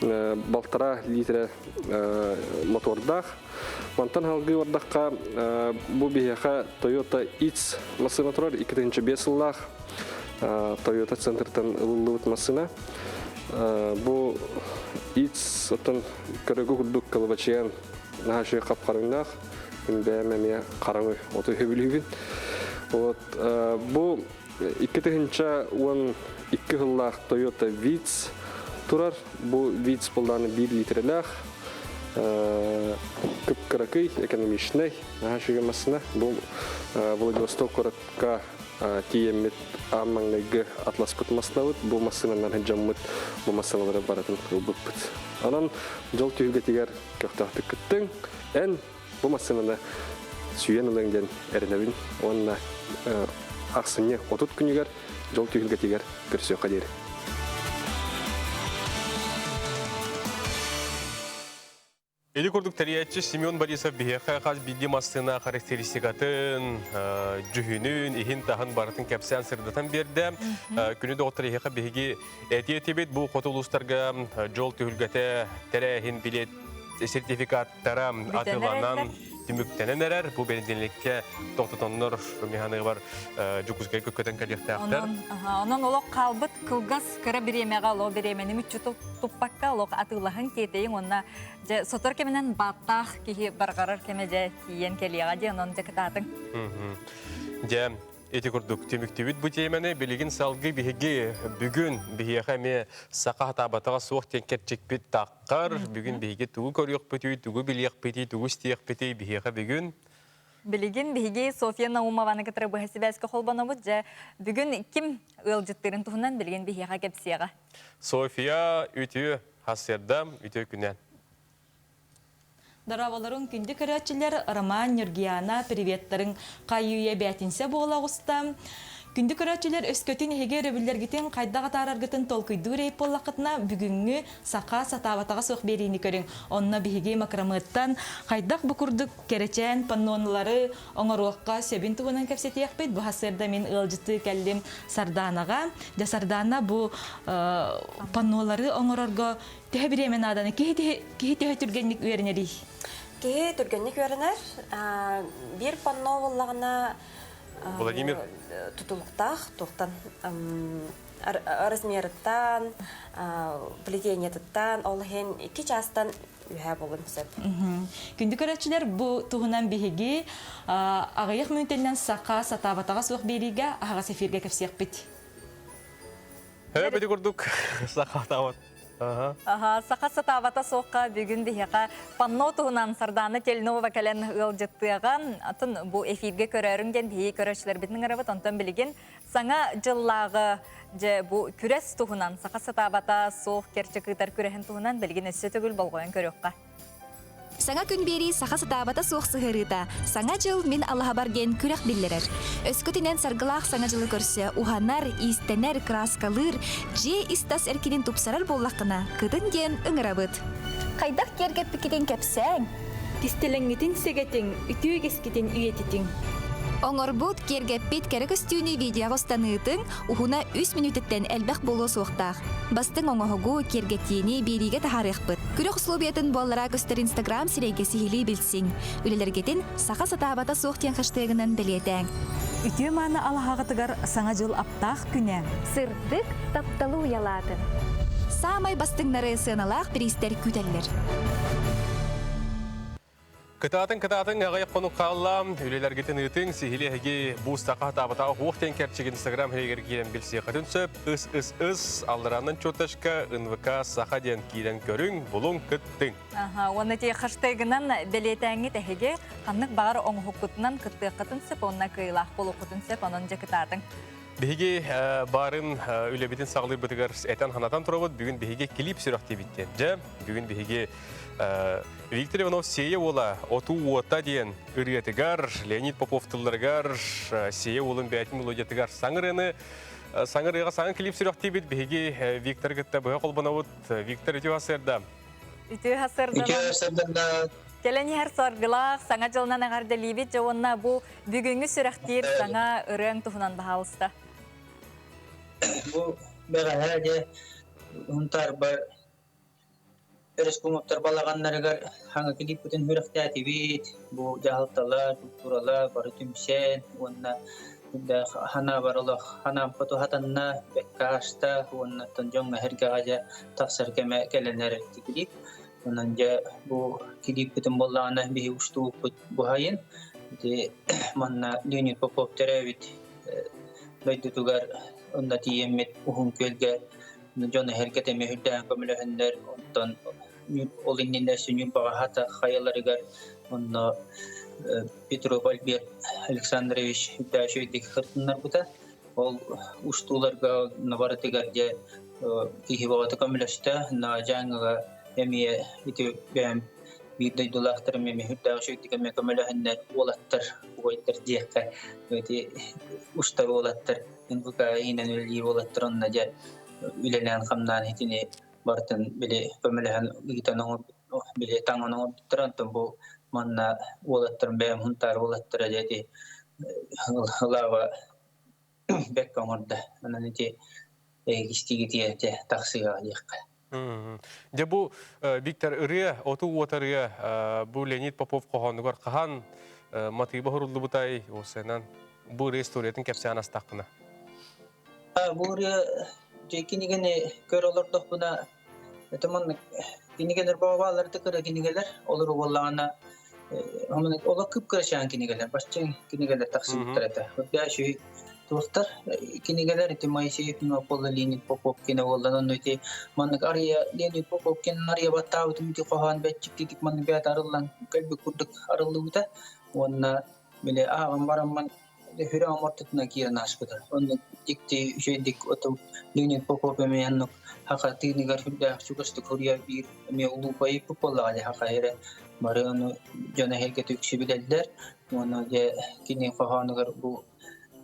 балтараа литрэ мотордаах. Мантан салгыы бардахха, бу биһиэхэ Toyota X массыына турар, 2005 сыллаах Toyota центртан ылыллыбыт массыына. Бу X оттон көрөгү курдук кылабачыйан Наһаа үчүгэй хап-харыҥнаах. Мин бэйэм эмиэ хараҥы оту сөбүлүүбүн. Вот бу 2012 сыллаах Toyota Vitz турар. Бу Vitz булдааны 1 литрэлээх кып-кыракый, экономичнай, наһаа үчүгэй массыына. Бу Владивосток куоракка тиийэммит аан маҥнайгы атласпыт массыынабыт. Бу массыынанан сылдьаммыт бу массыыналары барытын ылбыппыт. Онон дьол түһүлгэтигэр көхтөөхтүк кыттыҥ. Эн бу массыынаны сүүйэн ылыаҥ диэн эрэнэбин уонна ахсынньы 30 күнүгэр дьол түһүлгэтигэр көрсүөххэ диэри. Или курдук тэрийээччи Семен Борисов биһиэхэ хас биирдии массыына характеристикатын, дьүһүнүн, иһин-таһын барытын кэпсээн сырдатан биэрдэ. Күнү доҕоттор эһиэхэ биһиги этиэ этибит бу хоту улуустарга дьол түһүлгэтэ тэрээһин билет сертификаттара атыланан түмүктэнэн эрэр. Бу бэнидиэнньиккэ тохтотоннор механыгар Дьокуускайга көтөн кэлиэхтээхтэр. Онон олох хаалбыт кылгас кыра бириэмэҕэ олох бириэмэни мүччү туппакка олох атыылаһын тиэтэйиҥ уонна дьэ сотор кэминэн бааттаах киһи барҕарар кэмэ дьэ тиийэн кэлиэҕэ диэн онон дьэ кытаатыҥ. Дьэ Ити курдук түмүктүүбүт бу тиэмэни билигин салгыы биһиги бүгүн биһиэхэ эмиэ саха хатаабатаҕа суох диэн кэрчикпит таххар. Бүгүн биһиги тугу көрүөхпүтүй, тугу билиэхпитий, тугу истиэхпитий биһиэхэ бүгүн Билигин биһиги Софья Наумованы кытары быһа сибээскэ холбонобут. Дьэ, бүгүн ким ыалдьыттыырын туһунан билигин биһиэхэ кэпсиэҕэ. Софья үтүө сарсыарда, үтүө күнэн. Дорооболорун күндү көрөөччүлэр Роман, Нюргиана приветтарын хайыы-үйэ бээтинсэ буола оҕуста. Күндү көрөөччүлэр өскөтүн эһиги өрөбүллэргитин хайдах атаараргытын толкуйдуур эйп буоллаххытына бүгүҥҥү саха сатаабатаҕа суох биэриини көрүҥ. Онно биһиги макрамыттан хайдах бу курдук кэрэчээн паннонулары оҥоруохха сөбүн туһунан кэпсэтиэхпит. Бу сарсыарда мин ыалдьыттыы кэллим Сарданаҕа. Дьэ Сардана бу паннолары оҥорорго Төһө бириэмэ нааданы киһи киһи төһө түргэнник үөрэнэрий? Киһи түргэнник үөрэнэр. Биир панно буоллаҕына Владимир тутулуктаах туохтан размерыттан, плетениетыттан, ол иһин икки чаастан үһэ буолуон сөп. Күндү көрөөччүлэр, бу туһунан биһиги аҕыйах мүнүүтэннэн саха сатаабатаҕа суох биэриигэ аһаҕас эфиргэ кэпсиэхпит. Ити курдук саха сатаабат. Аха, саха сатаабата суохха бүгүн биһиэхэ панно туһунан Сардаана Тельнова кэлэн ыалдьыттыаҕа. Атын бу эфиргэ көрөөрүҥ диэн биһиги көрөөччүлэрбитин ыҥырабыт. Онтон билигин саҥа дьыллааҕы дьэ бу күрэс туһунан саха сатаабата суох кэрчик ыытар күрэһин туһунан билигин өссө төгүл болҕойон көрүөххэ. Саҥа күн биэрии саха сатаабата суох сыһыарыыта Саҥа дьыл мин алаһабар диэн күрэх биллэрэр. Өскөтүнэн саргылаах Саҥа дьылы көрсө уһанар, иистэнэр, кырааскалыыр, дьиэ ис-тас эркинин тупсарар буоллаххына, кытын диэн ыҥырабыт. Хайдах киэргэппиккитин кэпсээҥ. Кистэлэҥҥитин сэгэтиҥ, үтүө үгэскитин үйэтитиҥ. Оҥорбут, киэргэппит кэрэ көстүүнү видеоҕа устаныытыҥ уһуна үс мүнүүтэттэн элбэх буолуо суохтаах. Бастыҥ оҥоһугу, киэргэтиини биэриигэ таһаарыахпыт. Күрэх условиятын буоллара көстөр Инстаграм сирэйгэ сиһилии билсиҥ. Үлэлэргитин «Саха сатаабата суох» диэн хэштегынан бэлиэтээҥ. Үтүө мааны алаһаҕытыгар Саҥа дьыл аптаах күнэ! Сырдык тапталы уйалаатын! Саамай бастыҥнары сыаналаах бириистэр күүтэллэр. Кытаатыҥ, кытаатыҥ, аҕыйах хонук хаалла. Үлэлэргитин ыытыҥ, сиһилии эһиги буустаха хатаабатаҕа уох диэн кэрчик Инстаграм иһигэр киирэн билсиэххитин сөп. Ыс, ыс, ыс, аллараанан чуоташка, НВК Саха диэн киирэн көрүҥ, булуҥ, кыттыҥ. Аха, уонна ти хэштегынан бэлиэтээҥҥит эһиги ханнык баҕар оҥоһуккутунан кыттыаххытын сөп, уонна кыайыылаах буолуоххутун сөп, онон дьэ кытаатыҥ. Биһиги баарын үлэбитин саҕалыырбытыгар этэн-санатан турабыт. Бүгүн биһиги клип сүрэхтиибит диэн. Дьэ, бүгүн биһиги Виктор Иванов Сиэйэ уола Отуу уота диэн ырыатыгар, Леонид Попов тылларыгар, Сиэйэ уолун бэйэтин мелодиятыгар саҥа ырыаны саҥа ырыаҕа саҥа клип сүрэхтиибит. Биһиги Виктор кытта быһа холбонобут. Виктор, үтүө сарсыарда. Үтүө сарсыарда. Кэлэн иһэр саргылаах саҥа дьылынан эҕэрдэлиибит дьэ уонна бу бүгүҥҥү сүрэхтиир саҥа ырыаҥ туһунан баһаалыста. Бу бэҕэһээ дьэ Һунтаарбар өрөспүүбүлүкэлэр балаҕаннарыгар хаҥа клиппытын сүрэхтээтибит. Бу дьаһалталар, культуралар бары түмсэн уонна ханаабар олох ханаам хоту хатанна, бэккэ ааста уонна оттон дьоҥҥо-сэргэҕэ дьэ тахсар кэмэ кэлэн эрэр клип. Онон дьэ бу килииппитин буоллаҕына биһи устубуппут буһайын. Ити манна Леонид Попов төрөөбүт дойдутугар онно тиийэммит Уһун Күөлгэ дьон эһэргэтэ эмиэ үрдээн көмөлөһөннөр, онтон ол иннинэ Сүнньүн Баҕаһата хайаларыгар онно Петров Альберт Александрович үрдээх үчүгэйдик кытыннарбыта. Ол устууларга барытыгар дьэ киһи бөҕөтө көмөлөстө. Дьааҥыга эмиэ ити бэйэм биир дойдулаахтарым эмиэ үрдээх үчүгэйдик эмиэ көмөлөһөннөр уолаттар убайдар диэххэ ити устар уолаттар НВК иһинэн үлэлиир уолаттар онно дьэ үлэлээн-хамнаан итини барытын били көмөлөһөн ыытан оҥорбут били таҥан оҥорбуттара. Онтон бу манна уолаттарым бэйэм Хунтаар уолаттара дьэ ити ылааба бэккэ оҥордо. Онон ити истигитиэ дьэ тахсыаҕа диэххэ. Дьэ бу Виктор ырыа, оту уот ырыа бу Леонид Попов хоһоонугар хаһан матыыба хуруллубутай осенан бу ырыа историятын кэпсээн астахпына. Бу ырыа дьэ кинигэни көр олордохпуна это маннык кинигэлэр баабаалар да кыра кинигэлэр олор буоллаҕына олох кып-кырачаан кинигэлэр бачча кинигэлэр тахсыбыттар этэ. Үрдээшүй туохтар кинигэлэр ити Моисеев Пола Леонид Поповкина буоллан онно ити маннык арыйа Леонид Поповкин арыйа баттаабытым ити хоһоон бэччиктитик маннык бэйэтэ арыллан кэлбит курдук арыллыбыта уонна били ааҕан бараммын хүрэ омортутуна киирэн ааспыта. Онно дикти үчүгэйдик оту Леонид Попов эмиэ оннук хаха тыыныгар сүрдээх чугастык суруйар биир эмиэ улуупайыппыт буоллаҕа дии хаха эрэ бары ону дьоно эһэргэтэ үксү билэллэр. Уонна дьэ кини хоһоонугар бу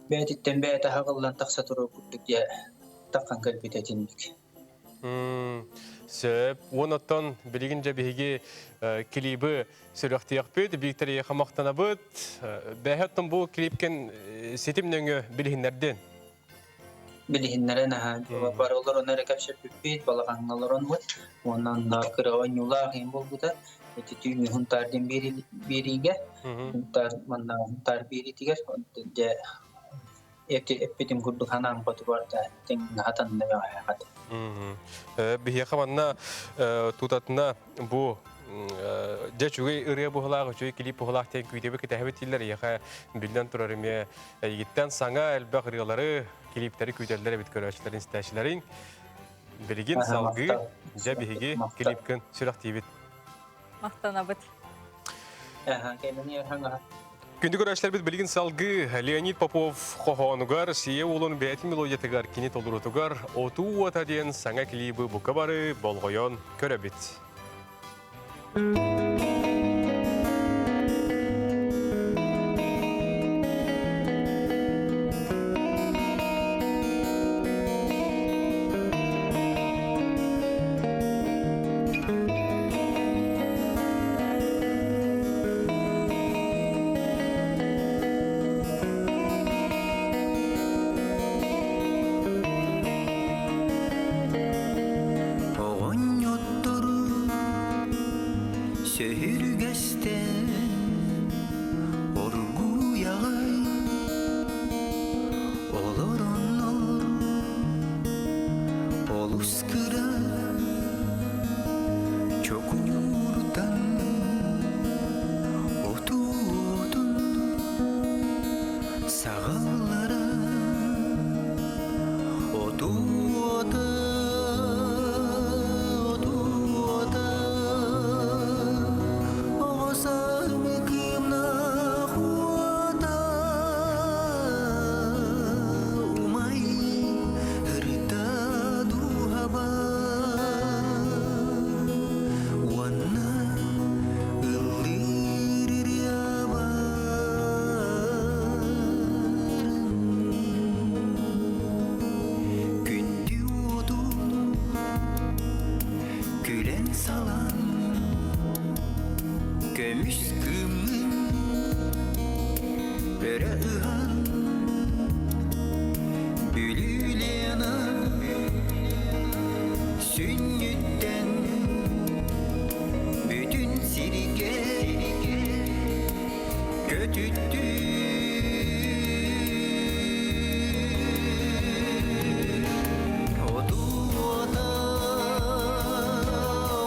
бэйэтиттэн бэйэтэ аһаҕыллан тахса турар курдук дьэ таххан кэлбитэ итинник. Сөп. Уон оттон билигин дьэ биһиги клибы сүрэхтиэхпит, Виктор эйиэхэ махтанабыт. Бэһэ оттон бу клипкин ситим нөҥүө билиһиннэрдин. Билиһиннэрэн аһа бары олорон эрэ кэпсэппиппит, балаҕаҥҥа олоронмут. Уонна онно кыра оонньуулаах иһин буолбута. Ити түүҥҥү Хунтаар диэн биэриигэ, Хунтаар манна Хунтаар биэриитигэр дьэ эппитим курдук ханаан хоту барда тэҥ хатанна бэҕэһээ. Биһиэхэ манна тутатына бу дьэ үчүгэй ырыа буһалаах, үчүгэй клип буһалаах диэн күүтэбит кэтэһэбит дииллэр. Эйиэхэ биллэн турар эмиэ эйигиттэн саҥа элбэх ырыалары, клиптэри күүтэллэр эбит көрөөччүлэрин, истээччилэриҥ. Билигин салгыы дьэ биһиги клипкын сүрэхтиибит. Махтанабыт. Күндү көрөөччүлэрбит билигин салгыы Леонид Попов хоһоонугар, Сийэ уолун бэйэтин мелодиятыгар кини толоруутугар «Отуу уота» диэн саҥа клибы бука бары болҕойон көрөбүт. Оҕонньоттору сөһүргэстэн оргуйаҕай олороннор олус кыра чокууртан отуутун саҕаллара отуота отуота оҕо саамы кыымнаах уота умай ырыта дууһаба уонна ыллыыр ырыабар күндү уотун күлэн салан көмүс кыымын өрө ыһан Бүлүү Лена сүнньүттэн бүтүн сиргэ көтүттүү. Оту уота,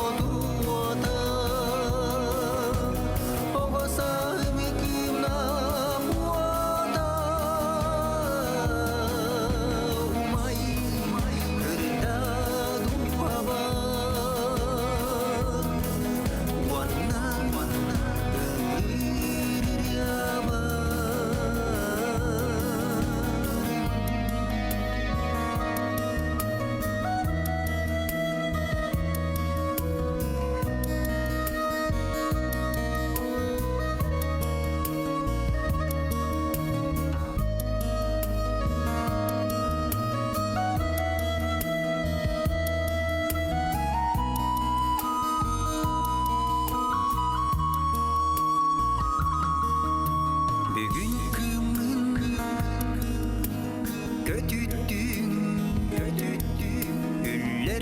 оту уота,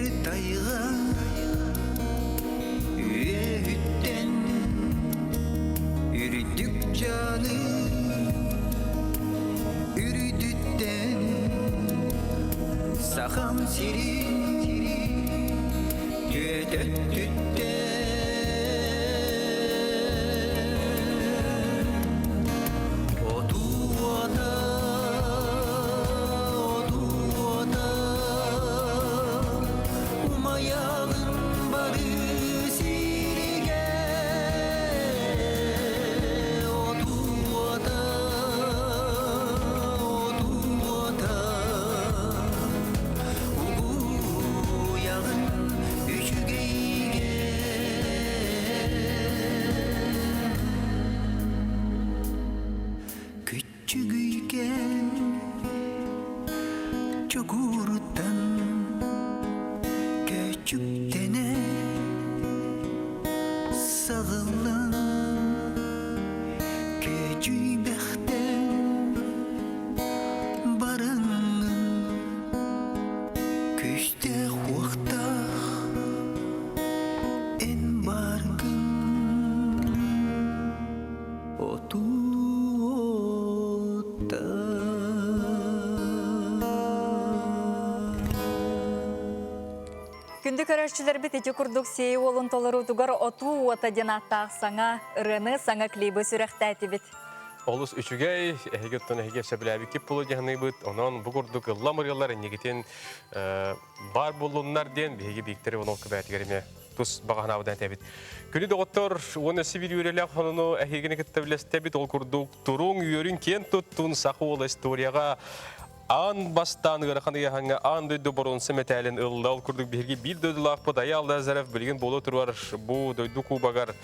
Киэр тайҕа үөһүттэн үрдүк дьааны үрдүттэн Сахам сирин түөтөттүттэн Отуота, отуота, умайаҕын бары сиригэр. Отуота, отуота, угуйаҕын үчүгэйгэ. Күччүгүйгэн чокууруттан көчүктэнэ саҕыллан көчүйбэхтэн бараҥҥын күстээх уохтаах эн бааргын Күндү көрөөччүлэрбит ити курдук сиэй уолун толоруутугар отуу уота диэн ааттаах саҥа ырыаны, саҥа клибы сүрэхтээтибит. Олус үчүгэй, эһиги оттон эһиги сөбүлээбиккит буолуо диэханыыбыт. Онон бу курдук ыллам ырыалар иннигитин баар буоллуннар диэн биһиги Виктор Иванов көбээтигэр эмиэ тус баҕаһынаабыт этэбит. Күнү доҕоттор, уонна сибир үөрэлээх хонону эһигини кытта билэстэбит. Ол курдук туруҥ, үөрүн киэн туттун саха уола историяҕа аан бастаан ыарахан ыйаһаҥҥа аан дойду боруонса мэтээлин ылла. Ол курдук биһиги биир дойдулаахпыт Айаал Лазарев билигин буола турар бу дойду кубогар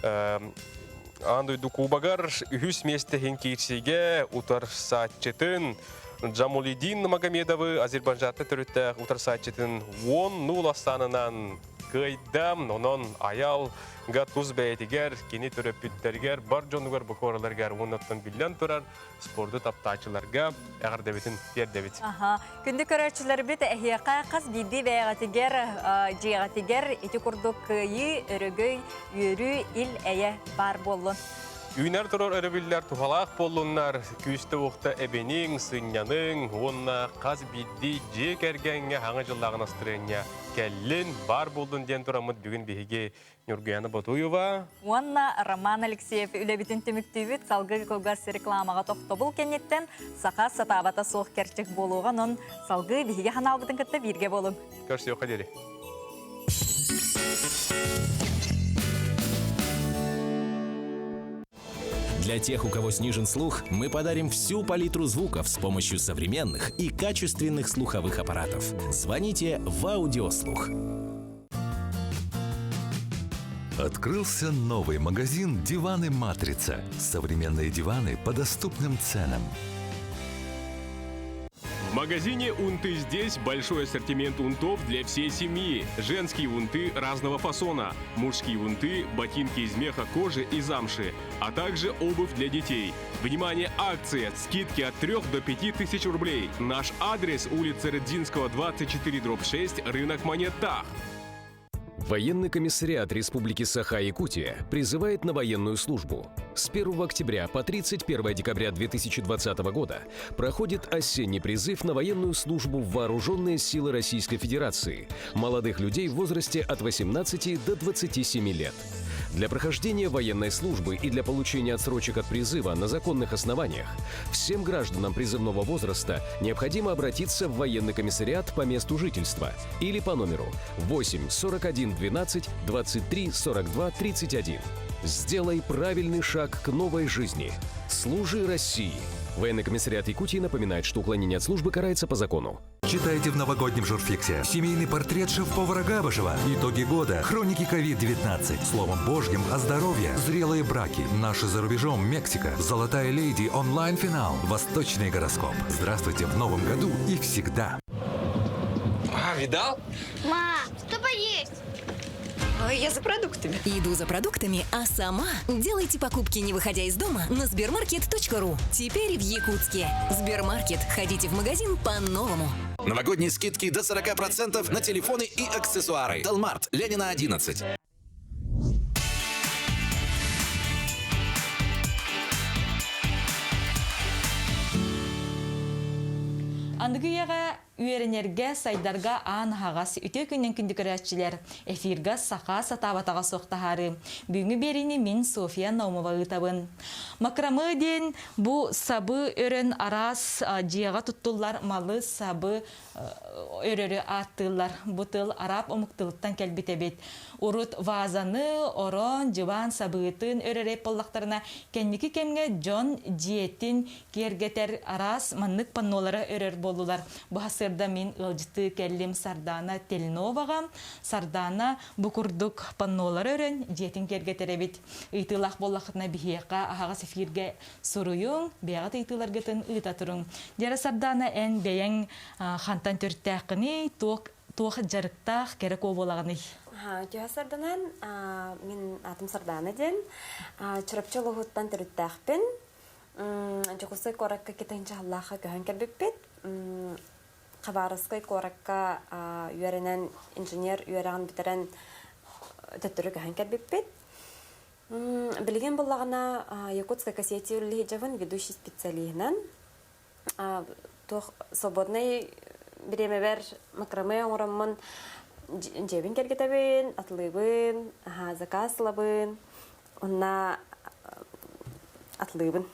аан дойду кубогар үһүс миэстэһин киирсиигэ утарсааччытын Джамулидин Магомедовы Азербайджатта төрүттээх утарсааччытын 10 нул астанынан кыайда. Онон Аял тус бэйэтигэр, кини төрөппүттэригэр, бар дьонугар букораларыгар уоннаттан биллэн турар спорду таптааччыларга эҕэрдэбитин тиэрдэбит. Аха. Күндү көрөөччүлэрбит эһиэхэ хас биирдии бэйэҕитигэр, дьиэҕитигэр ити курдук кыайыы, өрөгөй, үөрүү, ил-эйэ баар буоллун. Үүнэр турар өрөбүллэр туһалаах буоллуннар, күүстэ-уохта эбиниҥ, сынньаныҥ уонна хас биирдии дьиэ кэргэҥҥэ хаҥа дьыллааҕы настырыанньа кэллин, баар буоллун диэн тураммыт бүгүн биһиги Ньургуяна Ботуева уонна Роман Алексеев үлэбитин түмүктүүбүт. Салгыы кылгас рекламаҕа тохтобул кэнниттэн саха сатаабата суох кэрчик буолуоҕа, онон салгыы биһиги ханаалбытын кытта бииргэ буолуҥ. Көрсүөххэ диэри. Для тех, у кого снижен слух, мы подарим всю палитру звуков с помощью современных и качественных слуховых аппаратов. Звоните в Аудиослух. Открылся новый магазин «Диваны Матрица». Современные диваны по доступным ценам. В магазине «Унты здесь» большой ассортимент унтов для всей семьи. Женские унты разного фасона, мужские унты, ботинки из меха, кожи и замши, а также обувь для детей. Внимание, акция! Скидки от 3 до 5 тысяч рублей. Наш адрес – улица Рыдзинского, 24, дробь 6, рынок монет Тах. Военный комиссариат Республики Саха-Якутия призывает на военную службу. С 1 октября по 31 декабря 2020 года проходит осенний призыв на военную службу в Вооруженные силы Российской Федерации молодых людей в возрасте от 18 до 27 лет. Для прохождения военной службы и для получения отсрочек от призыва на законных основаниях всем гражданам призывного возраста необходимо обратиться в военный комиссариат по месту жительства или по номеру 8 41 12 23 42 31. Сделай правильный шаг к новой жизни. Служи России. Военный комиссариат Якутии напоминает, что уклонение от службы карается по закону. Читайте в новогоднем журфиксе. Семейный портрет шеф-повара Габышева. Итоги года. Хроники COVID-19. Словом Божьим о здоровье. Зрелые браки. Наши за рубежом. Мексика. Золотая леди. Онлайн-финал. Восточный гороскоп. Здравствуйте в новом году и всегда. А, видал? Ма, что поесть? Я за продуктами. Иду за продуктами, а сама делайте покупки, не выходя из дома, на сбермаркет.ру. Теперь в Якутске. Сбермаркет. Ходите в магазин по-новому. Новогодние скидки до 40% на телефоны и аксессуары. Далмарт, Ленина 11. Аныгы үйэҕэ үөрэнэргэ, сайдарга аан аһаҕас, үтүө күнүнэн күндү көрөөччүлэр! Эфирга саха сатаабатаҕа суох таһаарыы. Бүгүҥҥү биэриини мин Софья Наумова ыытабын. Макрамы диэн бу сабы өрөн араас дьиэҕэ туттуллар малы сабы өрөрү ааттыыллар. Бу тыл араб омук тылыттан кэлбит эбит. Урут вазаны, орон, дьыбаан сабыытын өрөрөй буоллахтарына, кэнники кэмҥэ дьон дьиэтин киэргэтэр араас маннык паннолары өрөр буоллулар. Бу сарсыарда мин ыалдьыттыы кэллим Сардаана Тельноваҕа. Сардаана бу курдук паннолары өрөн дьиэтин киэргэтэр эбит. Ыйытыылаах буоллаххытына биһиэхэ аһаҕас эфиргэ суруйуҥ, бэйэҕит ыйытыыларгытын ыыта туруҥ. Дьара Сардаана, эн бэйэҥ хантан төрүттээххиний, туох туох дьарыктаах кэрэ куо буолаҕыный? Үтүө Сарданан, мин аатым Сардаана диэн. Чурапчы улууһуттан төрүттээхпин. Дьокуускай куоракка китинчаһаллаахха көһөн кэлбиппит. Хабаровскай куоракка үөрэнэн инженер үөрэҕин бүтэрэн төттөрү көһөн кэлбиппит. Билигин буллаҕына Якутская кассетия үлэлиһи ведущий специалиһынан туох свободнай бириэмэбэр макраме оҥороммун дьиэбин кэргэтэбин, атылыыбын, заказ ылабын, онна атылыыбын.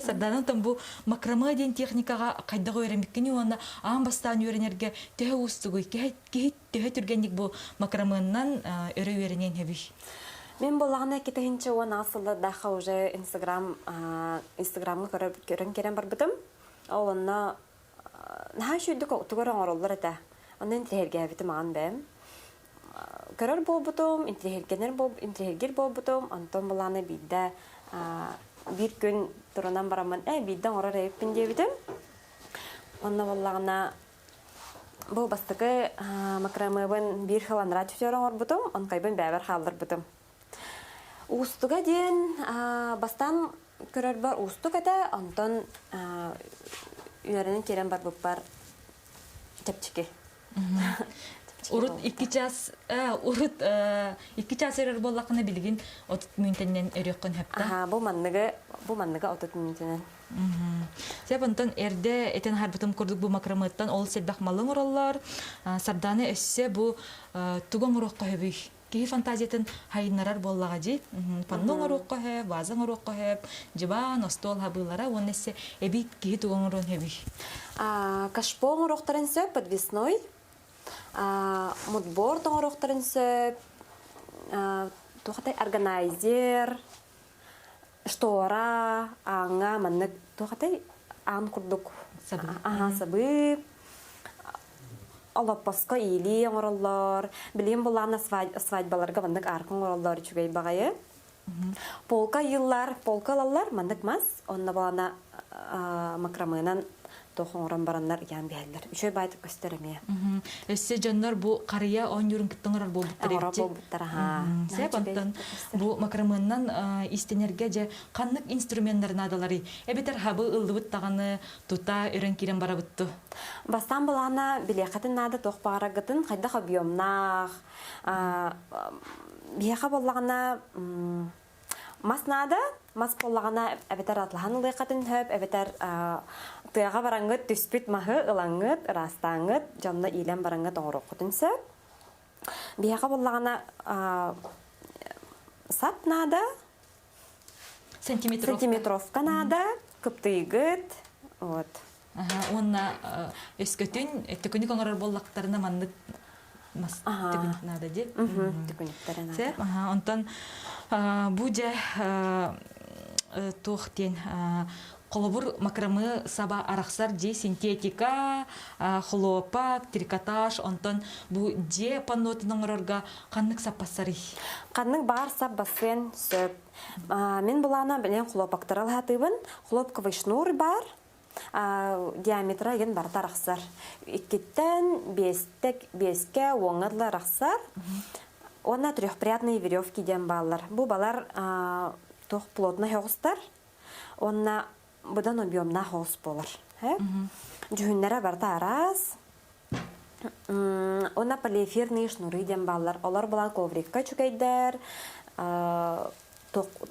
Сардаана оттон бу макраме диэн техникаҕа хайдах үөрэммиккиний уонна аан бастаан үөрэнэргэ төһө уустугуй? Киһи төһө түргэнник бу макрамыаннан өрө үөрэниэн сөбүй? Мен буоллаҕына 2018 сыллардаахха уже Инстаграм Инстаграмҥа көрөн кэлэн барбытым. Ол онно наһаа үчүгэйдик тугу эрэ оҥороллор этэ. Онно интириэһиргээбитим аҕан бэйэм. Көрөр буолбутум, интириэһиргэнэр интириэһиргиир буолбутум. Онтон былаана биирдэ биир күн турунан бараммын, ээ биирдэ оҥорор эбиппин диэбитим. Онно буоллаҕына Бу бастакы макрамебын биир сыл анараа түһүөр оҥорбутум, онкайбын бэйэбэр хаалларбытым. Уустуга диэн бастаан көрөрбөр уустук этэ, онтон үөрэнэн киирэн барбыппар чэпчэки. Урут икки час урут икки час өрөр буоллаххына билигин 30 мүнүүтэнэн өрүөххүн сөп Аха, бу манныгы бу манныгы 30 мүнүүтэнэн. Сөп, онтон эрдэ этэн аһарбытым курдук бу макрамыттан ол сэрбэх малы оҥороллор. Сардаана өссө бу тугу оҥоруохха сөбүй? Киһи фантазиятын хайыннарар буоллаҕа дии. Панно оҥоруохха сөп, ваза оҥоруохха сөп, дьыбаан, остуол хабыылара уонна өссө эбии киһи тугу оҥоруон сөбүй? Кашпо оҥоруохтарын сөп, подвесной. Мудборд оҥоруохтарын сөп, туох органайзер, штора ааҥҥа маннык туох этэй аан курдук аһаа сабыы олоппоско иилии оҥороллор билигин булаана свадьбаларга маннык арка оҥороллор үчүгэй баҕайы полка ыйыллар полка ылаллар маннык мас онно балана макрамынан туох оҥорон бараннар ыйаан биһэллэр. Үчүгэй баайтык көстөр эмиэ. Өссө дьоннор бу харыйа оонньуурун кытта оҥорор буолбуттар Оҥорор буолбуттар, аһаа. Сөп, онтон бу макрамыаннан истэнэргэ дьэ ханнык инструменнар наадаларый? Эбэтэр хабы ыллыбыт даҕаны тута өрөн киирэн барабыт Бастаан былаана билиэххитин наада туох баҕараргытын хайдах объемнаах биһиэхэ буоллаҕына Мас наада, мас буоллаҕына эбэтэр атлаһан ылыаххытын сөп, эбэтэр тыаҕа бараҥҥыт түспүт маһы ылаҥҥыт, ыраастааҥҥыт, дьонно иилэн бараҥҥыт оҥоруоххутун сөп. Биһиэхэ буоллаҕына сап наада, сантиметровка, сантиметровка наада, кыптыйгыт, вот. Уонна өскөтүн төкүнүк оҥорор буоллахтарына маннык мас төкүнүк наада дии. Төкүнүктэрэ наада. Онтон бу дьэ туох диэн холобур макрамы саба арахсар дьиэ синтетика, хлопок, трикотаж, онтон бу дьиэ паннотун оҥорорго ханнык саппассарый? Ханнык баар сап бассыан сөп. Мин булаана билэн хлопоктары алһатыыбын. Хлопковый шнур бар, диаметра игин барыта арахсар. Иккиттэн биэстек биэскэ уоҥҥа дылы арахсар. Уонна трехпрядные веревки диэн бааллар. Бу балар туох плотно оҕустар. Уонна быдан объемнаах оҕус буолар. Дьүһүннэрэ барыта араас. Уонна полиэфирные шнуры диэн бааллар. Олор булан коврикка үчүгэйдэр,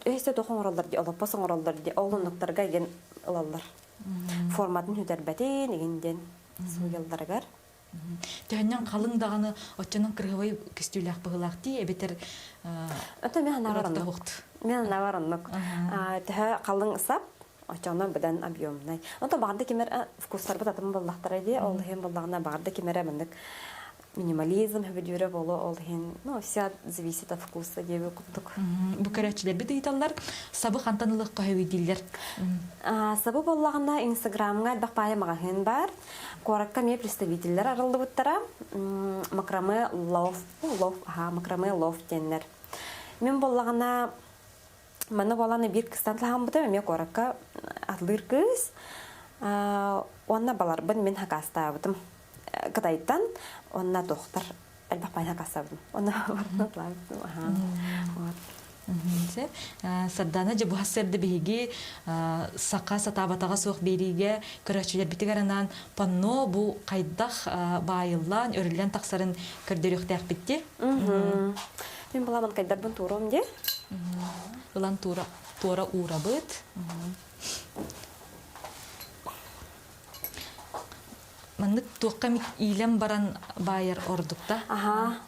өссө туох оҥороллор дии, олоппос оҥороллор дии, ол оннуктарга игин ылаллар. Форматын сүтэрбэтин игин диэн суруйалларыгар. Төһөннөн халыҥ даҕаны оччонон кырыһыбай көстүүлээх быһыылаах дии эбэтэр Это мен анавар оннук. Мен анавар оннук. Төһө халыҥ сап, оччонон быдан объемнай. Онто баҕарда кимер вкустарбыт атын буоллахтара дии, ол иһин буоллаҕына баҕарда кимере маннык минимализм хөбүдүүрэ боло ол иһин ну все зависит от вкуса диэби курдук. Бу көрөөччүлэрбит ыйыталлар, сабы хантан ылыахха сөбүй дииллэр. Сабы буоллаҕына Инстаграмҥа элбэх паайа маҕаһыын баар. Куоракка эмиэ представителлэр арыллыбыттара. Макраме лов, лов, аха, макраме лов диэннэр. Мин буоллаҕына манна буолан биир кыстан таһаммытым эмиэ куоракка атлыыр кыыс. Уонна баларбын мин хакаастаабытым. Кытайтан уонна туохтар элбэх паайа хакаастаабытым. Онно барытын аха. Вот. Сардана дьэ бу сарсыарда биһиги саха сатаабатаҕа суох биэриигэ көрөөччүлэрбитигэр анаан панно бу хайдах баайыллан, өрүллэн тахсарын көрдөрүөхтээхпит дии. Мин буламан кайдарбын туурум дии. Ылан туора, туора уурабыт. Маннык туохха эмит иилэн баран баайар ордукта. Аха.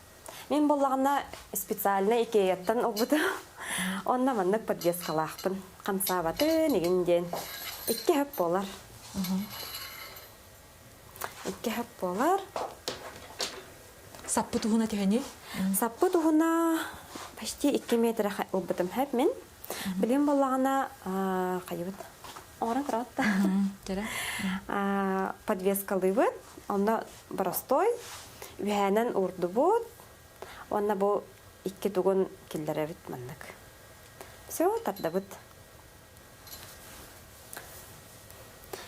Мин буоллаҕына специально Икеяттан ылбытым. Онно маннык подвескалаахпын. Хамсаабатын игин диэн. Икки хөп буолар. Икки хөп буолар. Саппыт уһуна төһөнүй? Саппыт уһуна почти 2 метр ылбытым хөп мин. Билим буоллаҕына хайыбыт оҥорон көрөт да. Подвескалыыбыт. Онно боростой үһээнэн уурдубут. Уонна бу икки тугун киллэрэбит маннык. Все, тардабыт.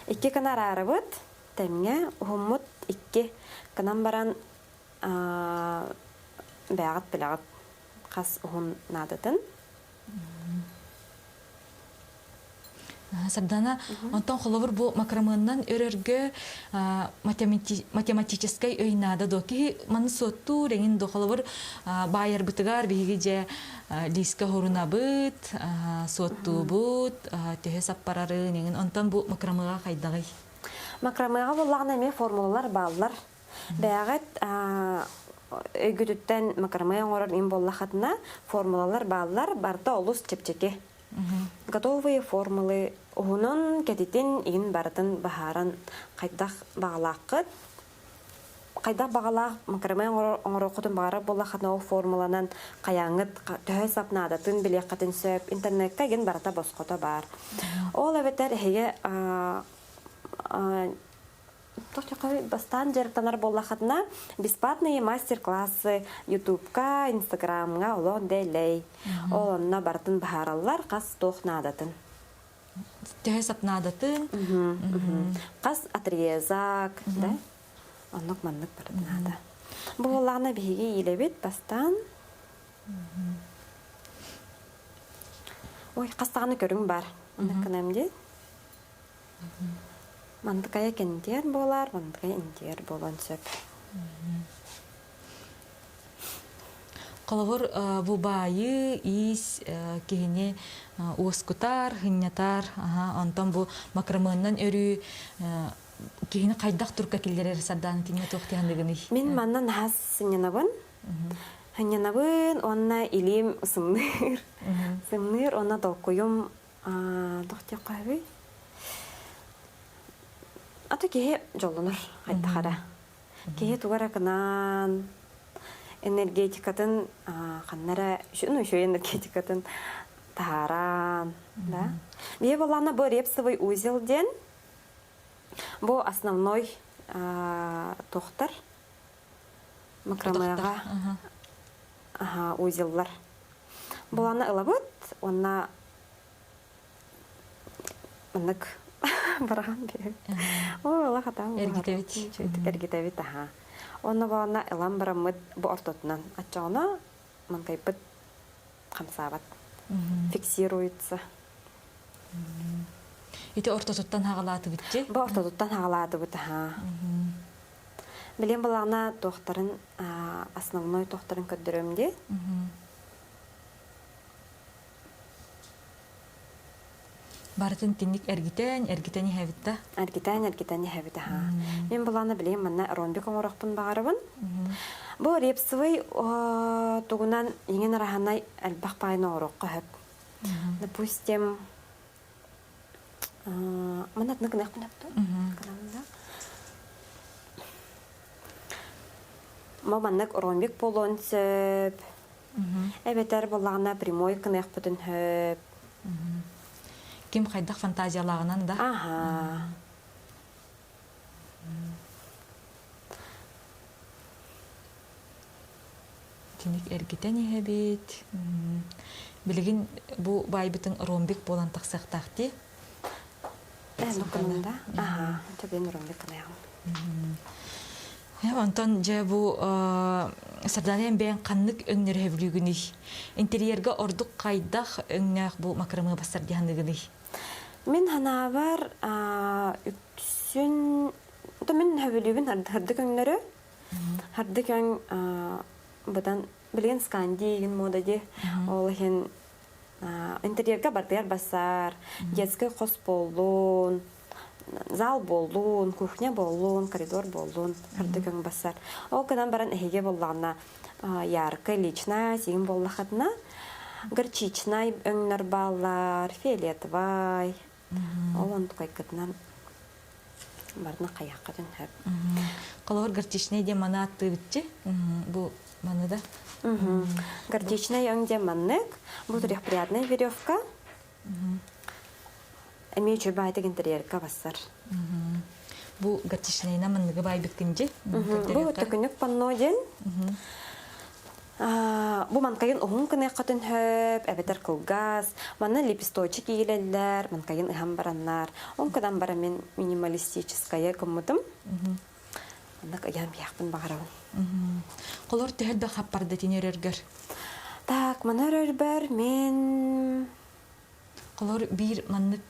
Икки гына араарабыт. Тэҥҥэ уһуммут икки гынан баран бэйэҕит билэҕит хас уһун наадатын. Сардана, онтон холобур бу макроманнан өрөргө математическай өй наада дуо? Киһи маны суоттуур эҥин дуо? Холобур баайарбытыгар биһиги дьэ лиискэ хорунабыт, суоттуубут, төһө саппарарын эҥин. Онтон бу макромыга хайдаҕый? Макромыга буоллаҕына эмиэ формулалар бааллар. Бэйэҕит өйгүтүттэн макраме оҥорор им буоллаххытына формулалар бааллар, барыта олус чэпчэки. Готовые формулы уһунун, кэтитин, игин барытын баһааран хайдах баҕалааххыт хайдах баҕалаах макраме оҥоруоххутун баҕарар буоллаххытына ол формуланан хайааҥҥыт төһө сап наадатын билиэххитин сөп. Интернекка игин барыта босхото баар. Ол эбэтэр эһиги Бастаан дьарыктанар буоллаххытына, бесплатные мастер-классы Ютубка, Инстаграмҥа олох дэлэй. Ол онно барытын баһаараллар, хас туох наадатын. Төһө сап наадатын? Хас отрезок, да? Оннук маннык барытын наада. Бу буоллаҕына биһиги иилэбит бастаан. Ой, хас даҕаны көрүҥ бар. Оннук гынам дии. Мандыкайа кэнтиэр буолар, мандыкайа интиэр буолуон сөп. Холобур, бу баайыы, иис киһини уоскутар, хынньатар, онтон бу макромыаннан өрүү киһини хайдах турка киллэрэр сардаана тиҥэ туох тиһаныгыный? Мин манна наһаа сынньанабын. Сынньанабын уонна илиим сымныыр. Сымныыр уонна толкуйум Туох диэххэ Ата киһи дьоллонор хайдах эрэ. Киһи тугу эрэ гынан энергетикатын ханна эрэ ну еще энергетикатын таһааран да. Биһи буоллаҕына бу репсовый узел диэн бу основной туохтар макромега узеллар. Буланы ылабыт уонна маннык барахан биэбит. Оо, ыла хатаан Эргитэбит. Эргитэбит, аха. Онно буолана ылан бараммыт бу ортотунан оччоҕуна маҥкайбыт хамсаабат. Фиксируется. Ити ортотуттан хаҕалаатыбытчы? Бу ортотуттан хаҕалаатыбыт, аха. Билим балаҕана туохтарын основной туохтарын көрдөрөм дии. Барытын тинник эргитэн, эргитэн иһэбит да? Эргитэн, эргитэн иһэбит, аха. Мин былаана билим манна ромбик оҥорохпун баҕарабын. Бу репсовый тугунан иҥин араһанай элбэх паайын оҥоруохха сөп. Допустим, манна атына гыныахпын сөп дуо? Ма маннык ромбик буолуон сөп. Эбэтэр буоллаҕына прямой гыныахпытын сөп. Ким хайдах фантазиялааҕынан да. Аха. Итинник эргитэн иһэбит. Билигин бу баайбытын ромбик буолан тахсыахтаах дии. Э, да? Аха, төбен ромбик кынайаҕым. Онтон дьэ бу Сардаана бэйэҥ ханнык өҥнөрү сөбүлүүгүнүй? Интерьергэ ордук хайдах өҥнөөх бу макраме бассар дии саныыгыный? Мин ханаабар үксүн мин сөбүлүүбүн хардык өҥнөрү. Хардык өҥ быдан билигин сканди игин мода ди. Ол иһин интерьергэ бардыгар бассар, детский хос буоллун, зал буоллун, кухня буоллун, коридор буоллун, хардык өҥ бассар. Ол гынан баран эһиги буоллаҕына яркая личная сигин буоллахатына горчичнай өҥнөр бааллар, фиолетовай. Ол онтукайгытынан барына хайаххатын сөп. Холобур горчичнай диэн маны аттыыбытчы. Бу маны да. Горчичнай өҥ диэн маннык. Бу трехприятная веревка. Эмиэ үчүгэй баайтык интерьерка бассар. Бу горчичнайна манныгы баайбыккын дьи. Бу төкүнүк панно диэн. Бу манкайын уһун кыныаххатын хөп, эбэтэр кылгас. Манна лепесточек иилэллэр, манкайын ыһан бараннар. Ол кыдан баран мин минималистическая гыммытым. Маннык ыйан биэхпин баҕарабын. Холор төһө хаппарда тини өрөргөр? Так, маны өрөрбөр мин Холор биир маннык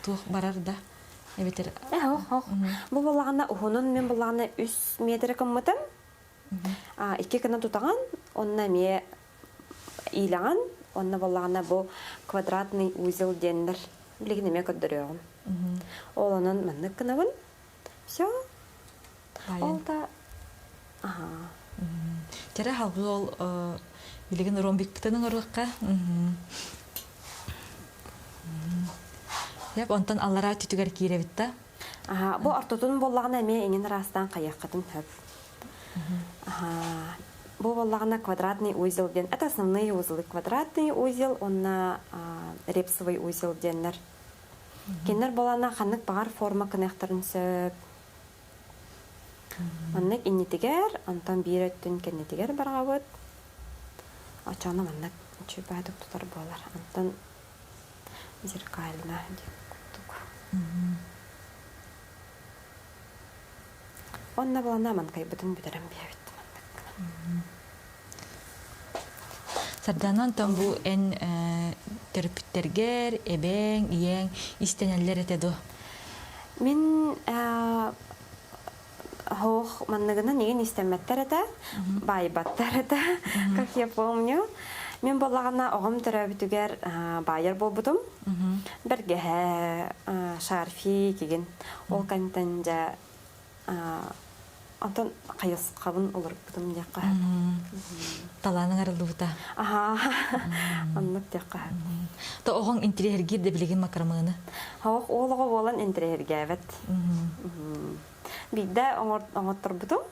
туох барар да эбэтэр Э, ох, ох. Бу буоллаҕына уһунун мин буоллаҕына үс метр гыммытым. Икки гына тутаҕын, онно эмиэ иилэҕин, онно буоллаҕына бу квадратный узел диэннэр билигин эмиэ көрдөрүөҕүм. Ол онон маннык гынабын. Все. Ол да аха. Кэрэ халгы ол билигин ромбикпытын оҥоруохха. Яп онтон аллараа түтүгэр киирэбит да. Аха, бу ортотун буоллаҕына эмиэ иҥин ыраастаан хайыаххытын сөп. Аха, бу буоллаҕына квадратный узел диэн, это основные узлы. Квадратный узел уонна репсовый узел диэннэр. Кинилэр буолана ханнык баҕар форма кыныахтарын сөп. Маннык иннитигэр, онтон биир өттүн кэннитигэр барҕабыт. Очону маннык үчүгэй тутар буолар. Онтон зеркально диэн курдук. Онно булана манкайбытын бүтэрэн биэбит маннык. Сардаана онтон бу эн төрөппүттэргэр, эбэҥ, ийэҥ истэнэллэр этэ дуо? Мин хоох манныгынан игин истэммэттэр этэ, баайбаттар этэ, как я помню. Мин буоллаҕына оҕом төрөөбүтүгэр баайар буолбутум. Бэргэһэ, шарфик игин. Ол кэнтэн дьэ Онтон хайысхабын уларыппытым диэххэ сөп. Талааныҥ арыллыбыта. Аһаа, оннук диэххэ сөп. То оҕоҥ интириэһиргиир да билигин макрамыаны? Оҕох уол оҕо буолан интириэһиргээбэт. Биирдэ оҥотторбутум.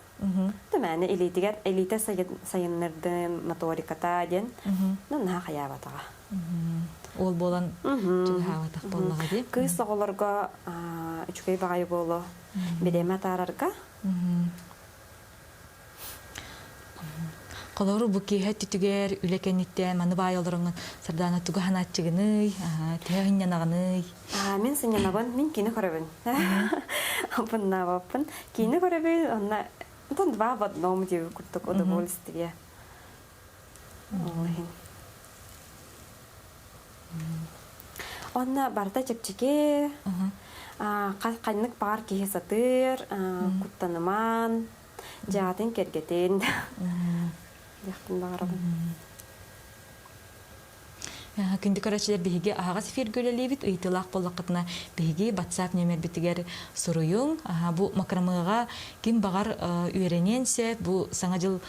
Тэмээнэ илиитигэр илиитэ сайыннардым моториката диэн. Ну, наһаа хайаабатаҕа. Уол буолан чугаһаабатах буоллаҕа дии. Кыыс оҕолорго үчүгэй баҕайы буолуо. Бириэмэ атаарарга. Холору бу киэһэ түтүгэр үлэ кэнниттэн маны баай олороҥҥун Сардаана тугу ханааччыгыный, төһө сынньанаҕыный? Мин сынньанабын, мин киинэ көрөбүн. Буннаабаппын. Киинэ көрөбүн, онно онтон два в одном диэби курдук удовольствие. Ол иһин. Онно барыта чэпчэки, ханнык баҕар киһи сатыыр, куттанымаан, дьаатын кэргэтин диэхпин баҕарабын. Күндү көрөөччүлэр биһиги аһаҕас эфиргэ үлэлиибит. Ыйытыылаах буоллаххытына биһиги WhatsApp нүөмэрбитигэр суруйуҥ. Бу макрамыаҕа ким баҕар үөрэниэн сөп. Бу Саҥа дьыл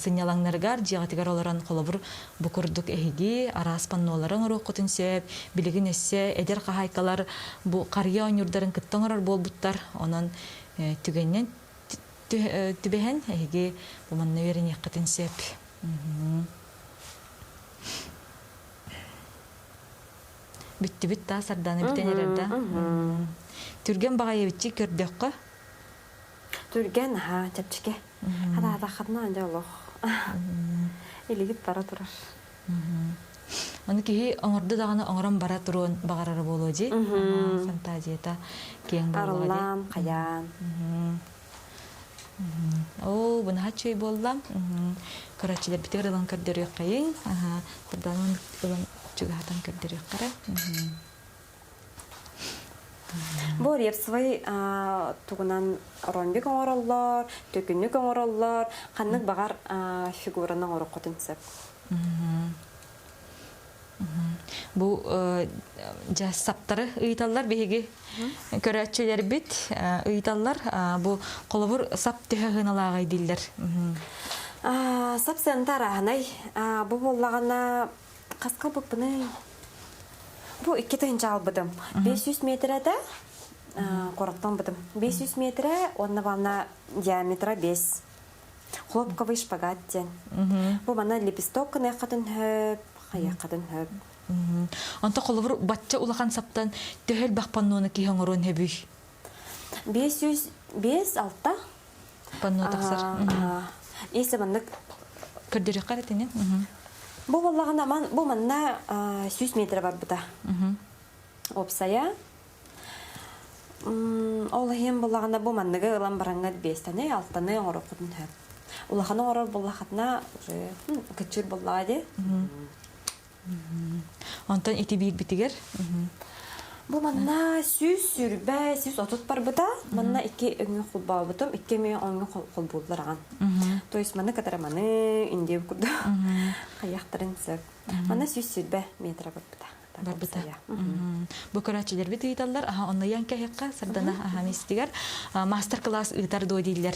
сынньалаҥнарыгар дьиэҕитигэр олорон холобур бу курдук эһиги араас паннолары оҥоруоххутун сөп. Билигин өссө эдэр хаһаайкалар бу харыйа оонньуурдарын кытта оҥорор буолбуттар. Онон түгэнинэн түбэһэн эһиги бу манна үөрэниэххитин сөп. Бүттүбүт да Сардаана бүтэн эрэр да. Түргэн баҕайыбыччы көрдөххө. Түргэн, аха, чэпчэки. Хадаатаххытына дьэ олох. Илигит бара турар. Ону киһи оҥорду даҕаны оҥорон бара туруон баҕарара буолуо дии. Фантазията киэҥ буоллаҕа дии. Арыллаан, хайаан. Оо, бу наһаа үчүгэй буолла. Көрөөччүлэрбитигэр ылан көрдөрүөххэйиҥ. Сардаанан ылан чугаһатан көрдөрүөххэ эрэ. Бу репсовый тугунан ромбик оҥороллор, төкүнүк оҥороллор, ханнык баҕар фигураны оҥоруоххутун сөп. Бу дьэ саптары ыйыталлар биһиги көрөөччүлэрбит ыйыталлар. Бу холобур сап төһө сыаналааҕый дииллэр. Сап сыаната арааһынай. Бу буоллаҕына хаска ылбыппыный? Бу 2 тыһыынча албытым. 500 метрэтэ короттон бытым. 500 метрэ уонна бална диаметра 5. Хлопковый шпагат диэн. Бу манна лепесток гыныаххытын хөп, хайыаххытын хөп. Онто холобур бачча улахан саптан төһө элбэх панноны киһи оҥоруон хөбүй? 505 6 панно тахсар. Если маннык көрдөрүөххэ эрэ Бу буоллаҕына ман бу манна 100 метр барбыта. Опсая. Ол иһин буоллаҕына бу манныгы ылан бараҥҥат биэстэни, алтаны оҥоруоххутун сөп. Улаханы оҥорор буоллаххытына уже кыччыыр буоллаҕа дии. Онтон ити биирбитигэр Бу манна 120, 130 барбыта. Манна икки өҥү холбообутум, икки эмиэ өҥү холбууллар аҕан. То есть маны кытары маны индия курдук хайахтарын сөп. Манна 120 метр барбыта. Барбыта. Бу көрөөччүлэрбит ыйыталлар, аха онно ян кэһиэххэ Сардана аха мистигэр мастер-класс ыытар дуо дииллэр.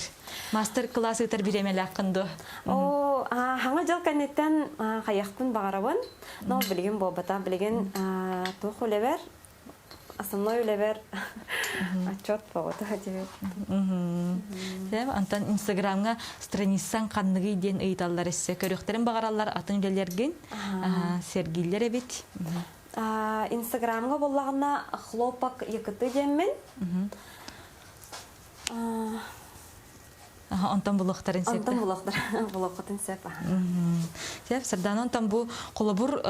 Мастер-класс ыытар бириэмэлээххин дуо? О, хаҥа дьыл кэнниттэн хайахпын баҕарабын. Но билигин буолбата. Билигин туох үлэбэр, основной үлэбэр отчет боҕото диэбит. Антон Инстаграмҥа страницаң ханныгый диэн ыйыталлар эссе көрүөхтэрин баҕараллар атын үлэлэргин сэргииллэр эбит. Инстаграмҥа буоллаҕына хлопок якыты диэммин. Онтон булуохтарын сөп. Онтон булуохтарын сөп. Сөп, Сардаана, онтон бу холобур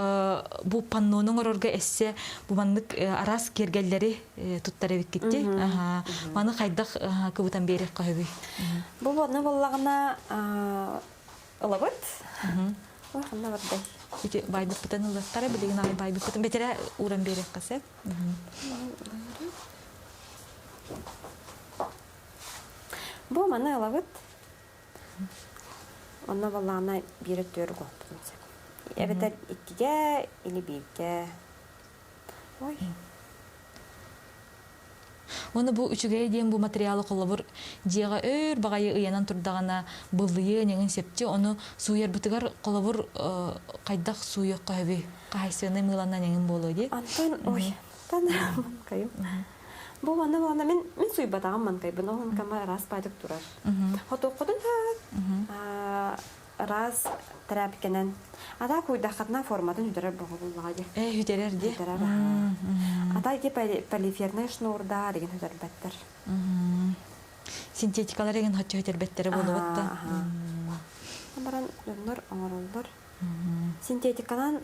бу паннону оҥорорго эссе бу маннык араас киэргэллэри туттар эбиккитти. Маны хайдах кыбытан биэриэххэ сөбүй? Бу манна буоллаҕына ылабыт. Ой, ханна бардай? Ити байбыппытын ылыахтара, билигин аҕай байбыппытын бэтэрэ ууран биэриэххэ сөп. Бу маны ылабыт. Онно баллаана биир өттүгэр угуохпутун сөп. Эбэтэр иккигэ или бииргэ. Ой. Уонна бу үчүгэйэ диэн бу материалы холобур дьиэҕэ өөр баҕайы ыйанан турдаҕына быллыйыа ньыҥын сөптү ону сууйарбытыгар холобур хайдах сууйуохха сөбүй хаһайсыанай мыыланна ньыҥын буолуо дии Антон ой манкайым бу манна буолана мин мин суйбатаҕым манкайбын ол кама ыраас баадык турар хотуоххутун ыраас тряпкэнэн ата куйдаххытына форматын үтэрэр боҕобуллаҕа дии э үтэрэр дии үтэрэр ата ити полиферный шнурдаар деген үтэрбэттэр синтетикалар деген хоччо үтэрбэттэрэ буолубат да баран дьоннор оҥороллор синтетиканан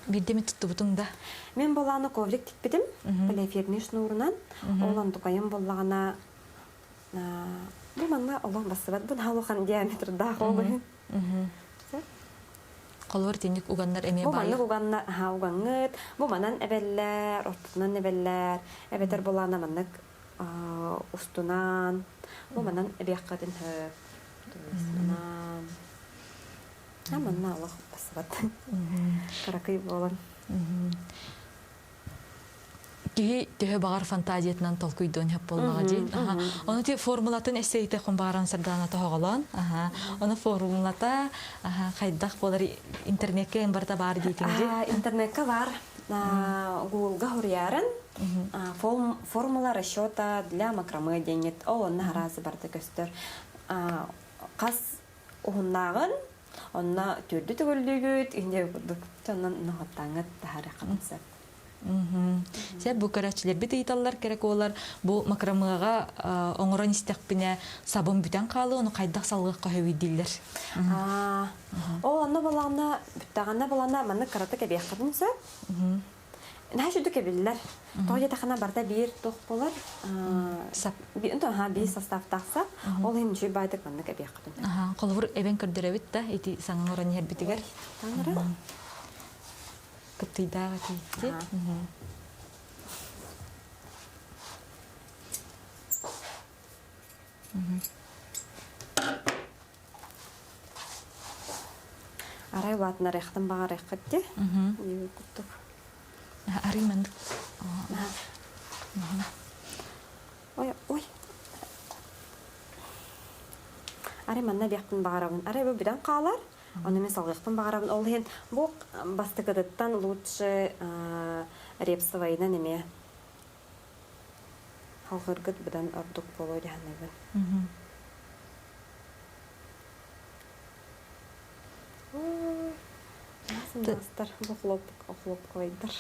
Биирдэ эмит туттубутуҥ да? Мин буолааны коврик тикпитим, полиэфирный шнурунан. Ол онтукайым буоллаҕына бу манна олох бассыбат, бу наһаа улахан диаметрдаах ол иһин. Холобур итинник уганнар эмиэ Бу маннык уганна аха угаҥҥыт, бу манан эбэллэр, ортотунан эбэллэр, эбэтэр булаана маннык устунан, бу манан эбиэххитин сөп. Манан. А манна олох басыбат. Кыракый буолан. Киһи төһө баҕар фантазиятынан толкуйдуон сөп буоллаҕа дии. Ону ти формулатын эссейте хомбааран сардаана тоһоҕолоон. Ону формулата хайдах буолар интернетке барыта баар диэтиҥ дии. Интернетке бар. Гуглга хуруйарын формула расчета для макраме диэҥҥит ол онно араас барыта көстөр. Хас уһуннааҕын онно төрдү төгүллүүгүт инде курдук онон ноһоттааҥҥыт таһаарыаххытын сөп. Сэ бу көрөөччүлэрбит ыйыталлар керек буолар бу макрамыаҕа оҥорон истэхпинэ сабым бүтэн хаалыы ону хайдах салгыахха сөбүй дииллэр. Ол онно балаҕана бүттэҕинэ балана маннык кыратык эбиэххитин сөп. Наһаа үчүгдүк эбиллэр. Тоҕо диэтэххинэ барыта биир туох буолар. Сап. Биир составтаах сап. Ол иһин үчүгэй баайдык маннык эбиэххитин. Холобур эбэн көрдөрөбүт да ити саҥа оҥорон иһэрбитигэр. Таҥара. Кыптыйдаах этиитти. Арай улаатынарыахтан баҕарыаххыт дии. Курдук. Арый маннык. Ой, ой. Арай манна диэхпин баҕарабын. Арай бу бүтэн хаалар. Ону мен салгыахпын баҕарабын. Ол иһин бу бастакытыттан лучше репсовайынан эмиэ халҕыргыт быдан ордук буолуо дии саныыбын. Сымнаастар, бу хлопковайдар.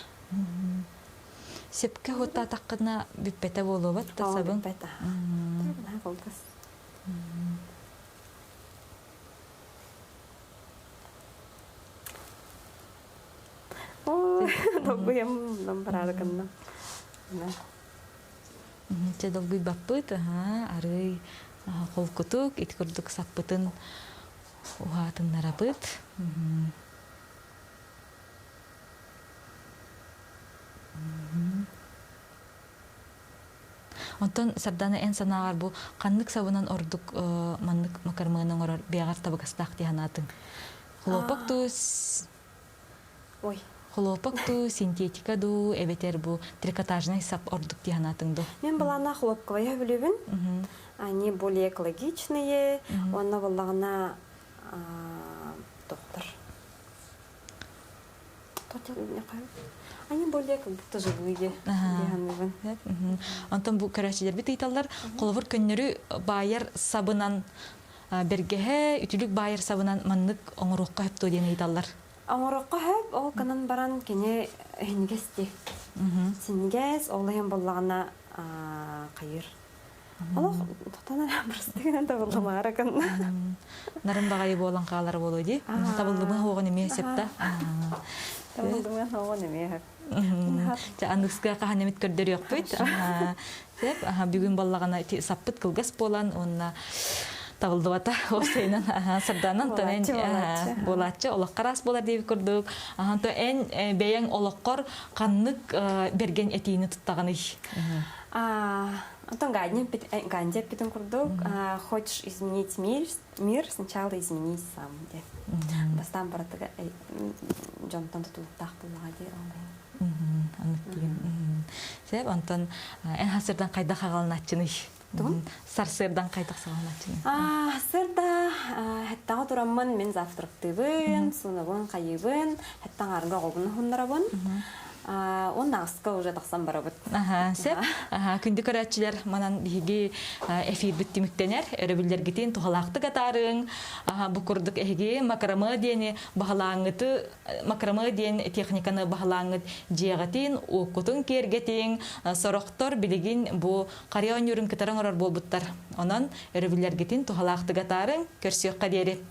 Сепке хуттаатаххына бүппэтэ буолуобат да сабын. Бүппэтэ. Кылгас. Долгуйам бараары гынна. Чэ долгуйбаппыт, арый холкутук, ити курдук саппытын уһаатыннарабыт. Онтон Сардана эн санааҕар бу ханнык сабынан ордук маннык макармыаны оҥорор бэйэҕэр табыгастаах дии санаатыҥ? Хлопок дуу, Ой. Хлопок дуу, синтетика дуу, эбэтэр бу трикотажнай сап ордук дии санаатыҥ дуу? Мен былаана хлопковая бүлүбүн. Они более экологичные. Онно буллаҕына доктор. Они более как будто живые. Онтон бу көрөөччүлэрбит ыйыталлар, холобур көннөрү баайар сабынан бэргэһэ, үтүлүк баайар сабынан маннык оҥоруохха сөп дуо диэн ыйыталлар. Оҥоруохха сөп, ол гынан баран кини иһингэс дии. Синньигэс, ол иһин буоллаҕына хайыр. Олох тотон эрэ бырастыгынан табыллымаары гынна. Нарын баҕайы буолан хаалар буолуо дии. Табыллымы хоҕун эмиэ сөп да. Табыллымы хоҕун эмиэ сөп. Чэ аныгыскыга хаһан эмит көрдөрүөхпүт. Сөп. Бүгүн баллаҕана ити саппыт кылгас буолан уонна табыллыбата уопсайынан сардаанан эн буолааччы олоххо араас буолар диэбит курдук то эн бэйэҥ олоххор ханнык бэргэн этиини туттаҕыный Антон Ганди эппитин курдук хочешь изменить мир мир сначала изменись сам диэн. Бастаан барытыга дьонтон тутулуктаах буоллаҕа дии Сеп, онтон эн хасырдан хайдах аҕалынааччыный? Сарсыардан хайдах саҕаланааччыный? Сарсыарда хэттаҕа тураммын мин завтрактыыбын, суунабын, хайыыбын, хэттаҥ арга оҕобун уһуннарабын. Уонна аска уже тахсан барабыт. Сөп. Күндү көрөөччүлэр, манан биһиги эфирбит түмүктэнэр. Өрөбүллэргитин туһалаахтык атаарыҥ. Бу курдук эһиги макраме диэни баһылааҥҥыты макраме диэн техниканы баһылааҥҥыт дьиэҕитин, уоккутун киэргэтиҥ. Сорохтор билигин бу харыйа оонньуурун кытары оҥорор буолбуттар. Онон өрөбүллэргитин туһалаахтык атаарыҥ. Көрсүөххэ диэри.